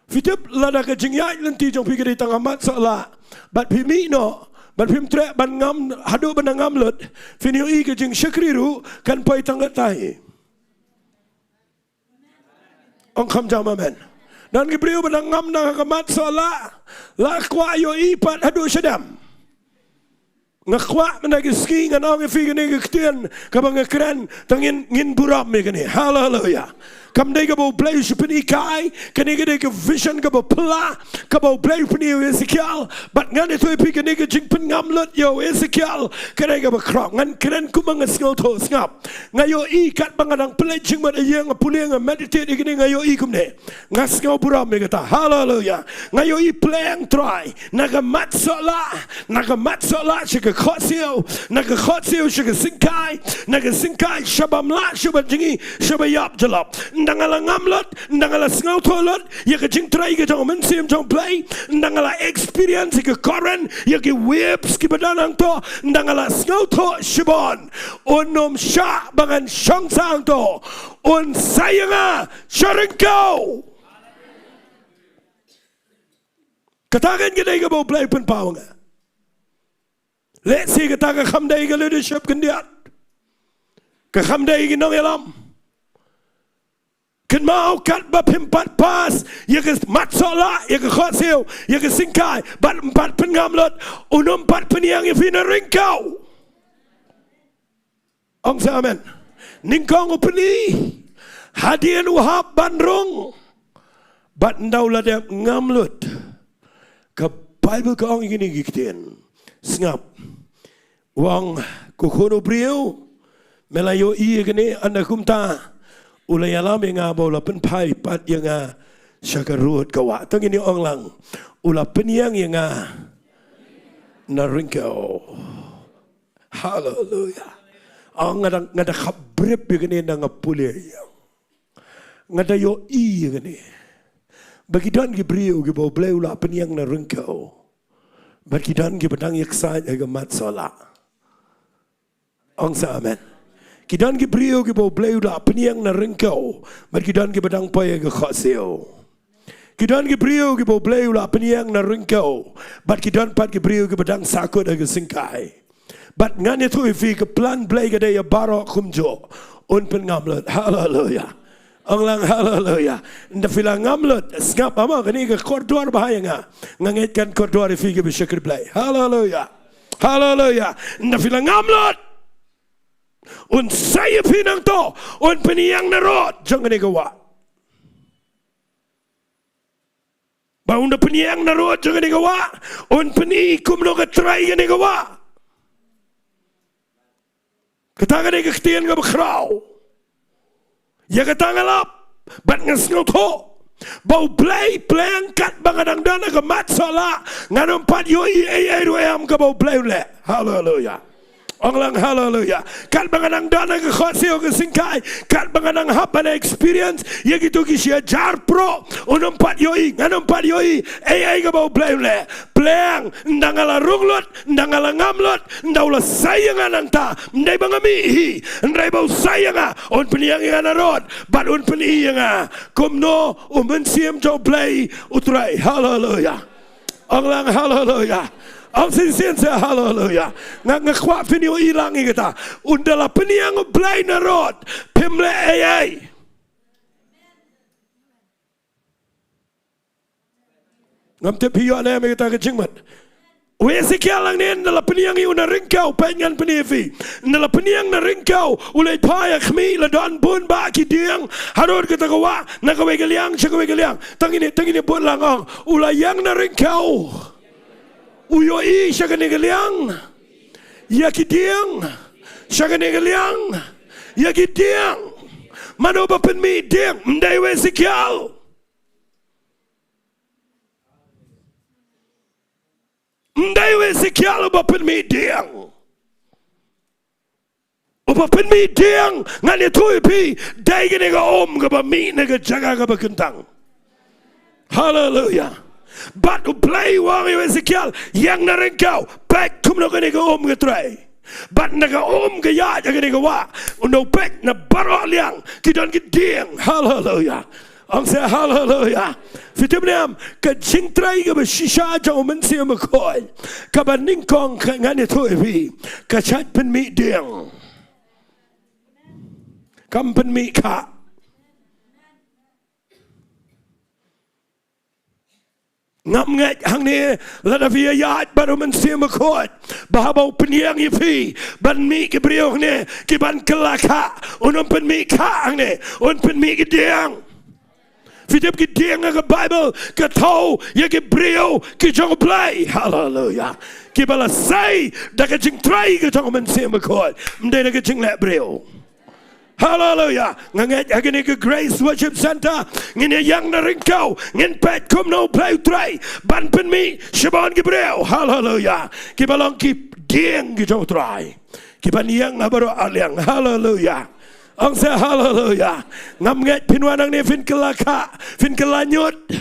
Phi tip, lada ka jingïaid lynti jong phi ka dei tang ha mat sohlah, bad phi mih noh, bad phim treh ban ngam, haduh ban da ngam lut, phin ïohi ka jingshakri ruh kan poi tang katta hi. Ong kham jam amen. Don ki briew ba dang ngam na ka mat sohlah, la kwah ïohi pat haduh shadem. Nga kwah mynta ki sngi ngan ong ïa phi kane ka ktien kaba nga kren, tang ngin, ngin burom ïa kane. Haleluya. Kam dei kaba U Blei u shu pynhikai, kane ka dei ka vision kaba pla kaba U Blei u pyni ïa u Esekiel. Bad ngan ïathuh ïa phi kane ka jingpynngam lut ïa u Esekiel ka dei kaba khraw. Ngan kren kumba nga sngewthuh, sngap. Nga ïohi katba nga dang pynleit jingmut ha ïing, nga pule, nga meditate ïa kine, nga ïohi kumne. Nga sngew burom ïa kata. Haleluya. Nga ïohi pleng Trai. Na ka mat sohlah, na ka mat sohlah sha ka khohsiew, na ka khohsiew sha ka syngkai, na ka syngkai sha bym lah shuh ban jngi, sha ba ïap jyllop. Ynda nga la ngam lut, ynda nga la sngewthuh lut ïa ka jingtrei ka jong u Mynsiem jong U Blei, ynda nga la experience ïa ka current, ïa ki waves kiba don hangto, ynda nga la sngewthuh shibun, un ym shah ba ngan shong sha hangto, un sa ïa nga sha ryngkew. Kata kan ka dei kaba U Blei u pynpaw ïa nga. Lehse kata ka kham dei ka leadership khyndiat, ka kham dei ki nongïalam. Kynmaw katba phim pat pass ïa ka mat sohlah, ïa ka khohsiew, ïa ka syngkai, bad ym pat pynngam lut, un ym pat pynïeng ïa phi na ryngkew. Ong sa amen. Nyngkong u pyni, hadien u hap ban rung, bad ynda u la dep ngam lut. Ka Baibl ka ong ïa kine ki ktien. Sngap. U ong, ko khun u briew, me la ïohi ïa kane, ynda kumta u la ïalam ïa nga bad u la pynphai pat ïa nga sha ka rud ka wah. To ngin ong lang, u la pynïeng ïa nga na ryngkew. Haleluya. Oh, nga da, nga da khapbrip ïa kane ynda nga pule ïa. Nga da ïohi ïa kane. Ba ki don ki briew kiba U Blei u la pynïeng na ryngkew, bad ki don kiba dang ïaksaid ha ka mat sohlah. Ong sa amen. Ki don ki briew kiba U Blei u la pynïeng na ryngkew, bad ki don kiba dang poi ha ka khohsiew. Ki don ki briew kiba U Blei u la pynïeng na ryngkew, bad ki don pat ki briew kiba dang sahkut ha ka syngkai. Bad ngan ïathuh ïa phi, ka plan Blei ka dei ïa baroh kumjuh. Un pynngam lut. Haleluya. Ong lang haleluya. Ynda phi la ngam lut, sngap, ama kane ka kordor ba ha ïa nga. Nga ngeit kan kordor ïa phi kiba shakri Blei. Haleluya. Haleluya. Ynda phi la ngam lut, un sa ïa phi nangto, un pynïeng na rud jong kane ka wah. Ba un da pynïeng na rud jong kane ka wah, un pyni kumno ka trai kane ka wah. Kata ka dei ka ktien kaba khraw. Ïa kata nga lap bad nga sngewthuh ba U Blei, pleng katba nga dang don ha ka mat sohlah, ngan ym pat ïohi ei ei ruh em kaba U Blei u leh. Haleluya. Ong lang haleluya. Katba nga dang don ha ka khohsiew ka syngkai, katba nga dang hap ban experience ïa kito ki shi hajar pruh, un ym pat ïohi, ngan ym pat ïohi ei ei kaba U Blei u leh. Pleng, ynda nga la rung lut, ynda nga la ngam lut, ynda u la sa ïa nga nangta, ym dei ba nga mih hi, hynrei ba u sa ïa nga, un pynïeng ïa nga na rud bad un pyni ïa nga kumno u Mynsiem jong U Blei u trei. Haleluya. Ong lang haleluya. Ong shisien sa haleluya. Nga, nga kwah phin ïohi lang ïa kata. Ynda la pynïeng U Blei na rud, phim leh ei ei. Ngam tip phi ïoh ne em ïa kata ka jingmut. U Esekiel hangne, ynda la pynïeng ïa u na ryngkew, peit ngan pyni ïa phi. Ynda la pynïeng na ryngkew, u leit phai ha khmih, la don bun bah ki dieng harud kata ka wah, na kawei ka liang sha kawei ka liang. Tang ine, tang ine bun lang, ong. U la ïeng na ryngkew, u ïohi sha kane ka liang. Ïa ki dieng. Sha kane ka liang. Ïa ki dieng. Mano ba pynmih dieng? Ym dei u Esekiel. Ym dei u Esekiel uba pynmih dieng. Uba pynmih dieng, ngan ïathuh ïa phi, dei kane ka um kaba mih na ka jaka kaba kyntang. Haleluya. Bad U Blei u ong ïa u Esekiel, ïeng na ryngkew, peit kumno kane ka um ka trei. Bad na ka um ka ïaid ha kane ka wah, u ong peit na baroh liang ki don ki dieng. Haleluya. Ong sa haleluya. Phi tip ne em, ka jingtrei kaba shisha jong U Mynsiem Bakhuid, kaba nyngkong, ka ngan ïathuh ïa phi, ka shait pynmih dieng. Kam pynmih khah. Ngam ngeit hangne, lada phi ïaid bad U Mynsiem Bakhuid, ba haba u pynïeng ïa phi ban mih ki briew hangne ki ban kylla khah, un ym pynmih khah hangne, un pynmih ki dieng. Phi tip ki dieng ha ka Baibl ka thew ïa ki briew ki jong U Blei. Haleluya. Kiba la sei da ka jingtrei ka jong U Mynsiem Bakhuid, ym dei da ka jingleh briew. Haleluya. Nga ngeit ha kane ka Grace Worship Centre ngin ïa ïeng na ryngkew, ngin peit kumno U Blei u trei ban pynmih shibun ki briew. Haleluya. Kiba long ki dieng ki jong U Trai, kiban ïeng ha baroh arliang. Haleluya. Ong sa haleluya. Ngam ngeit phin wan hangne phin kylla khah, phin kylla ñiut.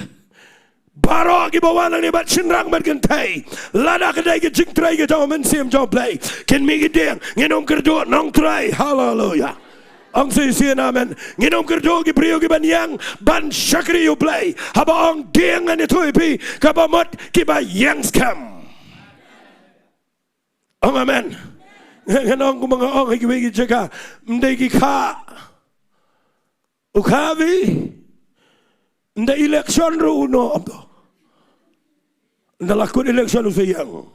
Baroh kiba wan hangne bad shynrang bad kynthei, lada ka dei ka jingtrei ka jong U Mynsiem jong U Blei, kin mih ki dieng. Ngin ym kyrduh nongtrei. Haleluya. Ong sa shisien amen. Ngin ym kyrduh ki briew kiban ïeng ban shakri U Blei. Haba ong dieng, ngan ïathuh ïa phi, kaba mut kiba ïeng skhem. Ong amen. Ngan ong kumba nga ong ha kiwei ki jaka, ym dei ki khah. U khah phi. Ynda election ruh u noh, ym to. Ynda la kut election u sa ïeng.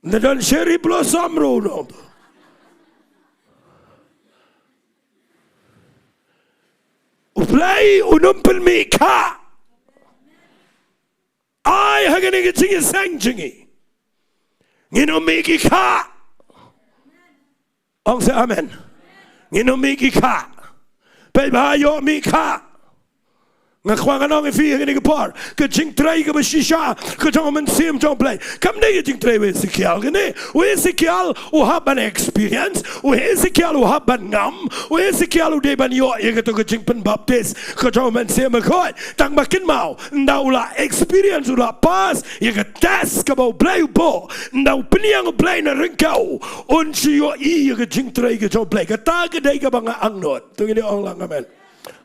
Ynda don cherry blossom ruh u noh, ym to. U Blei un ym pynmih khah. Ai ha kane ka jingïaseng jong ngi, ngin ym mih ki khah. Ong sa amen. Ngin ym mih ki khah. Peit ba ha ïoh mih khah. Nga kwah ngan ong ïa phi ha kane ka por, ka jingtrei kaba shisha ka jong U Mynsiem jong U Blei kam dei ka jingtrei u Esekiel. Kane u Esekiel u hap ban experience, u Esekiel u hap ban ngam, u Esekiel u dei ban ïoh ïa kato ka jingpynbaptis ka jong U Mynsiem Bakhuid. Tang ba kynmaw, ynda u la experience, u la pass ïa ka test kaba U Blei u buh, ynda u pynïeng U Blei na ryngkew, un shu ïohi ïa ka jingtrei ka jong U Blei. Kata ka dei kaba nga angnud. To ngin ong lang amen.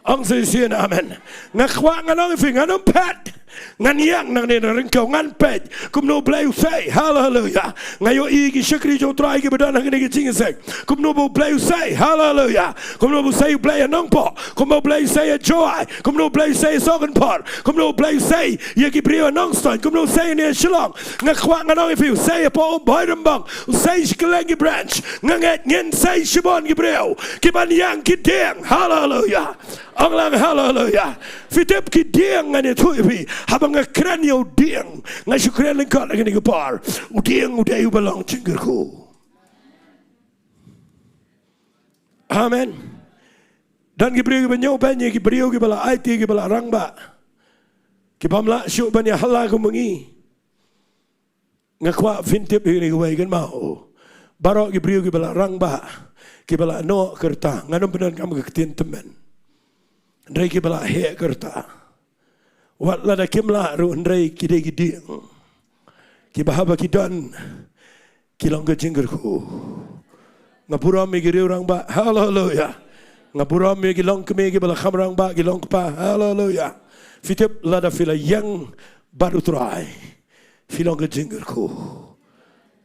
Ong sa shisien amen. Nga kwah ngan ong ïa phi, ngan ym phet. Ngan ïeng nangne na ryngkew, ngan peit kumno U Blei u sei. Haleluya. Nga ïohi ki shakri jong U Trai kiba don hangne ha ka jingïaseng, kumno ba U Blei u sei. Haleluya. Kumno ba u sei U Blei ha Nongpoh, kumno U Blei u sei ha Jowai, kumno U Blei u sei ha Sohkynphor, kumno U Blei u sei ïa ki briew ha Nongstoiñ, kumno u sei hangne ha Shillong. Nga kwah ngan ong ïa phi, u sei hapoh Bhoirymbong, u sei sha kylleng ki branch. Nga ngeit ngin sei shibun ki briew kiban ïeng ki dieng. Haleluya. Ong lang haleluya. Phi tip ki dieng, ngan ïathuh ïa phi, haba nga kren ïa u dieng, nga shu kren lyngkot ha kane ka por. U dieng u dei uba long jingkyrkhu. Amen. Don ki briew kiba ñiewbeiñ ïa ki briew kiba la aiti, kiba la rangbah, ki bym lah shuh ban ïahala kum ma ngi. Nga kwah phin tip ïa kane kawei, kynmaw, baroh ki briew kiba la rangbah, kiba la noh ka rta, ngan ym pyndonkam ka ktien tymmen, hynrei kiba la heh ka rta, wat lada kim lah ruh, hynrei ki dei ki dieng kiba haba ki don, ki long ka jingkyrkhu. Nga burom ïa ki riew rangbah. Haleluya. Nga burom ïa ki longkmie kiba la kham rangbah, ki longkpa. Haleluya. Phi tip, lada phi la ïeng bad U Trai, phi long ka jingkyrkhu.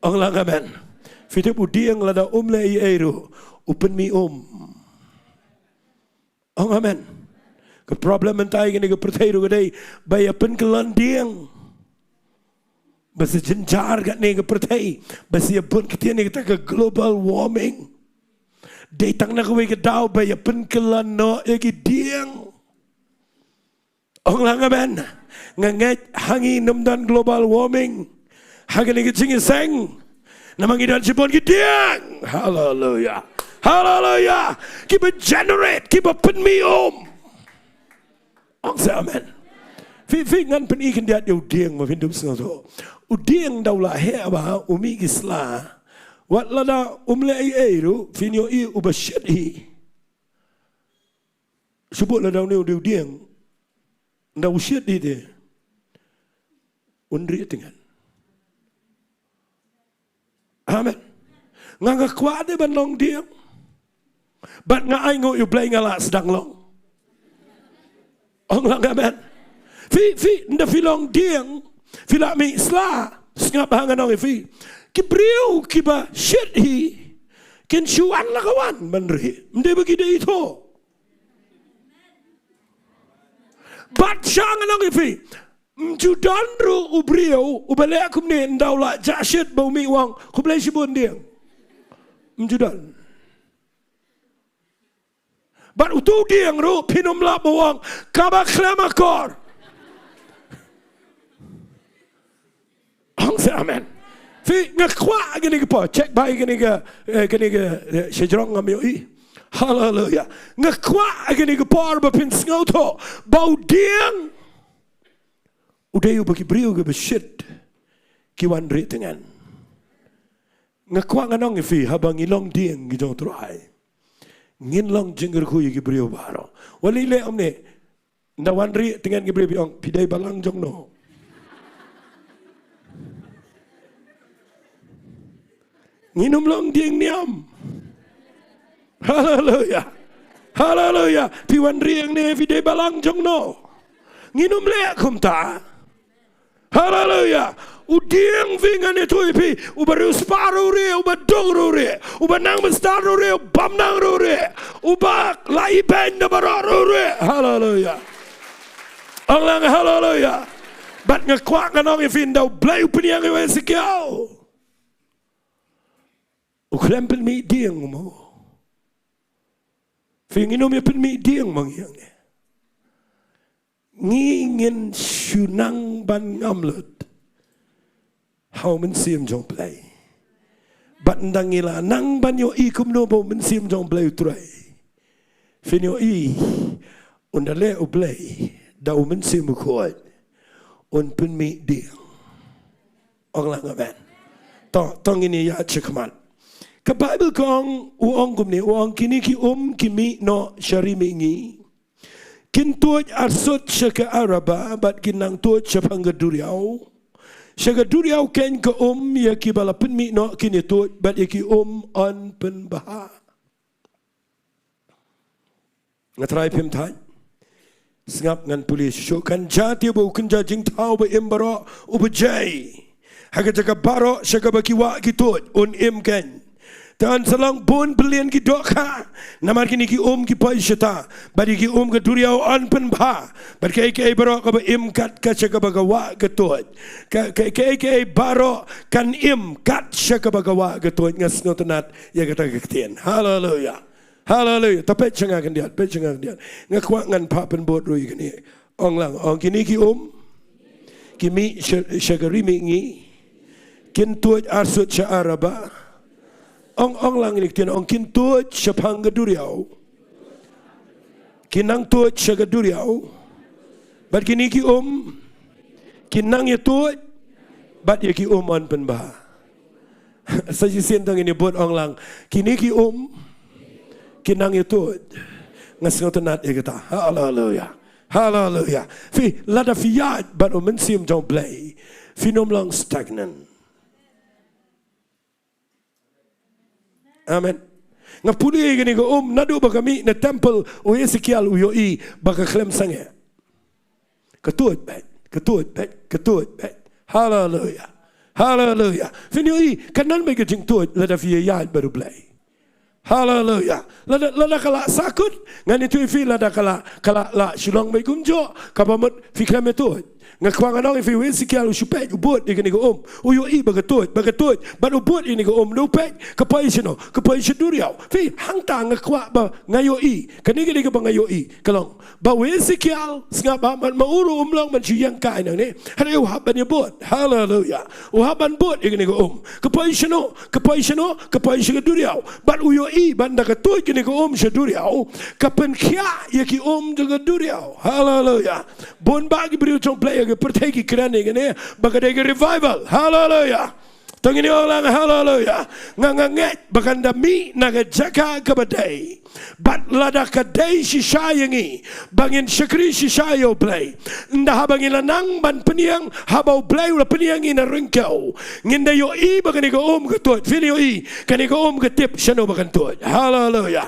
Ong lang amen. Phi tip, u dieng lada um leh ei ei ruh, u pynmih um. Ong amen. Ka problem mynta ïa kane ka pyrthei ruh ka dei ba ïa pynkyllon dieng. Ba sa jynjar kane ka pyrthei, ba sa ïa bun ktien ïa kata ka global warming. Dei tang na kawei ka daw ba ïa pynkyllon noh ïa ki dieng. Ong lang amen. Nga ngeit ha ngi ym don global warming, Ha kane ka jingïaseng. Namar ngi don shibun ki dieng. Haleluya. Haleluya. Kiba generate, kiba pynmih um. Ong sa amen. Phi, phi ngan pyni khyndiat ïa u dieng ba phin dup sngewthuh. U dieng da u la heh bha, u mih ki sla. Wat lada um leh ei ei ruh, phin ïohi uba shit hi. Shu bud lada une u dei u dieng. Da u shit hi te. Un rieh tyngen. Amen. Nga, nga kwah de ban long dieng. Bad nga ainguh ïa u Blei nga lah sdang long. Ong lang amen. Phi, phi, ynda phi long dieng, phi lah mih sla, sngap ha ngan ong ïa phi. Ki briew kiba shit hi, kin shu wan la ka wan ban rieh. Ym dei ba ki dei ithuh. Bad sha ngan ong ïa phi. Ym ju don ruh u briew, uba leh kumne ynda u la jah shit ba u mih u ong, khublei shibun dieng. Ym ju don. Bad utu u dieng ruh, phin ym lah ban ong, kaba khlem akor. Ong sa amen. Phi nga kwah kane ka por, check bha kane ka, eh, kane ka, eh, shajrong ngam ïohi. Haleluya. Nga kwah kane ka por ba phin sngewthuh, ba u dieng. U dei uba ki briew kiba shit ki wan rieh tyngen. Nga kwah ngan ong ïa phi haba ngi long dieng ki jong u Trai. Ngin long jingkyrkhu ïa ki briew baroh. Wat leh leh ym ne. Ynda wan rieh tyngen ki briew phi ong phi dei balang jong no. Ngin ym long dieng niam. Haleluya. Haleluya. Phi wan rieh ne phi dei balang jong no. Ngin ym leh kumta. Haleluya. U dieng phi ngan ïathuh ïa phi. Uba riewspah ruh rieh, uba duk ruh rieh, uba nang mynstad ruh rieh, uba ym nang ruh rieh, uba la ibeiñ da baroh ruh rieh. Haleluya. Ong lang haleluya. Bad nga kwah ngan ong ïa phi ynda u Blei u pynïeng ïa u Esekiel. U khlem pynmih dieng mo. Phi ngin ym ïa pynmih dieng mo ngi ong ïa. Ngi ngin shu nang ban ngam lut. Ha u mynsiem jong u Blei. Bad ynda ngi la nang ban ïohi kumno ba u mynsiem jong u Blei u trei. Phin ïohi. Ynda leh u Blei. Da u mynsiem u khuid. Un pynmih dieng. Ong lang amen. To, to ngin ïa ïaid shakhmat. Ka Baibl ka ong, u ong kumne, u ong kine ki um, ki mih noh, sha ri mihngi. Kin tuid arsut sha ka Araba, bad kin nang tuid shaphang ka duriaw. Sha ka duriaw keiñ ka um, ïa kiba la pynmih noh, kin ïa tuid, bad ïa ki um, yn pynbha. Nga trai phim thait. Sngap ngan pule shuh kan jati ba u kynja jingthaw ba im baroh u bajai. Ha ka jaka baroh sha kaba ki wah ki tuid un im kan. Te yn sa long bun billion ki dohkha. Namar kine ki um ki poi shata. Bad ki um ka duriaw yn pynbha. Bad kaei kaei baroh kaba im kat ka sha kaba ka wah ka tuid. Ka, ka, kaei kaei baroh kan im kat sha kaba ka wah ka tuid nga sngewtynnat ïa kata ka ktien. Haleluya. Haleluya. Ta peit sha nga khyndiat, peit sha nga khyndiat. Nga kwah ngan phah pynbud ruh ïa kine. Ong lang, ong kine ki um. Ki mih sha, sha ka ri mihngi. Kin tuid arsut sha Araba. Ong, ong lang ïa kine, ong kin tuid shaphang ka duriaw. Kin nang tuid sha ka duriaw. Bad kine ki um. Kin nang ïa tuid. Bad ïa ki um yn pynbha. Sa shisien tang ïa bud ong lang. Kine ki um. Kin nang ïa tuid. Nga sngewtynnat ïa kata. Haleluya. Haleluya. Phi, lada phi ïaid bad u mynsiem jong u Blei. Phin ym long stagnant. Amen. Nga pule ïa kane ka um, naduh ba ka mih na temple u Esekiel u ïohi ba ka khlem sangeh. Ka tuid beit, ka tuid beit, ka tuid beit. Haleluya. Haleluya. Phin ïohi, ka don beit ka jingtuid, lada phi ïaid bad u Blei. Haleluya. Lada, lada ka la sakut, ngan ïathuh ïa phi lada ka la, ka la, la Shillong beit kumjuh, kaba mut phi khlem ïa tuid. Nga kwah ngan ong ïa phi, u Esekiel u shu peit, u bud ïa kane ka um, u ïohi ba ka tuid, ba ka tuid, bad u bud ïa kane ka um, u peit, ka poi shano, ka poi sha duriaw. Phi, hangta nga kwah ba nga ïohi, kane ka dei kaba nga ïohi, ka long ba u Esekiel, sngap ba, ma, ma u ruh um long ban shu ïeng kai nangne, hynrei u hap ban ïa bud. Haleluya. U hap ban bud ïa kane ka um. Ka poi shano, ka poi shano, ka poi sha ka duriaw. Bad u ïohi ba ynda ka tuid kane ka um sha duriaw, ka pynkhiah ïa ki um jong ka duriaw. Haleluya. Bun bah ki briew jong U Blei ha ka pyrthei ki kren ïa kane ba ka dei ka revival. Haleluya. To ngin ong lang haleluya. Nga, nga ngeit ba kan da mih na ka jaka kaba dei. Bad lada ka dei shisha ïa ngi ba ngin shakri shisha ïa U Blei, ynda haba ngi la nang ban pynïeng, haba U Blei u la pynïeng ïa ngi na ryngkew, ngin da ïohi ba kane ka um ka tuid. Phin ïohi, kane ka um ka tip shano ba kan tuid. Haleluya.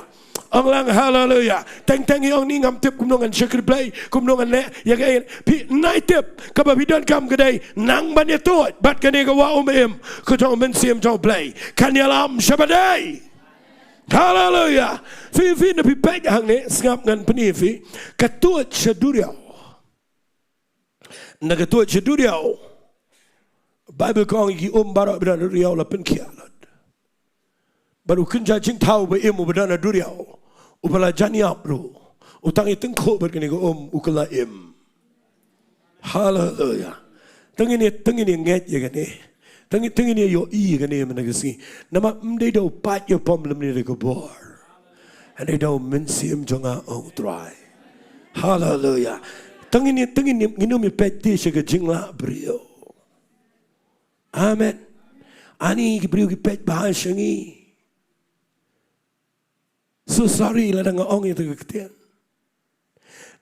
Ong lang haleluya. Teng teng i ong ni ngam tip kumno ngan shakri Blei, kumno ngan leh ïa kaei. Phi, nai tip, kaba phi donkam ka dei nang ban ïa tuid bad kane ka wah um im, ka jong U Mynsiem jong U Blei kan ïalam shaba dei. Haleluya. Phi, phi, na phi peit hangne, sngap ngan pyni ïa phi. Ka tuid sha duriaw. Na ka tuid sha duriaw, Baibl ka ong ïa ki um baroh ba don ha duriaw la pynkhiah lut. Bad u kynja jingthaw ba im uba don ha duriaw, uba la jan ïap ruh, u tang ïa tyngkhuh bad kane ka um u kylla im. Haleluya. To ngin ïa, to ngin ïa ngeit ïa kane. To ngin, to ngin ïa ïohi ïa kane mynta ka sngi. Namar ym dei da u paid ïa pom lymne da ka bor. Hynrei da U Mynsiem jong nga, ong U Trai. Haleluya. To ngin ïa, to ngin ïa, ngin ym ïa peit te sha ka jinglah briew. Amen. Ani ki briew ki peit bha sha ngi. So sorry lada nga ong ïa kata ka ktien.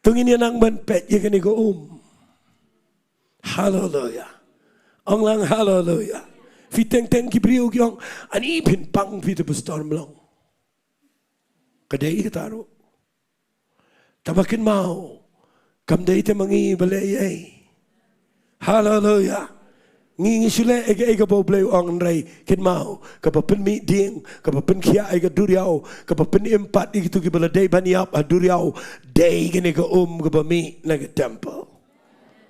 To ngin ïa nang ban peit ïa kane ka um. Haleluya. Ong lang haleluya. Phi, teng teng ki briew ki ong, ani phin pang phi te pastor Mlong. Ka dei kata ruh. Tangba kynmaw, kam dei te ma ngi ba leh ei ei. Haleluya. Ngi, ngi shu leh ei ei kaba U Blei u ong, hynrei kynmaw, kaba pynmih dieng, kaba pynkhiah ïa ka duriaw, kaba pynim pat ïa kito kiba la dei ban ïap ha duriaw, dei kane ka um kaba mih na ka temple.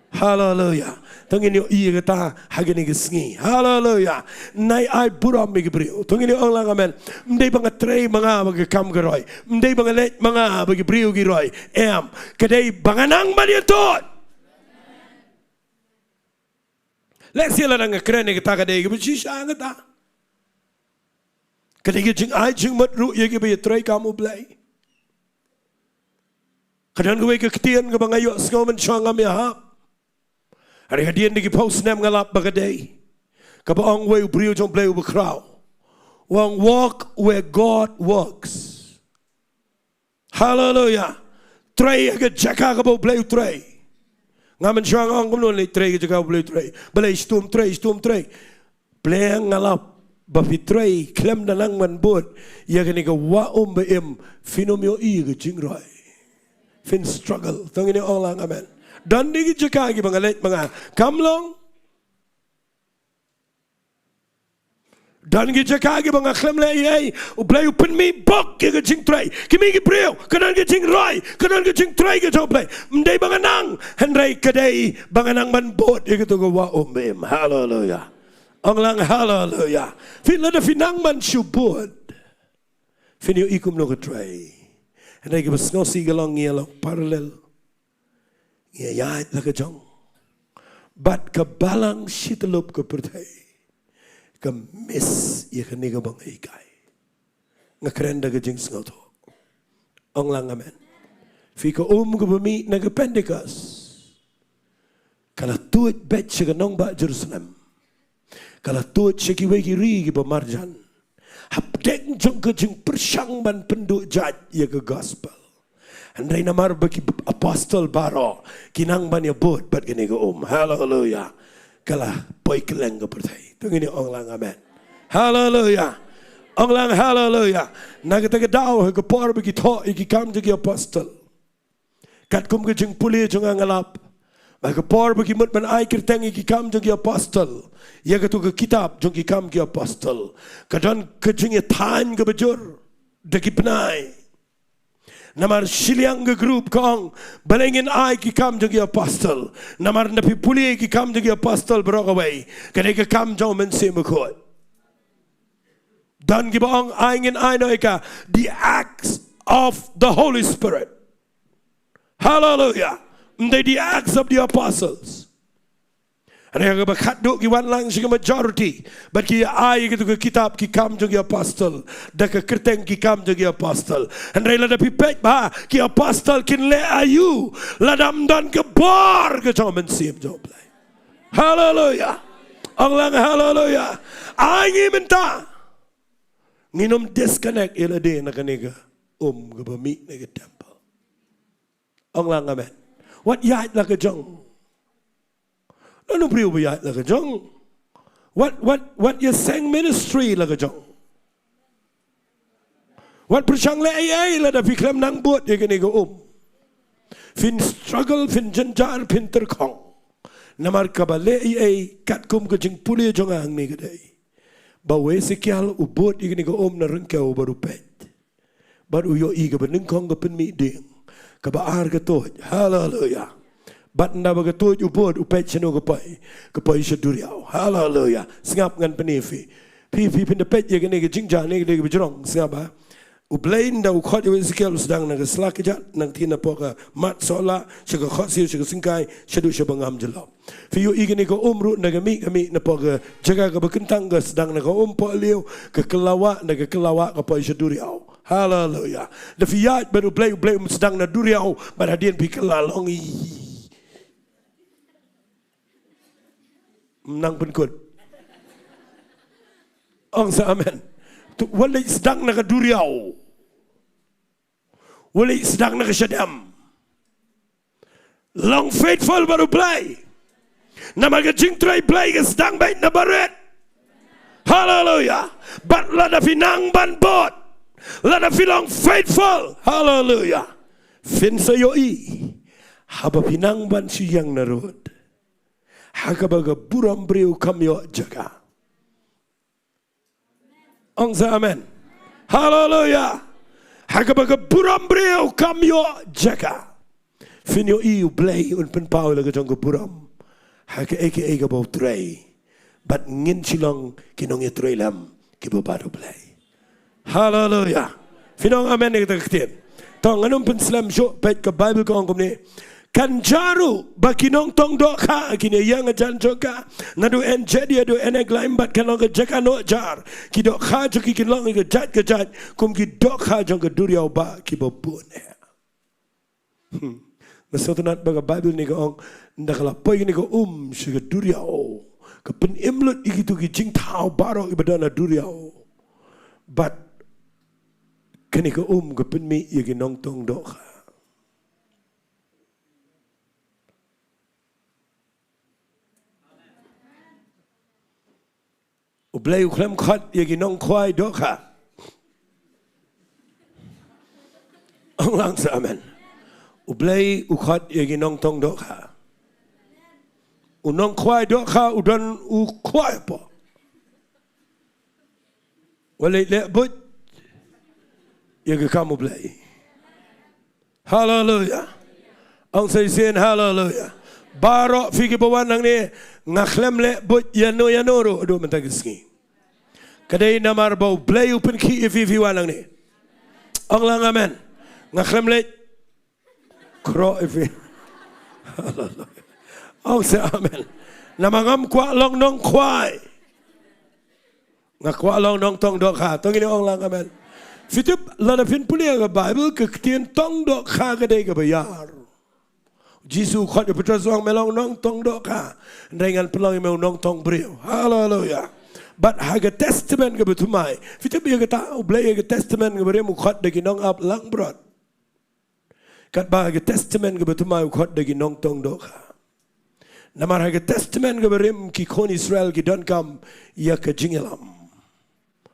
Haleluya. To ngin ïohi ïa kata ha kane ka sngi. Haleluya. Nai ai burom ïa ki briew. To ngin ïa ong lang amen. Ym dei ba nga trei ma nga ba ka kam ka roi. Ym dei ba nga leit ma nga ba ki briew ki roi. Em. Ka dei ba nga nang ban ïa tuid. Lehse lada nga kren ïa kata ka dei kaba shisha kata. Ka dei ka jingai jingmut ruh ïa kiba ïa trei kam U Blei. Ka don kawei ka ktien kaba nga ïohsngew mynshuwa ngam ïahap. Hynrei hadien da ki phew snem nga lap ba ka dei. Kaba ong uwei u briew jong U Blei uba khraw. U ong, walk where God walks. Haleluya. Trei ha ka jaka kaba U Blei u trei. Nga mynshuwa nga ong kumno leit trei ha ka jaka U Blei u trei. Balei shu ym trei, shu ym trei. Pleng nga lap ba phi trei khlem da nang ban bud ïa kane ka wah um ba im, phin ym ïohi ïa ka jingroi. Phin struggle. To ngin ïa ong lang amen. Don ki jaka kiba nga leit ma nga kam long. Don ki jaka kiba nga khlem leh ei ei, U Blei u pynmih bok ïa ka jingtrei. Ki mih ki briew, ka don ka jingroi, ka don ka jingtrei ka jong U Blei. Ym dei ba nga nang, hynrei ka dei ba nga nang ban bud ïa kato ka wah um ba im. Haleluya. Ong lang haleluya. Phi, lada phi nang ban shu bud, phin ïohi kumno ka trei. Hynrei kaba sngewsih ka long ngi ïa long parallel. Ngi ïa ïaid la ka jong. Bad ka balang shi tyllup ka pyrthei ka miss ïa kane kaba nga hikai. Nga kren da ka jingsngewthuh. Ong lang amen. Phi, ka um kaba mih na ka Pentecost ka la tuid beit sha ka nongbah Jerusalem. Ka la tuid sha kiwei ki ri kiba marjan. Hapdeng jong ka jingpyrshang ban pynduh jait ïa ka gospel. Hynrei namar ba ki apostol baroh ki nang ban ïa bud bad kane ka um. Haleluya. Ka la poi kylleng ka pyrthei. To ngin ïa ong lang amen. Haleluya. Ong lang haleluya. Na kata ka daw ha ka por ba ki thoh ïa ki kam jong ki apostol. Katkum ka jingpule jong nga nga lap ba ha ka por ba ki mut ban ai kyrteng ïa ki kam jong ki apostol, ïa kato ka kitab jong ki kam ki apostol, ka don ka jingïathaiñ kaba jur da ki bnai. Namar shiliang ka group ka ong, balei ngin ai ki kam jong ki apostol? Namar nda phi pule ki kam jong ki apostol baroh kawei, ka dei ka kam jong u Mynsiem Bakhuid. Don kiba ong ai ngin ai noh ïa ka, the acts of the Holy Spirit. Hallelujah. Ym dei the acts of the apostles. Hynrei ha kaba khatduh ki wan lang sha ka majority bad ki ai ïa kito ki kitab ki kam jong ki apostol, da ka kyrteng ki kam jong ki apostol. Hynrei lada phi peit bha, ki apostol kin leh aïu lada ym don ka bor ka jong u Mynsiem jong u Blei? Haleluya. Ong lang haleluya. Ai ngi mynta ngin ym disconnect ïa lade na kane ka um kaba mih na ka temple. Ong lang amen. Wat ïaid la ka jong. Nanu briew ba ïaid la ka jong. Wat, wat, wat ïaseng ministry la ka jong. Wat pyrshang leh ei ei lada phi khlem nang bud ïa kane ka um. Phin struggle, phin jynjar, phin tyrkhong. Namar kaba leh ei ei katkum ka jingpule jong nga hangne ka dei ba u Esekiel u bud ïa kane ka um na ryngkew bad u peit. Bad u ïohi kaba nyngkong ka pynmih dieng. Kaba ar ka tuid. Haleluya. Bad nda ba ka tuid u bud u peit shano ka poi. Ka poi sha duriaw. Haleluya. Sngap ngan pyni phi. Phi, phi phin da peit ïa kane ka jingjia ne ka dei kaba jrong. Sngap ba. U Blei nda u khot ïa u Esekiel u sdang na ka sla kjat, nangta napoh ka mat sohla, sha ka khohsiew, sha ka syngkai, shaduh sha bangam jyllop. Phi ïohi kane ka um ruh nda ka mih, ka mih napoh ka jaka kaba kyntang, ka sdang na ka um pohliew, ka kylla wah, nda ka kylla wah ka poi sha duriaw. Haleluya. Da phi ïaid bad u Blei, u Blei um sdang na duriaw, bad hadien phi kylla long i. Nang pynkut. Ong sa amen. Tu, wat leit sdang na ka duriaw. Wat leit sdang na ka shadem. Long faithful bad u Blei. Namar ka jingtrei Blei ka sdang beit na barit. Haleluya. Bad lada phi nang ban bud, lada phi long faithful. Haleluya. Phin sa ïohi. Haba phi nang ban shu ïeng na rud. Ha kaba ka burom briew kam ïoh jaka. Ong sa amen. Haleluya. Ha kaba ka burom briew kam ïoh jaka. Phin ïohi u Blei un pynpaw ïa la ka jong ka burom. Ha kaei kaei kaba u trei. Bad ngin shu long ki nongïatrei lem kiba bad u Blei. Haleluya. Phin ong amen ïa kata ka ktien. To ngan ym pynslem shuh, peit ka Baibl ka ong kumne. Kan jia ruh ba ki nongtong dohkha kin ïa ïeng hajan jong ka. Naduh En-Gedi haduh En-Eglaim bad kan long ka jaka noh jar. Ki dohkha jong ki kin long ïa ka jait ka jait kum ki dohkha jong ka duriaw ba kiba bun eh. Hmm. Nga sngewtynnat ba ka Baibl ne ka ong, nda ka la poi kane ka um sha ka duriaw, ka pynim lut ïa kito ki jingthaw baroh kiba don ha duriaw. Bad kane ka um ka pynmih ïa ki nongtong dohkha. U Blei u khlem khot ïa ki nongkhwai dohkha. Ong lang sa amen. U Blei u khot ïa ki nongtong dohkha. U nongkhwai dohkha u don u khwai hapoh. Wat leh leh buit ïa ka kam u Blei. Haleluya. Ong sa shisien haleluya. Baroh phi kiba wan hangne, nga khlem leh buit ïano ïano ruh haduh mynta ka sngi. Ka dei namar ba u Blei u pynkhih ïa phi, phi wan hangne. Ong lang amen. Nga khlem leh khroh ïa phi. Haleluya. Ong sa amen. Namar ngam kwah long nongkhwai. Nga kwah long nongtong dohkha. To ngin ong lang amen. Phi tip lada phin pule ïa ka Baibl, ka ktien tong dohkha ka dei kaba ïar. Jisu u khot ïa u Petros, u ong me long nongtong dohkha, hynrei ngan pynlong ïa me u nongtong briew. Haleluya. Bad ha ka Testament kaba thymmai, phi tip ïa kata, u Blei ha ka Testament kaba rim u khot da ki nongap langbrot. Katba ha ka Testament kaba thymmai u khot da ki nongtong dohkha. Namar ha ka Testament kaba rim ki khun Israel ki donkam ïa ka jingïalam.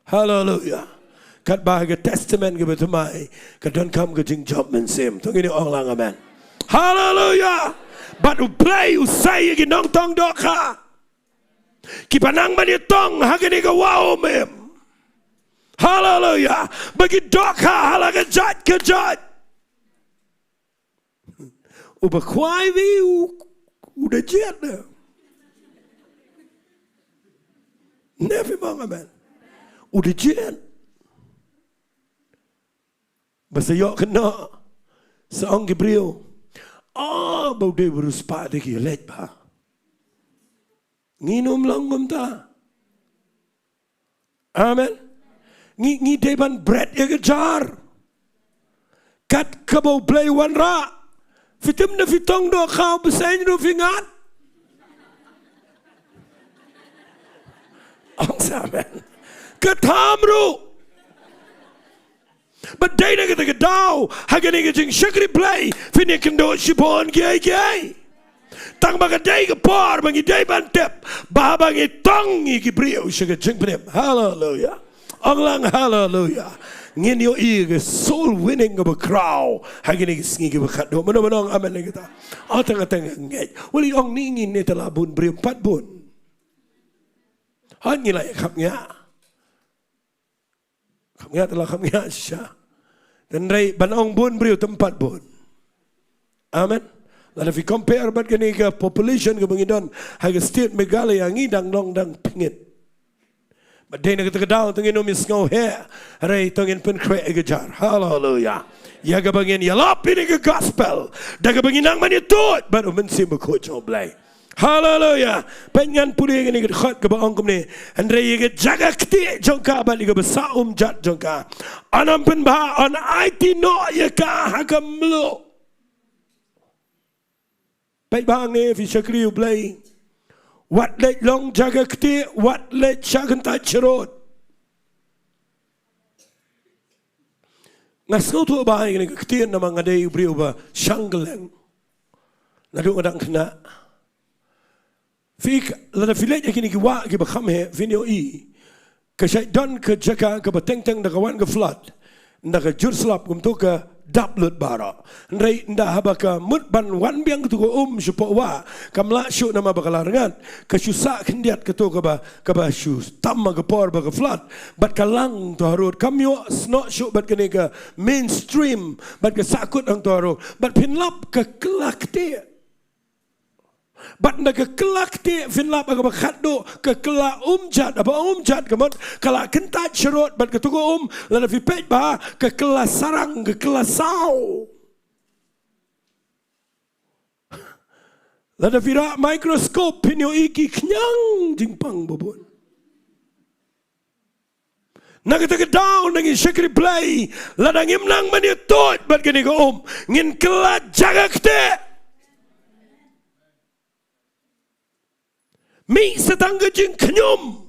Haleluya. Katba ha ka Testament kaba thymmai ka donkam ka jingjop mynsiem. To ngin ong lang amen. Haleluya. Bad u Blei u sei ïa ki nongtong dohkha. Kiba nang ban ïatong ha kane ka wah um im. Haleluya. Ba ki dohkha ha la ka jait ka jait. Uba khwai wi u, u da jied. Ne phi ong amen. U da jied. Ba sa ïoh kynnoh, sa ong ki briew, "Oh, ba u dei u riewspah de ki leit bha." Ngin ym long kumta. Amen. Ngi, ngi dei ban bret ïa ka jar. Kat kaba U Blei u wanrah. Phi tip, lada phi tong dohkha, bad shen ruh phi ngat. Ong sa amen. Ka tham ruh. Bad dei na kata ka daw, ha kane ka jingshakri Blei, phin ïakynduh shibun kiei kiei. Tang ba ka dei ka por ba ngi dei ban tip ba haba ngi tong ïa ki briew sha ka jingpynim. Haleluya. Ong lang haleluya. Ngin ïohi ka soul winning kaba khraw ha kine ki sngi kiba khatduh. Mano mano ong amen ïa kata? Oh, tang tang ngeit. Wali ong ni ngin ne tala bun briew, pat bun. Hynrei ngi la ïa khapngiah. Khapngiah te la khapngiah shisha. Hynrei ban ong bun briew te ym pat bun. Amen. Lada phi compare bad kane ka population kaba ngi don ha ka state Meghalaya, ngi dang long dang pynïaid. Bad dei na kata ka daw te ngin ym ïasngew heh, hynrei te ngin pynkhreh ïa ka jar. Haleluya. Ïa kaba ngin ïalap ïa kane ka gospel da kaba ngin nang ban ïathuh bad U Mynsiem Bakhuid jong U Blei. Haleluya. Peit, ngan pule ïa kane ka dkhot kaba ong kumne: Hynrei ïa ka jaka ktieh jong ka bad ïa kaba sah umjat jong ka, yn ym pynbha, yn aiti noh ïa ka ha ka mluh. Peit bha hangne, phi shakri U Blei, wat leit long jaka ktieh, wat leit shah kyntait sharud. Nga sngewthuh bha ïa kane ka ktien namar nga dei u briew ba shang kylleng naduh nga dang khynnah. Phi, lada phi leit ha kine ki wah kiba kham heh, phin ïohi ka shait don ka jaka kaba teng teng, ynda ka wan ka flood, ynda ka jur slap kumto ka dap lut baroh. Hynrei ynda haba ka mut ban wan biang kato ka um shapoh wah, kam lah shuh namar ba ka la rngat, ka shu sah khyndiat kato kaba, kaba shu tam ha ka por ba ka flood. Bad ka lang to harud, kam ïoh snoh shuh bad kane ka mainstream, bad ka sahkut hangto harud. Bad phin lap ka kylla ktieh. Bad ynda ka kylla ktieh, phin lap ha kaba khatduh, ka kylla umjat, haba umjat ka mut ka la kyntait sharud bad kato ka um, lada phi peit bha, ka kylla sarang, ka kylla saw. Lada phi rah microscope, phin ïohi ki khñiang jingpang babun. Na kata ka daw, ngi shakri Blei, lada ngim nang ban ïathuh bad kane ka um, ngin kylla jaka ktieh. Mih sa tang ka jingkhñium.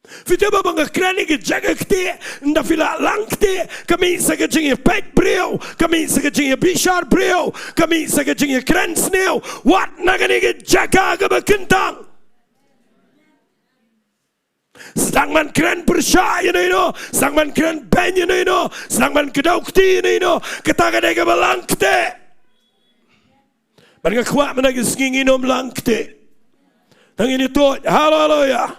Phi tip ba nga kren ïa ka jaka ktieh, ynda phi la lang ktieh, ka mih sa ka jingïapeit briew, ka mih sa ka jingïabishar briew, ka mih sa ka jingïakren sniew. Wat na kane ka jaka kaba kyntang. Sdang ban kren pyrshah ïano ïano, sdang ban kren beiñ ïano ïano, sdang ban kdew kti ïano ïano, kata ka dei kaba lang ktieh. Bad nga kwah mynta ka sngi ngin ym lang ktieh. Te ngin ïathuh, haleluya.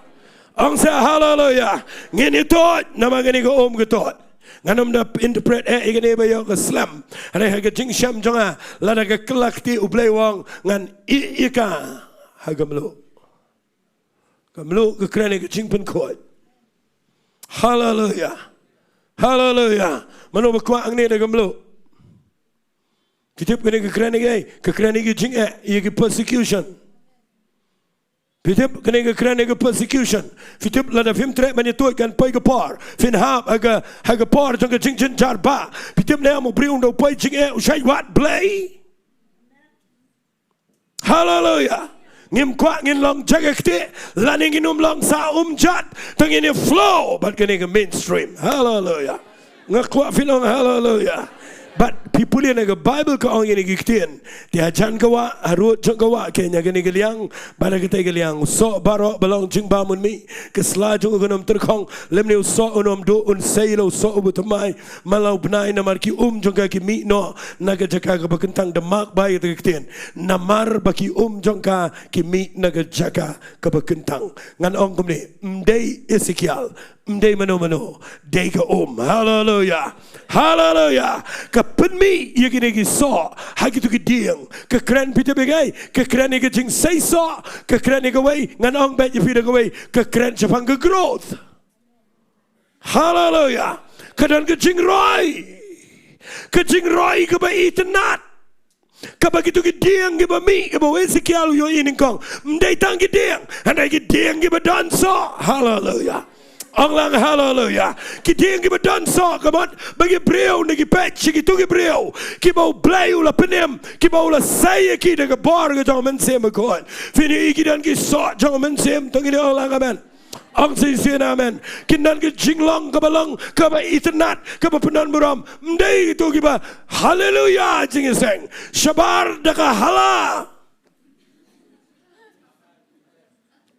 Ong sa haleluya. Ngin ïathuh namar kane ka um ka tuh. Ngan ym da interpret eh ïa kane ba ïoh ka slem. Hynrei ha ka jingshem jong nga, lada ka kylla ktieh, U Blei u ong ngan ïeh ïa ka ha ka mluh. Ka mluh ka kren ïa ka jingpynkhuid. Haleluya. Haleluya. Mano ba kwah hangne da ka mluh? Phi tip kane ka kren ïa ka, ka kren ïa ka jingeh, ïa ka persecution. Phi tip kane ka kren ïa ka persecution. Phi tip lada phim treh ban ïathuh kan poi ka por, phin hap ha ka, ha ka por jong ka jingjynjar ba. Phi tip ne em u briew un da poi jingeh, u shait wad Blei? Haleluya. Ngim kwah ngin long jaka ktieh, lane ngin ym long sah umjat, te ngin ïa flow bad kane ka mainstream. Haleluya. Nga kwah phin ong haleluya. Bad phi pule na ka Baibl ka ong ïa kine ki ktien. Te hajan ka wah, harud jong ka wah, ka ïeng ha kane ka liang bad ha katei ka liang, u soh baroh ba long jingbam un mih, ka sla jong u kan ym tyrkhong, lymne u soh un ym duh, un sei la u soh uba thymmai man la u bnai, namar ki um jong ka ki mih noh na ka jaka kaba kyntang. Da mark bha ïa kata ka ktien, namar ba ki um jong ka ki mih na ka jaka kaba kyntang. Ngan ong kumne, ym dei Esekiel, Ym dei mano mano, dei ka um. Haleluya. Haleluya. Ka pynmih ïa kine ki soh ha kito ki dieng. Ka kren phi te bha, ka kren ïa ka jingseisoh, ka kren ïa kawei, ngan ong beit ïa phi da kawei, ka kren shaphang ka growth. Haleluya. Ka don ka jingroi. Ka jingroi kaba itynnad. Kaba kito ki dieng kiba mih, kaba u Esekiel u ïohi nyngkong. Ym dei tang ki dieng, hynrei ki dieng kiba don soh. Haleluya. Ong lang haleluya. Ki dieng kiba don soh, ka mut ba ki briew ne ki peit sha kito ki briew kiba U Blei u la pynim, kiba u la sei ïa ki da ka bor ka jong U Mynsiem Bakhuid. Phin ïohi ki don ki soh jong U Mynsiem, to ngin ong lang amen. Ong shisien amen. Kin don ka jinglong kaba long kaba itynnad, kaba pyndonburom. Ym dei kito kiba haleluya jingïaseng, shabar da ka hala.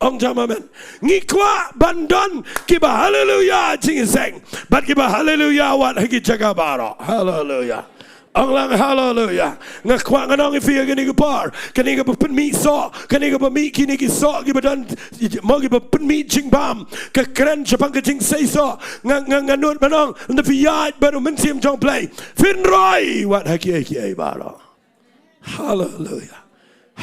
Ong jam amen. Ngi kwah ban don kiba haleluya jingïaseng, bad kiba haleluya wat ha ki jaka baroh. Haleluya. Ong lang haleluya. Nga kwah ngan ong ïa phi ha kane ka por, kane kaba pynmih soh, kane kaba mih kine ki soh kiba don, mo, kiba pynmih jingbam, ka kren shaphang ka jingseisoh. Nga, nga, nga nud ban ong, lada phi ïaid bad U Mynsiem jong U Blei, phin roi wat ha kiei kiei baroh. Haleluya.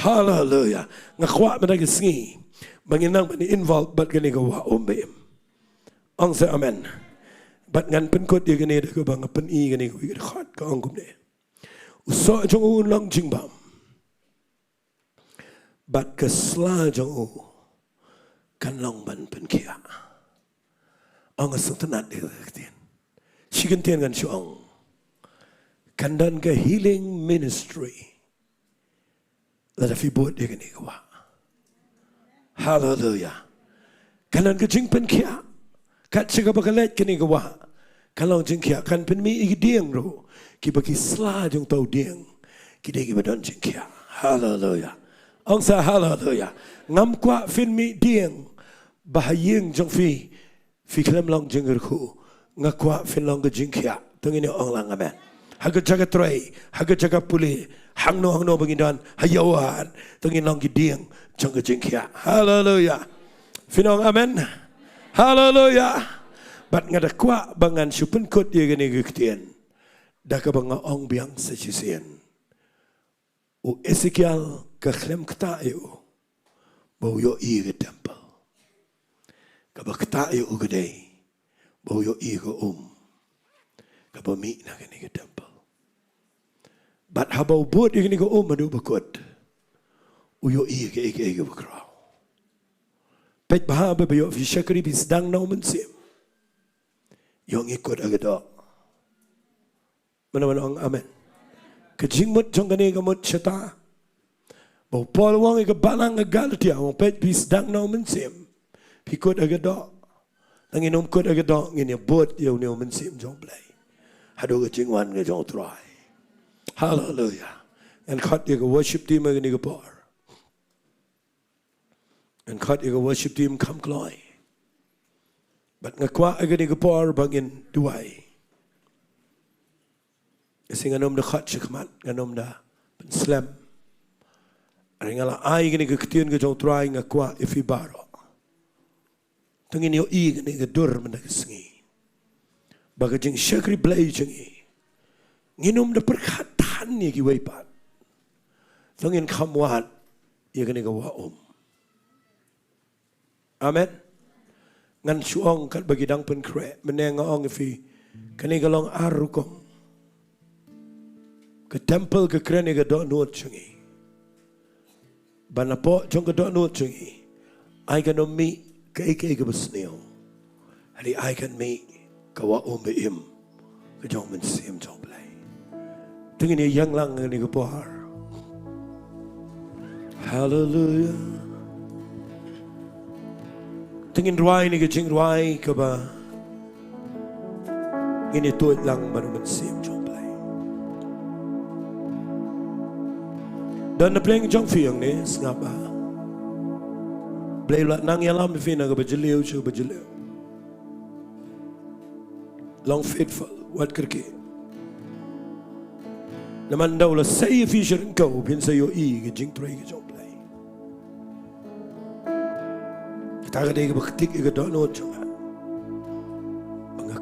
Haleluya. Nga kwah mynta ka sngi ba ngin nang ban involve bad kane ka wah um ba im. Ong sa amen. Bad ngan pynkut ïa kane da kaba nga pyni kane kawei ka dkhot ka ong kumne. U soh jong u un long jingbam, bad ka sla jong u kan long ban pynkhiah. Ong nga sngewtynnad ïa ka ktien. Shi kyntien ngan shu ong. Kan don ka healing ministry lada phi bud ïa kane ka wah. Haleluya. Kan don ka jingpynkhiah. Kat sha kaba ka leit kane ka wah, kan long jingkhiah. Kan pynmih ïa ki dieng ruh, kiba ki sla jong uto u dieng ki dei kiba don jingkhiah. Haleluya. Ong sa haleluya. Ngam kwah phin mih dieng ba ha ïing jong phi phi khlem long jingkyrkhu. Nga kwah phin long ka jingkhiah. To ngin ong lang amen. Ha ka jaka trei, ha ka jaka pule, hangno hangno ba ngin don, ha ïew ha hat, to ngin long ki dieng jong ka jingkhiah. Haleluya. Phin ong amen. Haleluya. Bad nga da kwah ba ngan shu pynkut ïa kane ka ktien da kaba nga ong biang sa shisien. U Esekiel ka khlem ktah ïa u ba u ïohi ka temple. Kaba ktah ïa u ka dei ba u ïohi ka um kaba mih na kane ka temple. Bad haba u bud ïa kane ka um haduh ba kut, u ïohi kaei kaei kaba khraw. Peit bha ba ïoh phi shakri, phi sdang na U Mynsiem. Ïoh ngi kut ha ka doh. Mano mano ong amen. Ka jingmut jong kane ka mut shata. Ba u Paul u ong ïa ka balang ka Galatia, u ong peit phi sdang na U Mynsiem, phi kut ha ka doh. Tang ngin ym kut ha ka doh, ngin ïa bud ïa une U Mynsiem jong U Blei haduh ka jingwan ka jong U Trai. Haleluya. Ngan khot ïa ka worship team ha kane ka por. Ngan khot ïa ka worship team kham kloi. Bad nga kwah ha kane ka por ba ngin duwai. Ka sngi ngan ym da khot shakhmat, ngan ym da pynslem. Hynrei nga la ai kane ka ktien ka jong U Trai, nga kwah ïa phi baroh. To ngin ïohi kane ka dur mynta ka sngi ba ka jingshakri Blei jong ngi, ngin ym da pyrkhat than ïa kiwei pat. To ngin kham wad ïa kane ka wah um. Amen. Ngan shu ong katba ki dang pynkhreh, mynne nga ong ïa phi, kane ka long ar rukom. Ka temple ka kren ïa ka dohnud jong ngi. Ba napoh jong ka dohnud jong ngi, ai kan ym mih kaei kaei kaba sniew, hynrei ai kan mih ka wah um ba im ka jong U Mynsiem jong U Blei. To ngin ïa ïeng lang ha kane ka por. Haleluya. To ngin rwai ïa kane ka jingrwai kaba ngin ïa tuid lang bad U Mynsiem jong U Blei. Don na pdeng jong phi hangne, sngap bha. U Blei u la nang ïalam ïa phi na kaba jylliew sha kaba jylliew. Long faithful, wat kyrkieh. Namar ynda u la sei ïa phi sha ryngkew, phin sa ïohi ka jingtrei ka jong U Blei. Kata ka dei kaba ktik ïa ka dohnud jong nga.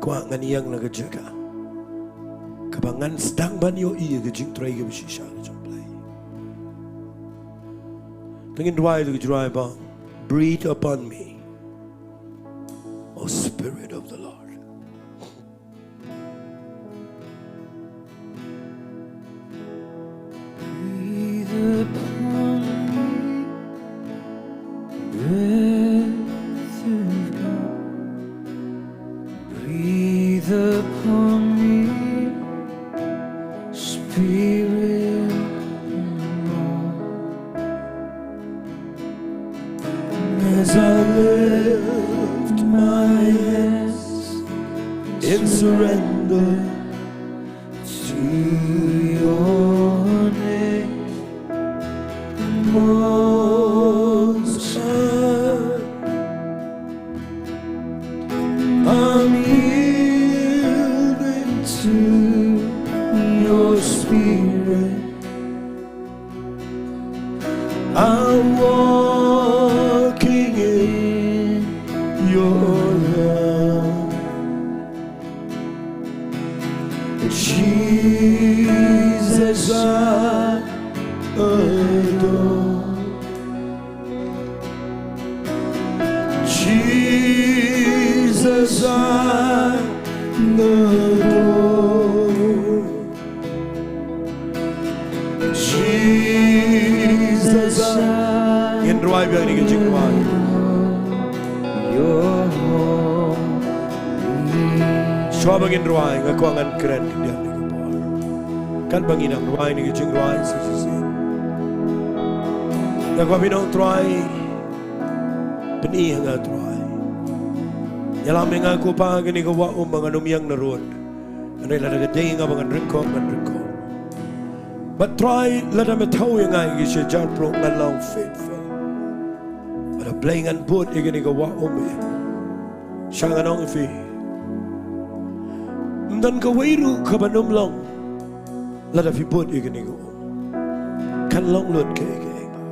Ba ngan ïeng na ka jaka kaba ngan sdang ban ïohi ïa ka jingtrei kaba shisha ka jong U Blei. Te ngin duwai da ka jingrwai ba, "Breathe upon me, O Spirit of the Lord." Breathe upon me, breath of God. Breathe upon me, Spirit of God. As I lift my hands in surrender to your name, Most High, I'm yielding to your Spirit. I'm walking in your love. Jesus, I adore. Jesus, I adore. Jesus, I... Ngin rwai biang ïa kane ka jingrwai. Shuwa ba ngin rwai, nga kwah ngan kren khyndiat ïa ka por. Katba ngi dang rwai ïa kane ka jingrwai shisien, nga kwah phi nong Trai, pyni ha nga Trai. Ïalam ïa nga ko Pa ha kane ka wah um ba ngan ym ïeng narud. Hynrei lada ka dei ïa nga ba ngan ryngkong, ngan ryngkong. Bad Trai, lada me thaw ïa nga ïa ki shi hajar pyrshah, ngan long faithful. Bad A Blei, ngan bud ïa kane ka wah um. Sha nga nong ïa phi, ym don kawei ruh kaban ym long lada phi bud ïa kane ka um. Kan long lut kaei kaei pat.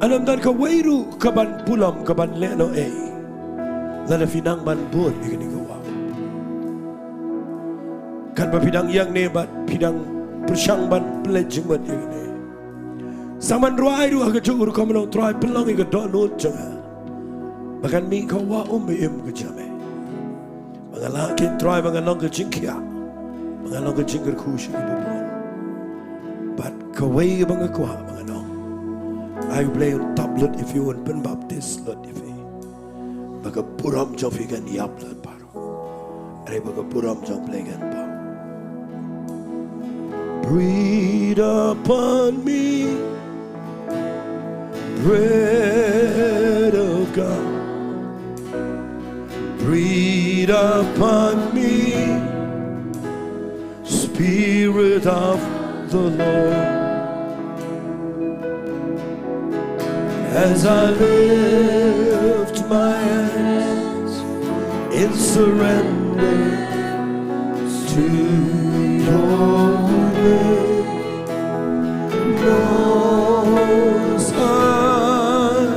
Ym don kawei ruh kaban pulom, kaban lehnohei lada phi nang ban bud ïa kane ka wah. Katba phi dang ïeng ne bad phi dang pyrshang ban pynleit jingmut ïa kane, sa ngan rwai ruh ha kajuh ka rukom nong Trai, pynlong ïa ka dohnud jong nga ba kan mih ka wah um ba im ka jong me. Ba nga lah kin Trai ba ngan long ka jingkhiah, ba ngan long ka jingkyrkhu sha kiba bun. Bad kawei ba nga kwah ba ngan long, ai U Blei un tap lut ïa phi, un pynbaptis lut ïa phi, ba ka burom jong phi kan ïap lut baroh. Hynrei ba ka burom jong U Blei kan bam. Breathe upon me, breath of God. Breathe upon me, Spirit of the Lord. As I lift my hands in surrender to your name, Most High,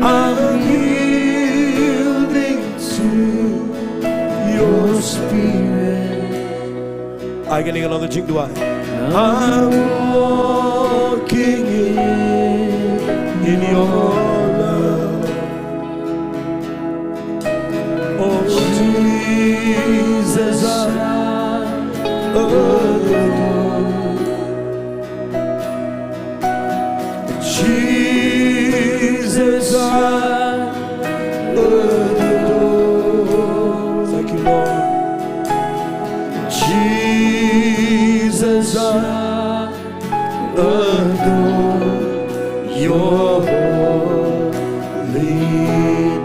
I'm yielding to your Spirit. Ai kane ka long ka jingduwai. I'm walking in, in your love. Oh Jesus, I adore. Jesus, I adore. Thank you, Lord. Jesus, I adore your holy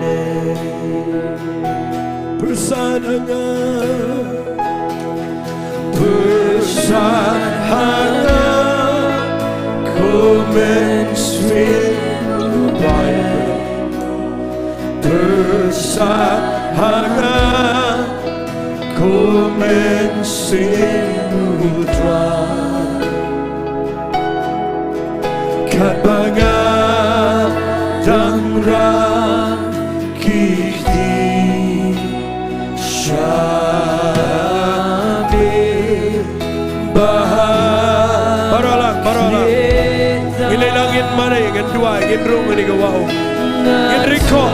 name. Pyrshah ha nga, pyrshah ha nga, kum mynsiem u Blei. Pyrshah ha nga, kum mynsiem u Trai. Katba nga dang rah ki kti Baroh lang, baroh lang. Ngin leit lang, ngin mane, ngin duwai, ngin rung ha kane ka wah um. Ngin ri ko.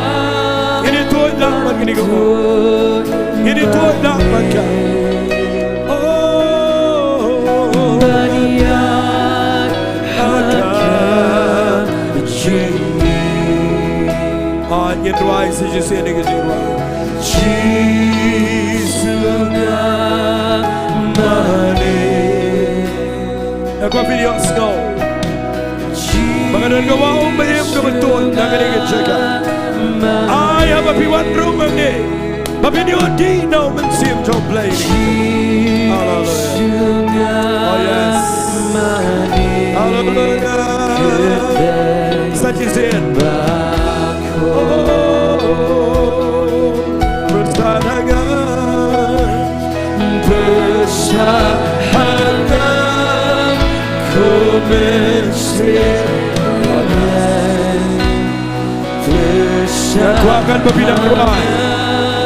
Ngin ïathuh lang bad kane ka wah um. Ngin ïathuh lang bad ka. Oh. Ah, ngin duwai sa shisien ïa ka jingrwai. Jisu nga mane. Nga kwah phi ïohsngew ba ka don ka wah um ba im kaba tuid na kane ka jaka. Ai haba phi wan rung hangne, ba phin ïoh dih na u Mynsiem jong U Blei. Haleluia. Oh yes. Haleluia. Sa shisien. Nga kwah kan ba phi dang duwai.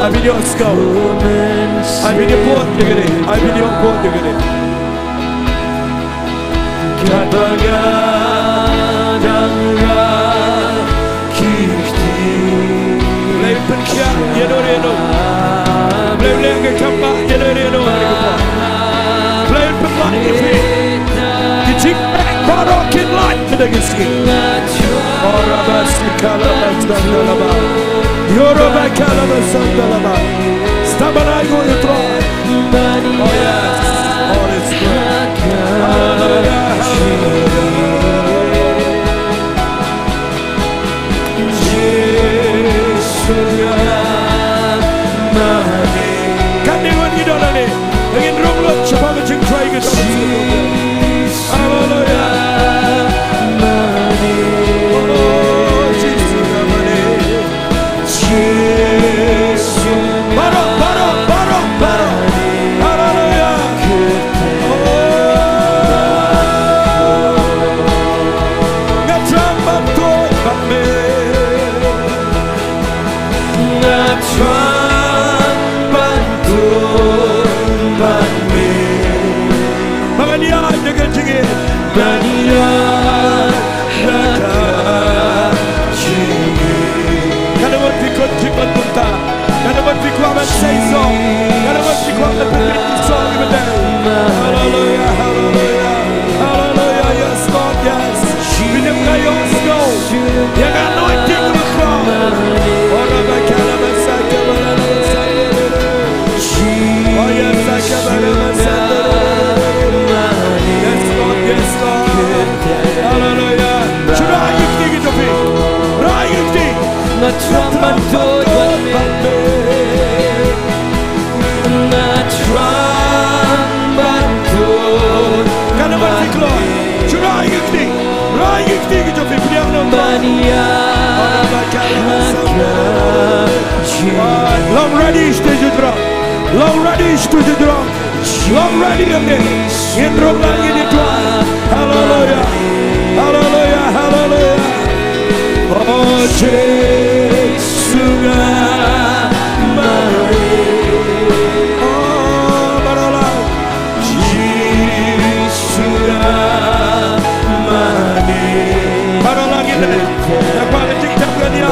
Ai phi ïohsngew. Ai phi ïoh bud ïa kane. Ai phi ïoh bud ïa kane. Katba nga dang rah ki kti. Blei pynkhiah ïano ïano. Blei leh ka kam ba ïano ïano ha kane ka por. Blei pynlait ïa phi. Ki jingeh baroh kin lait mynta ka sngi. Ora ba sikala ba sandala ba. Yoro ba kala ba sandala ba. Stabala yo yutro. Oh yes. Holy Spirit. Hallelujah. Hallelujah. Jisu nga mane. Kan dei wan ngi don hangne. Ngin rung lut shaphang ka jingtrai ka jong u. Hallelujah. Oh, Jisu nga mane. Baroh, baroh, baroh, baroh. Haleluia. Oh. Nga thrang ban tuid bad me. Nga thrang ban tuid bad me. Ba ngan ïaid da ka jingim. Ban ïaid da ka jingim. Ka dei ban pynkup jingpynbun ta. Ka dei ban pynkup ban sei song. Ka dei ban pynkup ban pynkup song iba dei. Haleluia, haleluia, haleluia. Yes, Lord, yes. Phi dei ban ïoh sngewbha ïa ka anointing kaba khraw. Ora ba ka la ba sa ka ba la ba sa. Oh, yes, sa ka ba la ba sa. Yes, Lord, yes, Lord. Haleluia. Shu rai ïa kti ki jong phi. Rai ïa kti. Nga thrang ban tuid bad me. Nga thrang ban tuid. Ka dei ban pynkloi. Shu rai ïa kti. Rai ïa kti ki jong phi, pdiang noh. Ban ïaid ha ka jingim. Long ready, stage jrong. Long ready, stage jrong. Long ready, okay. Ngin rung lang, ngin ïathuh. Haleluia. Haleluia, haleluia. Oh, Jisu nga mane. Oh, baroh lang. Jisu nga mane. Baroh lang ngin leh. Ïa ka jingtap kan ïa.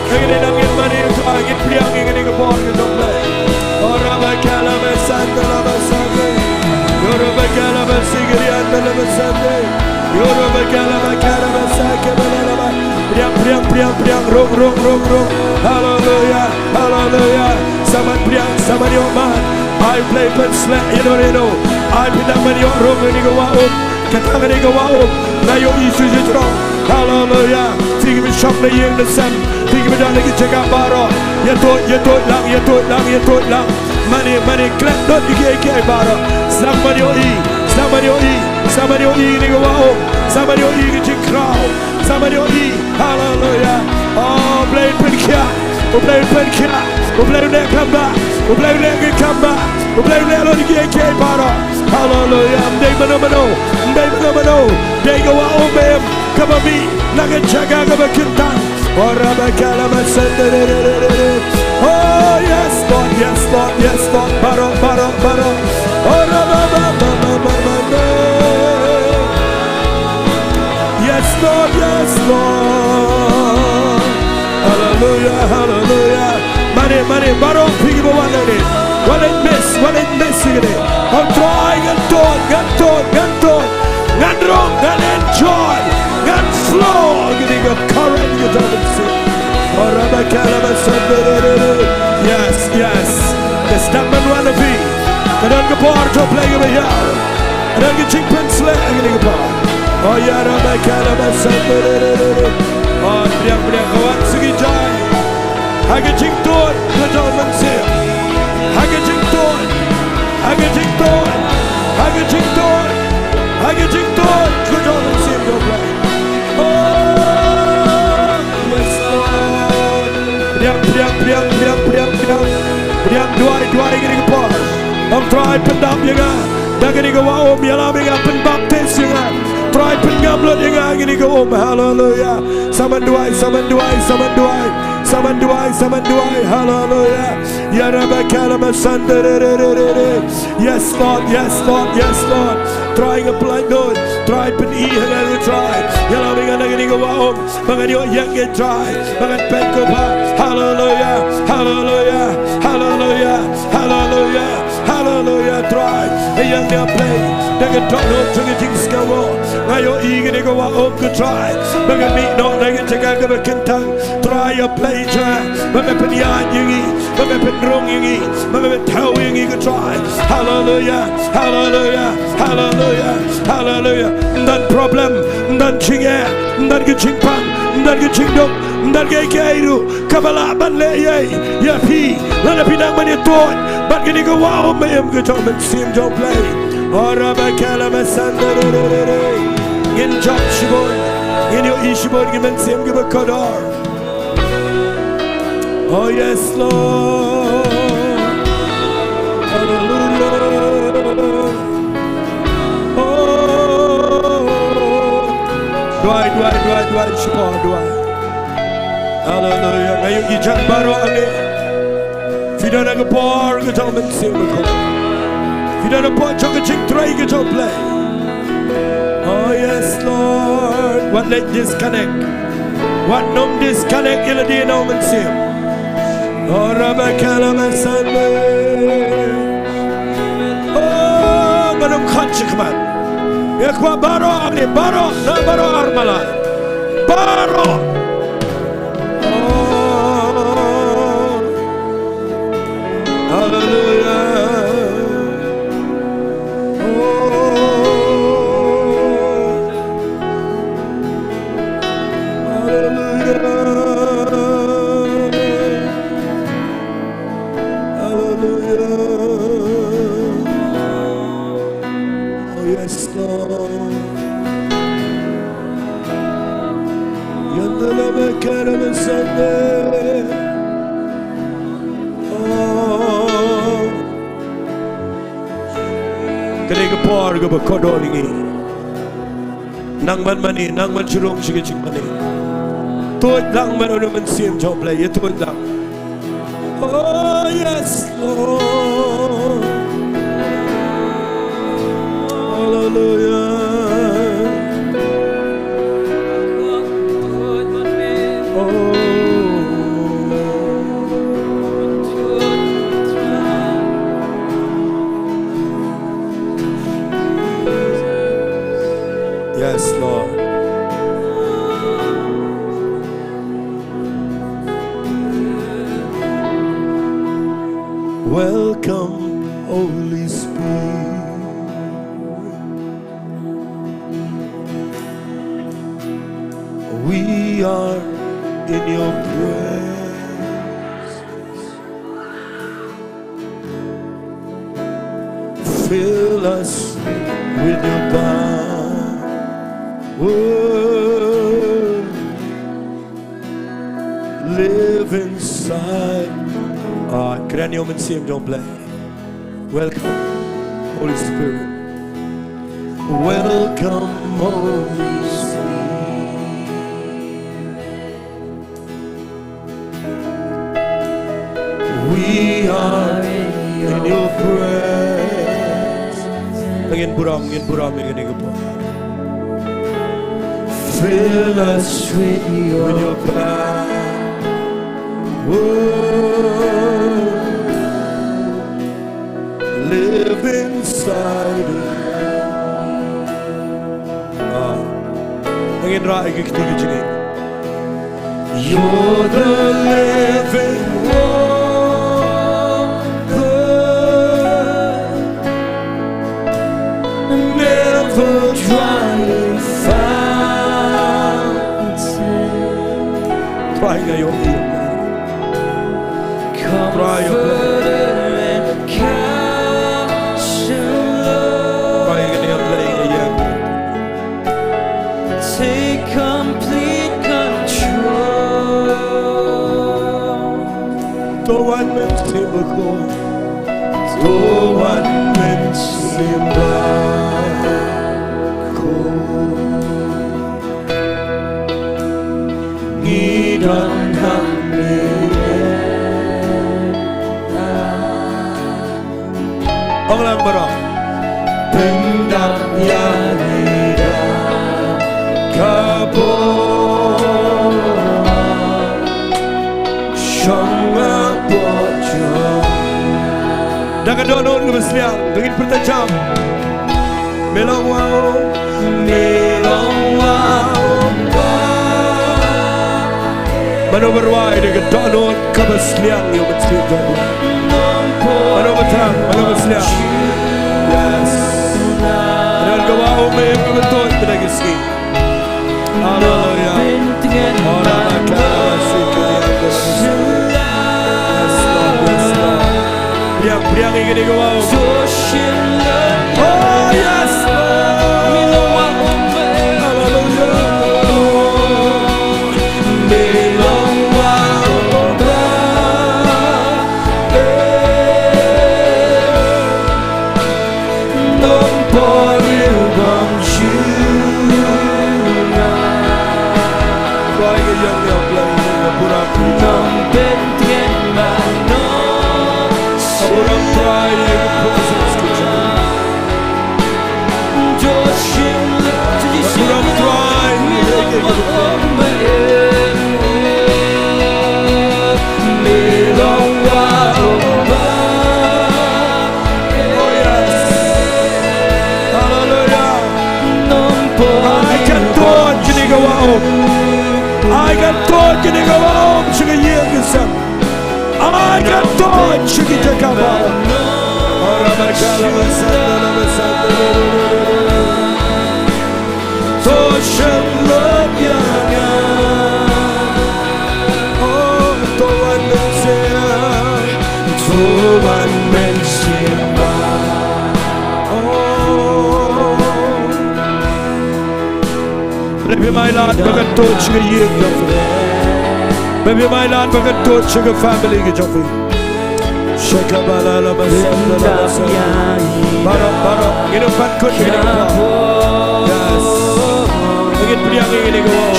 Ngin leh, ngin mane, ngin pdiang, ngin, ngin ka bor, ngin dok leh. Ora ba ka la ba san da la ba san. Ora ba ka la ba sigrian da la ba san. Ora ba ka la ba ka la ba sa ka ba la la ba. Pdiang, pdiang, pdiang, pdiang, rung, rung, rung, rung. Haleluia, haleluia. Sa ban pdiang, sa ban ïoh man. Ai Blei pynsleh ïa no ïa no. Ai phi dang ban ïoh rung ïa kane ka wah um. Kata kane ka wah um. Nga ïohi shu shu jrong. Haleluia. Phi kiba shong na ïing na sem. Phi kiba don ha ki jaka baroh. Ïathuh, ïathuh lang, ïathuh lang, ïathuh lang. Mane, mane, klet lut ïa kiei kiei baroh. Sa ban ïohi, sa ban ïohi, sa ban ïohi ïa kane ka wah um. Sa ban ïohi ïa ka jingkhraw. Sa ban ïohi. Haleluia. Oh, Blei pynkhiah. U Blei pynkhiah. U Blei u leh kam ba. U Blei u leh kam ba. U Blei u leh lut ïa kiei kiei baroh. Haleluia. Ym dei mano mano. Ym dei mano mano. Dei ka wah um ba im kaba mih na ka jaka kaba kyntang. Ora ba ka la ba sa da da da da da. Oh, yes, Lord, yes, Lord, yes, Lord. Baroh, baroh, baroh. Ora ba ba ba ba ba. Hallelujah. Mane, mane, baroh phi kiba wan hangne. Wat leit miss, wat leit miss ïa kane. Oh Trai, ngan tip, ngan tip, ngan tip. Ngan rung, ngan enjoy, ngan flow ïa kane ka current ka jong u Mynsiem. Oh, rabakalabasandarere. Yes, yes. Ka step ban wan na phi. Ka don ka por jong U Blei kaba ïaid. Ka don ka jingpynshlur ha kane ka por. Oh, ïa rabakalabasandarere. Oh, pdiang, pdiang, ka wan sa ki jai. Ha ka jingtip ka jong u Mynsiem. Ha ka jingtip. Ha ka jingtip. Ha ka jingtip. Ha ka jingtip ka jong u Mynsiem jong U Blei. Oh, yes, Lord. Pdiang, pdiang, pdiang, pdiang, pdiang, pdiang. Pdiang, duwai, duwai ha kane ka por. Ong Trai pyndap ïa nga da kane ka wah um, ïalam ïa nga, pynbaptis ïa nga. Trai pyngam lut ïa nga ha kane ka um. Haleluya. Sa man duwai, sa man duwai, sa man duwai. Sa man duwai, sa man duwai. Haleluya. Ya rabakalabasandarere. Yes, Lord, yes, Lord, yes, Lord. Trai nga pynlait lut. Trai pyni ha nga, Trai. Ïalam ïa nga na kane ka wah um. Ba ngan ïoh ïeng, Trai. Ba ngan peit ko Kpa. Haleluya. Haleluya. Haleluya. Haleluya. Haleluya, Trai. Ïeng ïa U Blei da ka dohnud jong ka jingsngewnguh. Nga ïohi kane ka wah um ko Trai ba ka mih noh na ka jaka kaba kyntang. Trai, U Blei Trai, ba me pynïaid ïa ngi, ba me pynrung ïa ngi, ba me pynthew ïa ngi ko Trai. Haleluya, haleluya, haleluya, haleluya. Ym don problem, ym don jingeh, ym don ka jingpang, ym don ka jingduk, ym don kaei kaei ruh kaba lah ban leh ei ïa phi lada phi nang ban ïathuh bad kane ka wah um ba im ka jong u Mynsiem jong U Blei. Ora ba kala ba san da ru ru ru ru. Ngin jop shibun, ngin ïohi shibun ki mynsiem kiba kordor. Oh yes, Lord. Hallelujah. Oh. Duwai, duwai, duwai, duwai, shibun, duwai. Haleluya. Nga ïohi jan baroh hangne. Phi don ha ka por ka jong u Mynsiem bakordor. Phi don ha ka por jong ka jingtrei ka jong U Blei. Oh yes, Lord. Wat leit disconnect. Wat nym disconnect ïa lade na u Mynsiem. Oh, rabakala masande. Oh, ba nym khot shakhmat. Ïa kwah baroh hangne, baroh, na baroh armalai. Baroh. Oh, haleluya. Oh, haleluya. Haleluya. Oh, yes, Lord. Yandala bakara masande. Oh. Kane ka por kaba kordor ngi. Nang ban mane, nang ban shu rung sha ka jingmane. Tuid lang bad u Mynsiem jong U Blei, ïa tuid lang. Oh yes, Lord. Hallelujah. Oh. Yes, Lord. Welcome, Holy Spirit. We are in your presence. Fill us with your power. Live inside. Ah, kren ïa u Mynsiem jong U Blei. Welcome, Holy Spirit. Welcome, Holy Spirit. We are in your presence. Ngin burom, ngin burom ïa kane ka por. Fill us with your power. Live inside of me. Ah. Ngin rah ïa ki kti ki jingim. You're the living water, never drying fountain. Trai nga ïohi ïa me. Trai ïa me. Comforter and counselor. Trai ïa me, ïa me. Take complete control. To wan mynsiem bakhuid. To wan mynsiem bakhuid. Ngi don hangne. Ong lang baroh. Pyndap ïa ngi da ka bor. Shong hapoh jong. Da ka dohnud kaba sliang, to ngin pyrta jam. Me long wa u, me long wa u Kpa. Mano ba rwai da ka dohnud kaba sliang ïa u mynsiem jong u. Mano ba thrang, mano ba sliang. Yes. Don ka wa u, me long wa u Kpa, kaba thrang ïa ki sngi. Hallelujah. Ora bakla wa sik. Yes, Lord, yes, Lord. Priang, priang ïa kane ka wa u. Oh, yes, Lord. Hallelujah. Nongpoi ïa u bymjukut. Trai ka ïong ïa u Blei ïa ka burom. Nongpyntngen ba nong. Ka burom Trai ïa ka presence ka jong u. Ka burom Trai ïa ka burom. Me long wa u Kpa. Oh, yes. Hallelujah. Ai ka tor jong kane ka wa um. Ai ka tor jong kane ka wa um sha ka ïing ka sem. Ai ka tor sha ki jaka ba. Ora ba ka la ba sa la ba sa. To shym lut ïa nga. Oh, to wan mynsiem. To wan mynsiem. Oh. Lehse mai lad ba kan tud sha ka ïing jong phi. Lehse mai lad ba kan tud sha ka family ka jong phi. Shaka bala la ba sa la ba sa. Baroh, baroh. Ngin ym pat kut, ngin ym pat. Yes. Ngin pdiang, ngin ym pat.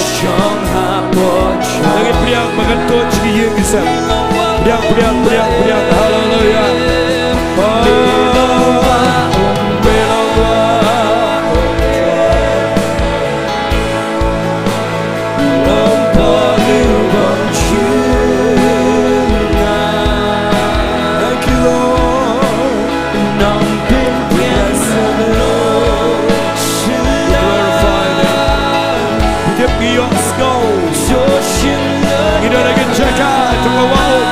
Ngin pdiang ba kan tud sha ka ïing ka sem. Pdiang, pdiang, pdiang, pdiang. Hallelujah. Oh. Thank you, Lord. We bless your name. We glorify your name. Ngi dip, ngi ïohsngew. Ngi don ha ka jaka jong ka wa um.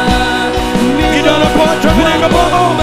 Ngi don hapoh jong kane ka wa um.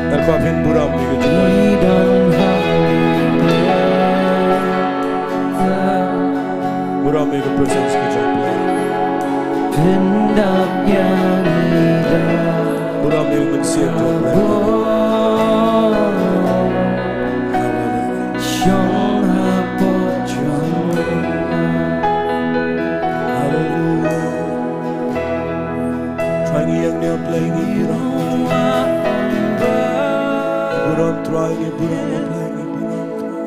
Ngan kwah phin burom ïa ka jingmut. Burom ïa ka presence ka jong U Blei. Burom ïa ka mynsiem jong U Blei. Hallelujah. Hallelujah. Trai ngi ïeng ïa U Blei, ngi burom. Ngi burom Trai, ngi burom U Blei, ngi burom Trai.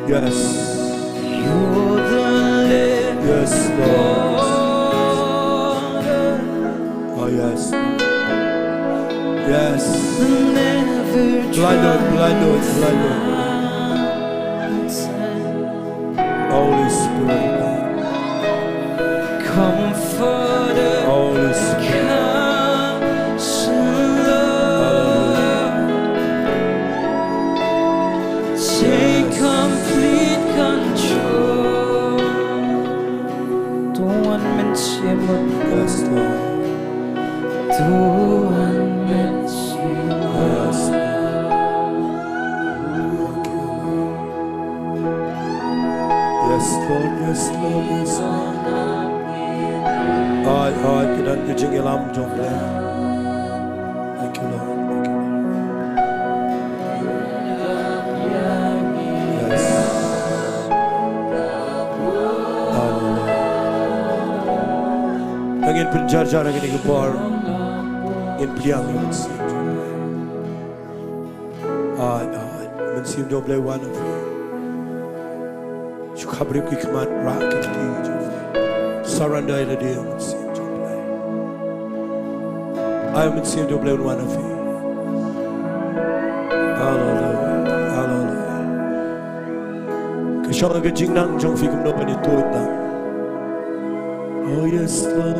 Yes. Yes, Lord. Oh, yes. Yes. Blai lut, blai lut, blai lut. Holy Spirit. Holy Spirit. Yes. Yes, Lord. Yes, Lord. Yes, Lord, yes, Lord, yes, Lord. Ai, ai, ka don ka jingïalam jong U Blei. Thank you, Lord. Thank you, Lord. Yes. Hallelujah. Ngi pynjar jar ha kane ka por. Ngin pdiang ïa U Mynsiem. Ai, ai, Mynsiem jong U Blei wan ha phi. Shu khapbrip ki khmat, rah ki kti jong phi. Surrender ïa lade ha U Mynsiem jong U Blei. Ai, U Mynsiem jong U Blei un wan ha phi. Hallelujah, hallelujah. Ka shong ha ka jingnang jong phi kumno ban ïa tuid lang. Oh yes, Lord.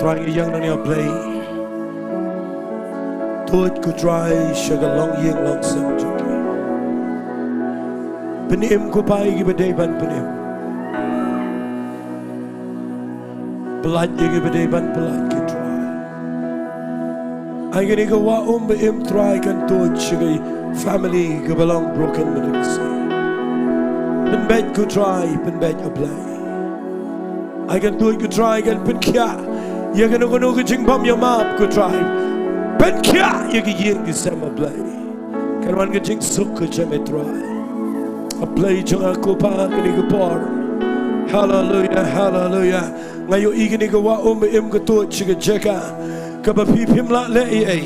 Trai ngi ïeng nangne, Blei. Tuid ko Trai sha ka longïing longsem jong ki. Pynim ko Kpa ïa kiba dei ban pynim. Pyllait ïa kiba dei ban pyllait, ko Trai. Ai kane ka wah um ba im, Trai, kan tuid sha ka family kaba long broken, mynta ka sngi. Pynbeit ko Trai, pynbeit, A Blei. Ai kan tuid ko Trai, kan pynkhiah ïa kano kano ka jingbym ïamap ko Trai. Pynkhiah ïa ki ïing ki sem, A Blei. Kan wan ka jingsuk ka jong me, Trai. A Blei jong nga ko Kpa, kane ka por. Haleluia, haleluia. Nga ïohi kane ka wah um ba im ka tuid sha ka jaka kaba phi phim lah leh ei ei.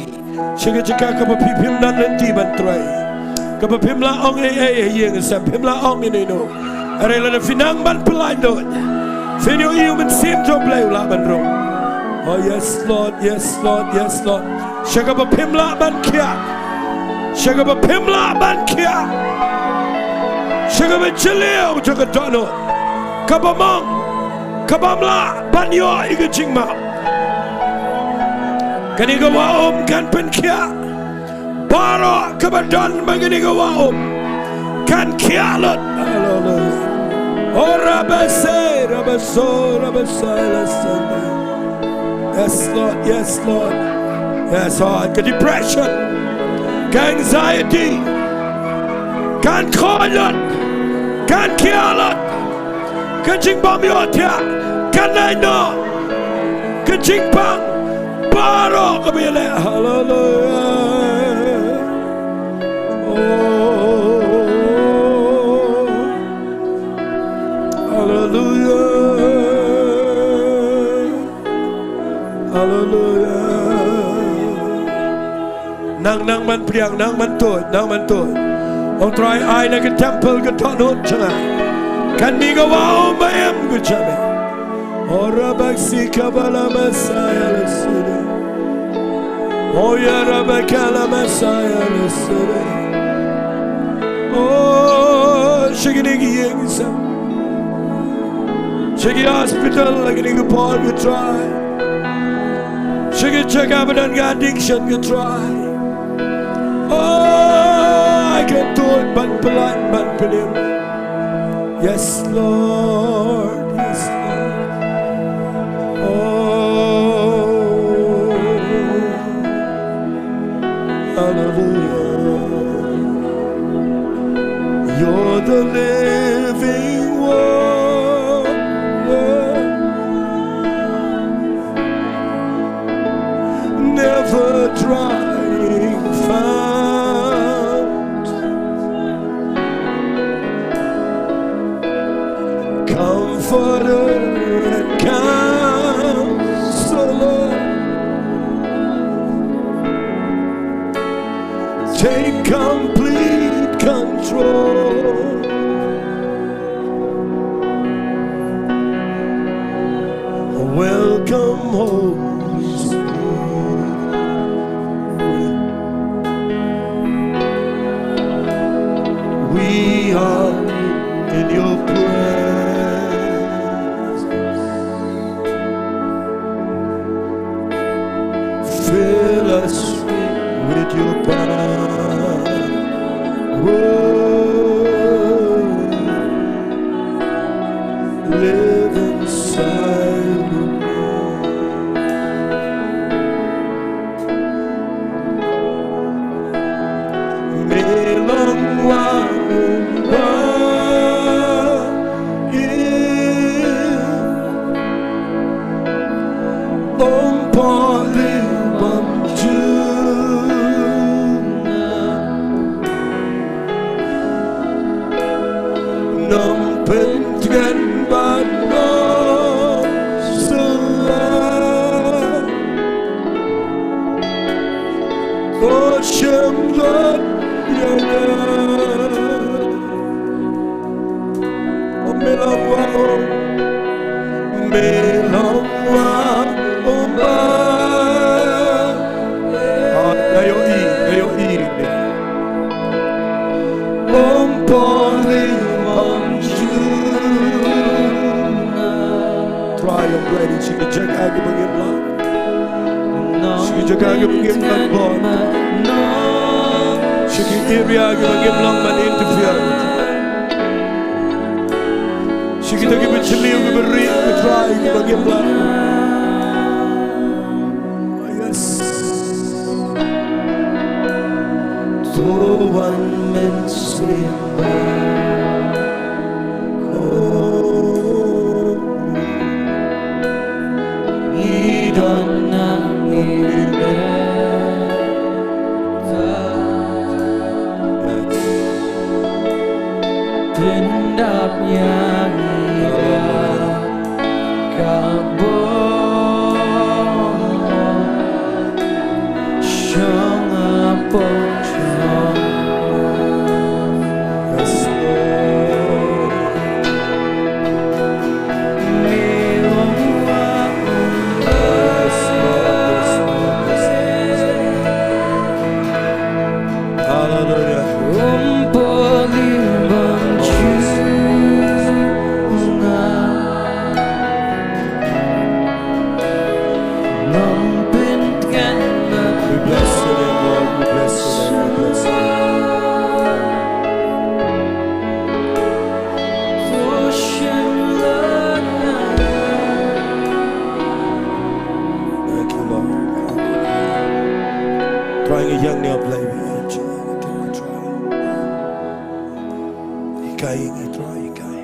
Sha ka jaka kaba phi phim don lynti ban trei. Kaba phim lah ong ei ei ha ïing ha sem, phim lah ong ïa no ïa no. Hynrei lada phi nang ban pyllait lut, phin ïohi U Mynsiem jong U Blei u lah ban rung. Oh yes Lord, yes Lord, yes Lord. Sha kaba phim lah ban khiah. Sha kaba phim lah ban khiah. Sha kaba jylliew jong ka dohnud. Kaba mong. Kabym lah ban ïoh ïa ka jingmap. Kane ka wah um kan pynkhiah. Baroh kaba don ba kane ka wah um kan khiah lut. Haleluia. Oh, rabase, rabaso, rabasai, lasanda. Yes, Lord. Yes, Lord. Yes, Lord. Ka depression, ka anxiety kan khoi lut, kan khiah lut. Ka jingbym ïohthiah kan nang noh. Ka jingpang baroh kaba ïaleh. Haleluia. Oh. Haleluia. Haleluya. Nang, nang ban pdiang, nang ban tuid, nang ban tuid. Ong Trai, ai na ka temple ka dohnud jong nga. Kane ka wah umbai em ka jong me. O Rabak si kabala Messiah le sidi. O ya Rabak kala Messiah le sidi. O, sha kine ki ïing ki sem, sha ki hospital, ha kine ki por, ko Trai. Sha ki jaka ba don ka addiction, ko Trai. O, ai ka tuid ban pyllait ban pynim. Yes, Lord. Yes, Lord. Oh, hallelujah. You're the living water, never drying fount, comforter and counselor. Take complete control. Welcome, Holy Spirit. We are in your presence. Fill us with your power. Live inside of me. Me long wah u ba im, um pali bam juna. Nang pyntngen bad nong sla. Ko shem dot ïa nga. O me long wah u, me long wah u ba. Ah, nga ïohi, nga ïohi. Bom pori bom juna. Trai ïa u briew sha ki jaka kiba ngim lah. Sha ki jaka kiba ngim lah ban bud. Sha ki area kiba ngim lah ban interfere. Sha kita kiba jylliew kiba rieh, ko Trai, kiba ngim lah. Yes. To wan mynsiem bad ko. Ngi don na ngi bad. Pyndap ïa ngi da ka bor. Shong hapoh jong. Yes, Lord. Me long wah u ba. Yes, Lord. Yes, Lord. Yes, Lord. Hallelujah. Um pori bam juna. Nang pyntngen bad. We bless your name, Lord. We bless your name. We bless your name. Thank you, Lord. Trai, ngi ïeng ïa u Blei, ngi ïeng ïa u Trai. Hikai ïa ngi, Trai, hikai.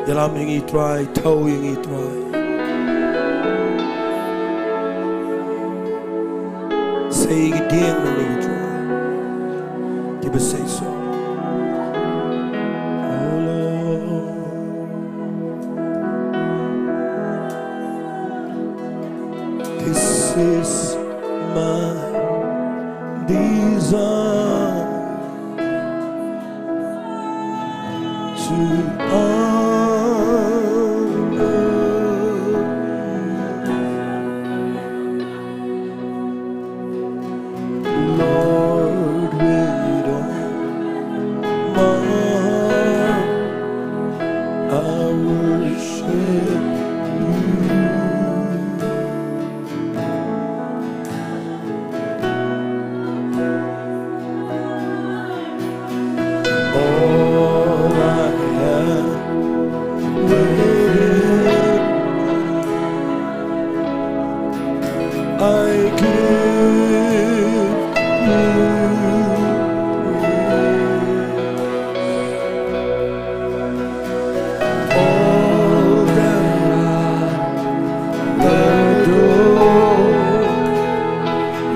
Ïalam ïa ngi, Trai, thew ïa ngi, Trai. Sei ïa ki dieng na ngi, Trai. Kiba seisoh. Oh, Lord. This is my desire to honor you. Lord, with all my heart, I worship you. All I have within, I give you. All that I adore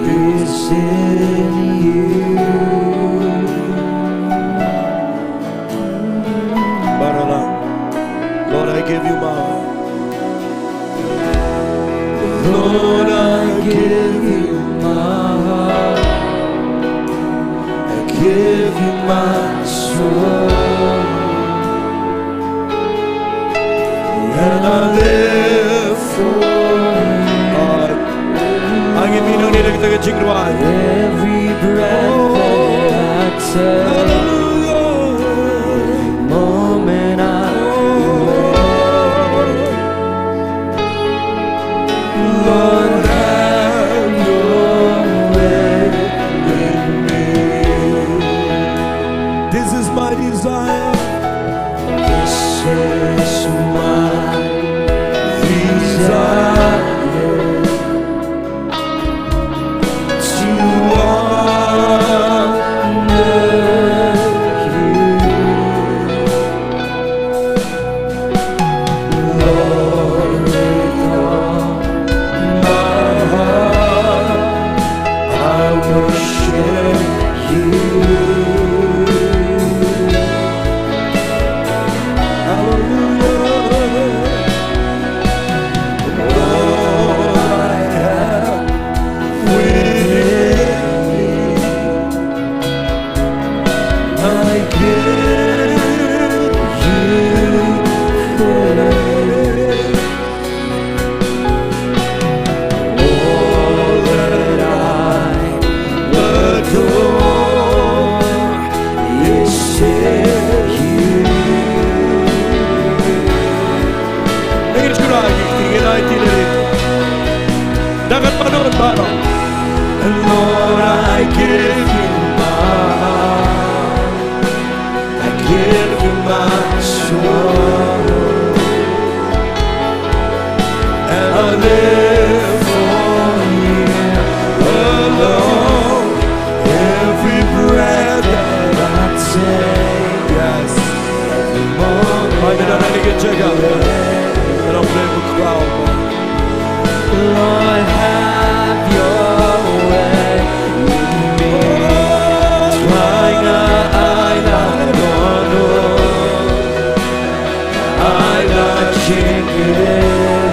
is in you. Barala. Lord, I give you my heart. Lord, I give you my heart. I give you my soul. And I live for you. Hallelujah. Every breath that I take, every moment I wake. Lord, have your way in me. This is my desire. This is my desire to honor you. Lord, with all my heart, I worship you. Hallelujah. Lord, I have within me, I give you praise. All that I adore is in you. Ngi sngewbha ïa kine ki ïa kine. Da kaba don baroh. And Lord, I give you my heart. I give you my soul. And I live for you alone. Every breath that I take, yes, every moment I get check out. And I'm playing with crowd. Lord, have your way in me. Try not I not know. Ai la chingin.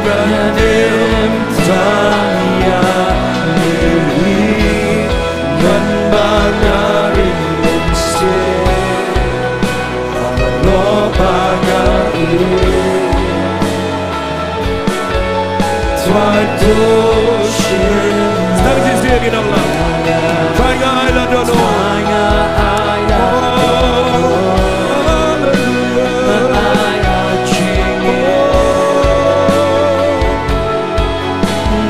Ngan im tang ïa me. Ngan ba nga ring mynsiem. Haba lok ba nga im. Try to share. Tang ki zia ki nong lang. Try nga ai la dono. Try nga ai la dono. Hallelujah. Ai la chingin.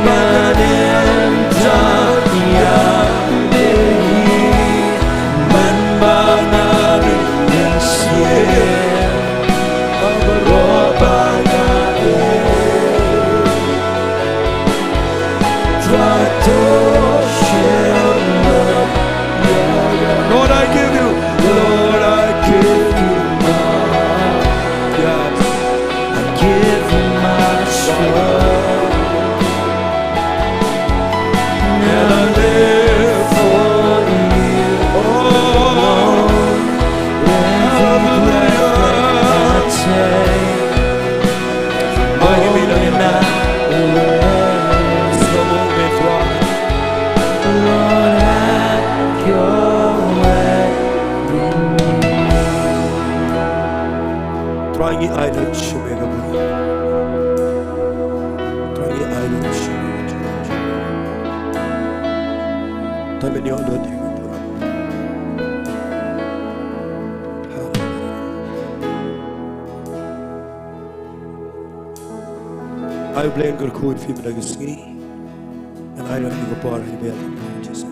Ngan im tang ïa me. Man ba nga ring mynsiem. Trai ngi ai lut sha me ka burom. Trai ngi ai lut sha me ka burom. Tang ban ïoh lut ïa ka burom. Haleluya. Ai Blei un kyrkhu ïa phi mynta ka sngi. Ngan ai lut ïa ka por ha ka bynta jong U Jisu.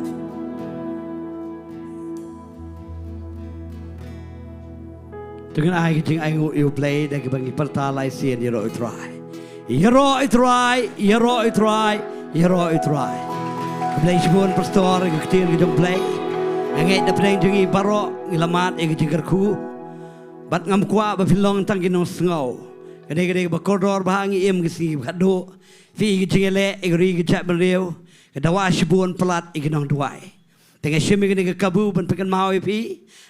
To ngin ai ka jingainguh ïa U Blei da kaba ngi pyrta lai sien, ïaroh ïa U Trai. Ïaroh ïa U Trai, ïaroh ïa U Trai, ïaroh ïa U Trai. Khublei shibun Pastor ïa ka ktien ka jong U Blei. Nga ngeit na pdeng jong ngi baroh ngi la mad ïa ka jingkyrkhu. Bad ngam kwah ba phin long tang ki nongsngew. Ka dei ka dei kaba kordor ba ha ngi im ka sngi ba khatduh. Phi ïa ka jingïaleh ïa ka ri ka jaitbynriew. Ka dawa shibun palat ïa ki nongduwai. Te nga shim ïa kane ka kabu ban pynkynmaw ïa phi.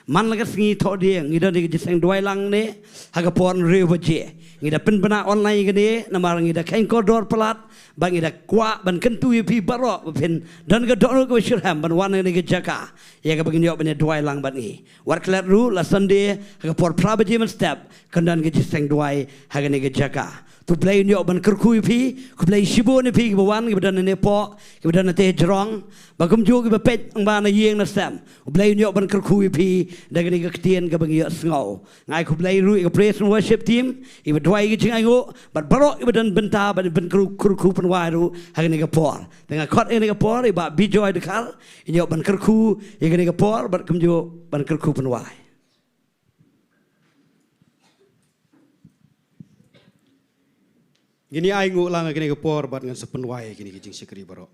Man la ka sngi Thohdieng ngi don ïa ka jingïaseng duwai lang ne ha ka por hynriew baje. Ngi da pynbna online ïa kane namar ngi da kheiñ kordor palat ba ngi da kwah ban kyntu ïa phi baroh ba phin don ka dohnud kaba shitrhem ban wan ha kane ka jaka ïa kaba ngin ïoh ban ïa duwai lang bad ngi. Wat klet ruh la Sunday ha ka por phra baje mynstep kan don ka jingïaseng duwai ha kane ka jaka. To U Blei un ïoh ban kyrkhu ïa phi, khublei shibun ïa phi kiba wan, kiba don hangne hapoh, kiba don hangtei hajrong, bad kumjuh kiba peit lyngba na ïing na sem. U Blei un ïoh ban kyrkhu ïa phi da kane ka ktien kaba ngi ïohsngew. Nga ai khublei ruh ïa ka praise and worship team, ïa kiba duwai ïa ka jingainguh, bad baroh ïa kiba don bynta ban, ban kyrkhu, kyrkhu pynwai ruh ha kane ka por. Te nga khot ïa kane ka por ïa Bah Bijoy Dkhar, un ïoh ban kyrkhu ïa kane ka por, bad kumjuh ban kyrkhu pynwai. Ngin ïa ainguh lang ha kane ka por bad ngan sa pynwai ïa kine ki jingshakri baroh.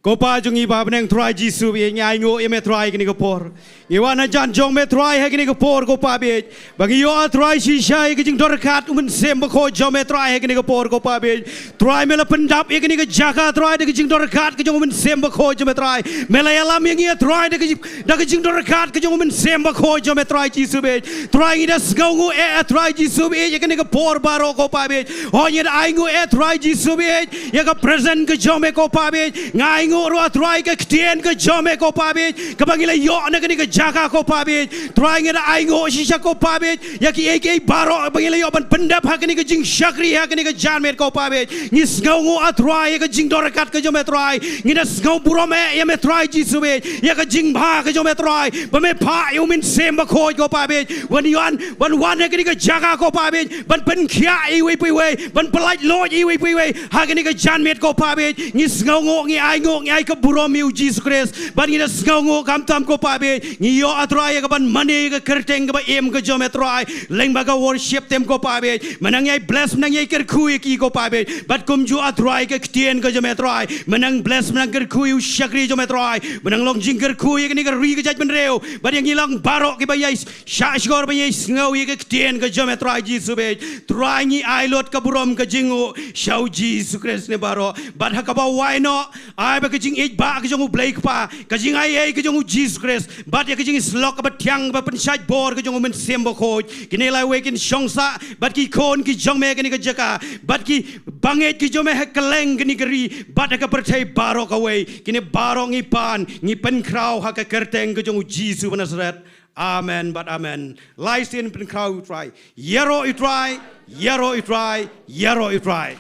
Ko Pa jong ngi ba ha bneng Trai Jisu baieit, ngi ainguh ïa me Trai ha kane ka por. Ngi wan hajan jong me Trai ha kane ka por ko Pa baieit. Ba ngi ïoh ah Trai shisha ïa ka jingdorkhat U Mynsiem Bakhuid jong me Trai ha kane ka por ko Pa baieit. Trai me la pyndap ïa kane ka jaka Trai da ka jingdorkhat ka jong U Mynsiem Bakhuid jong me Trai. Me la ïalam ïa ngi ah Trai da ka jing da ka jingdorkhat ka jong U Mynsiem Bakhuid jong me Trai Jisu baieit. Trai ngi da sngewnguh eh, eh Trai Jisu baieit, ïa kane ka por baroh ko Pa baieit. Hooid ngi da ainguh eh Trai Jisu baieit, ïa ka presence ka jong me ko Pa baieit. Nga ainguh ruh ah Trai ka ktien ka jong me ko Pa baieit, kaba ngi la ïoh na kane ka jaka ko Pa baieit. Trai ngi da ainguh shisha ko Pa baieit, ïa kiei kiei baroh ba ngi la ïoh ban pyndep ha kane ka jingshakri ha kane ka janmiet ko Pa baieit. Ngi sngewnguh ah Trai ïa ka jingdorkhat ka jong me Trai. Ngi da sngew burom eh ïa me Trai Jisu baieit, ïa ka jingbha ka jong me Trai, ba me phah ïa U Mynsiem Bakhuid ko Pa baieit, wan ïa wan, wan wan ha kane ka jaka ko Pa baieit, ban pynkhiah ïa iwei pa iwei, ban pyllait luid ïa iwei pa iwei ha kane ka janmiet ko Pa baieit. Ngi sngewnguh, ngi ainguh, ngi ai ka burom ïa U Jisu Khrist, bad ngi da sngewnguh khamtam ko Pa baieit. Ngi ïoh ah Trai ïa kaban mane ïa ka kyrteng kaba im ka jong me Trai, lyngba ka worship team ko Pa baieit. Men nang ïai bless, men nang ïai kyrkhu ïa ki ko Pa baieit. Bad kumjuh ah Trai ka ktien ka jong me Trai, men nang bless, men nang kyrkhu ïa u shakri jong me Trai, men nang long jingkyrkhu ïa kane ka ri ka jaitbynriew, bad ïa ngi lang baroh kiba ïai shahshkor ban ïai sngew ïa ka ktien ka jong me Trai Jisu baieit. Trai ngi ai lut ka burom ka jingnguh sha U Jisu Khrist ne baroh. Bad ha kaba wai noh, ai ba ka jingïeit ba ka jong U Blei Kpa, ka jingaiei ka jong U Jisu Khrist, bad ïa ka jingïasyllok kaba thiang kaba pynshait bor ka jong U Mynsiem Bakhuid, kine lai wei kin shong sah bad ki khun ki jong me ha kane ka jaka, bad ki bangeit ki jong me ha kylleng kane ka ri, bad ha ka pyrthei baroh kawei. Kine baroh ngi pan, ngi pynkhraw ha ka kyrteng ka jong U Jisu ba Nasaret. Amen bad amen. Lai sien pynkhraw ïa U Trai. Ïaroh ïa U Trai, ïaroh ïa U Trai, ïaroh ïa U Trai.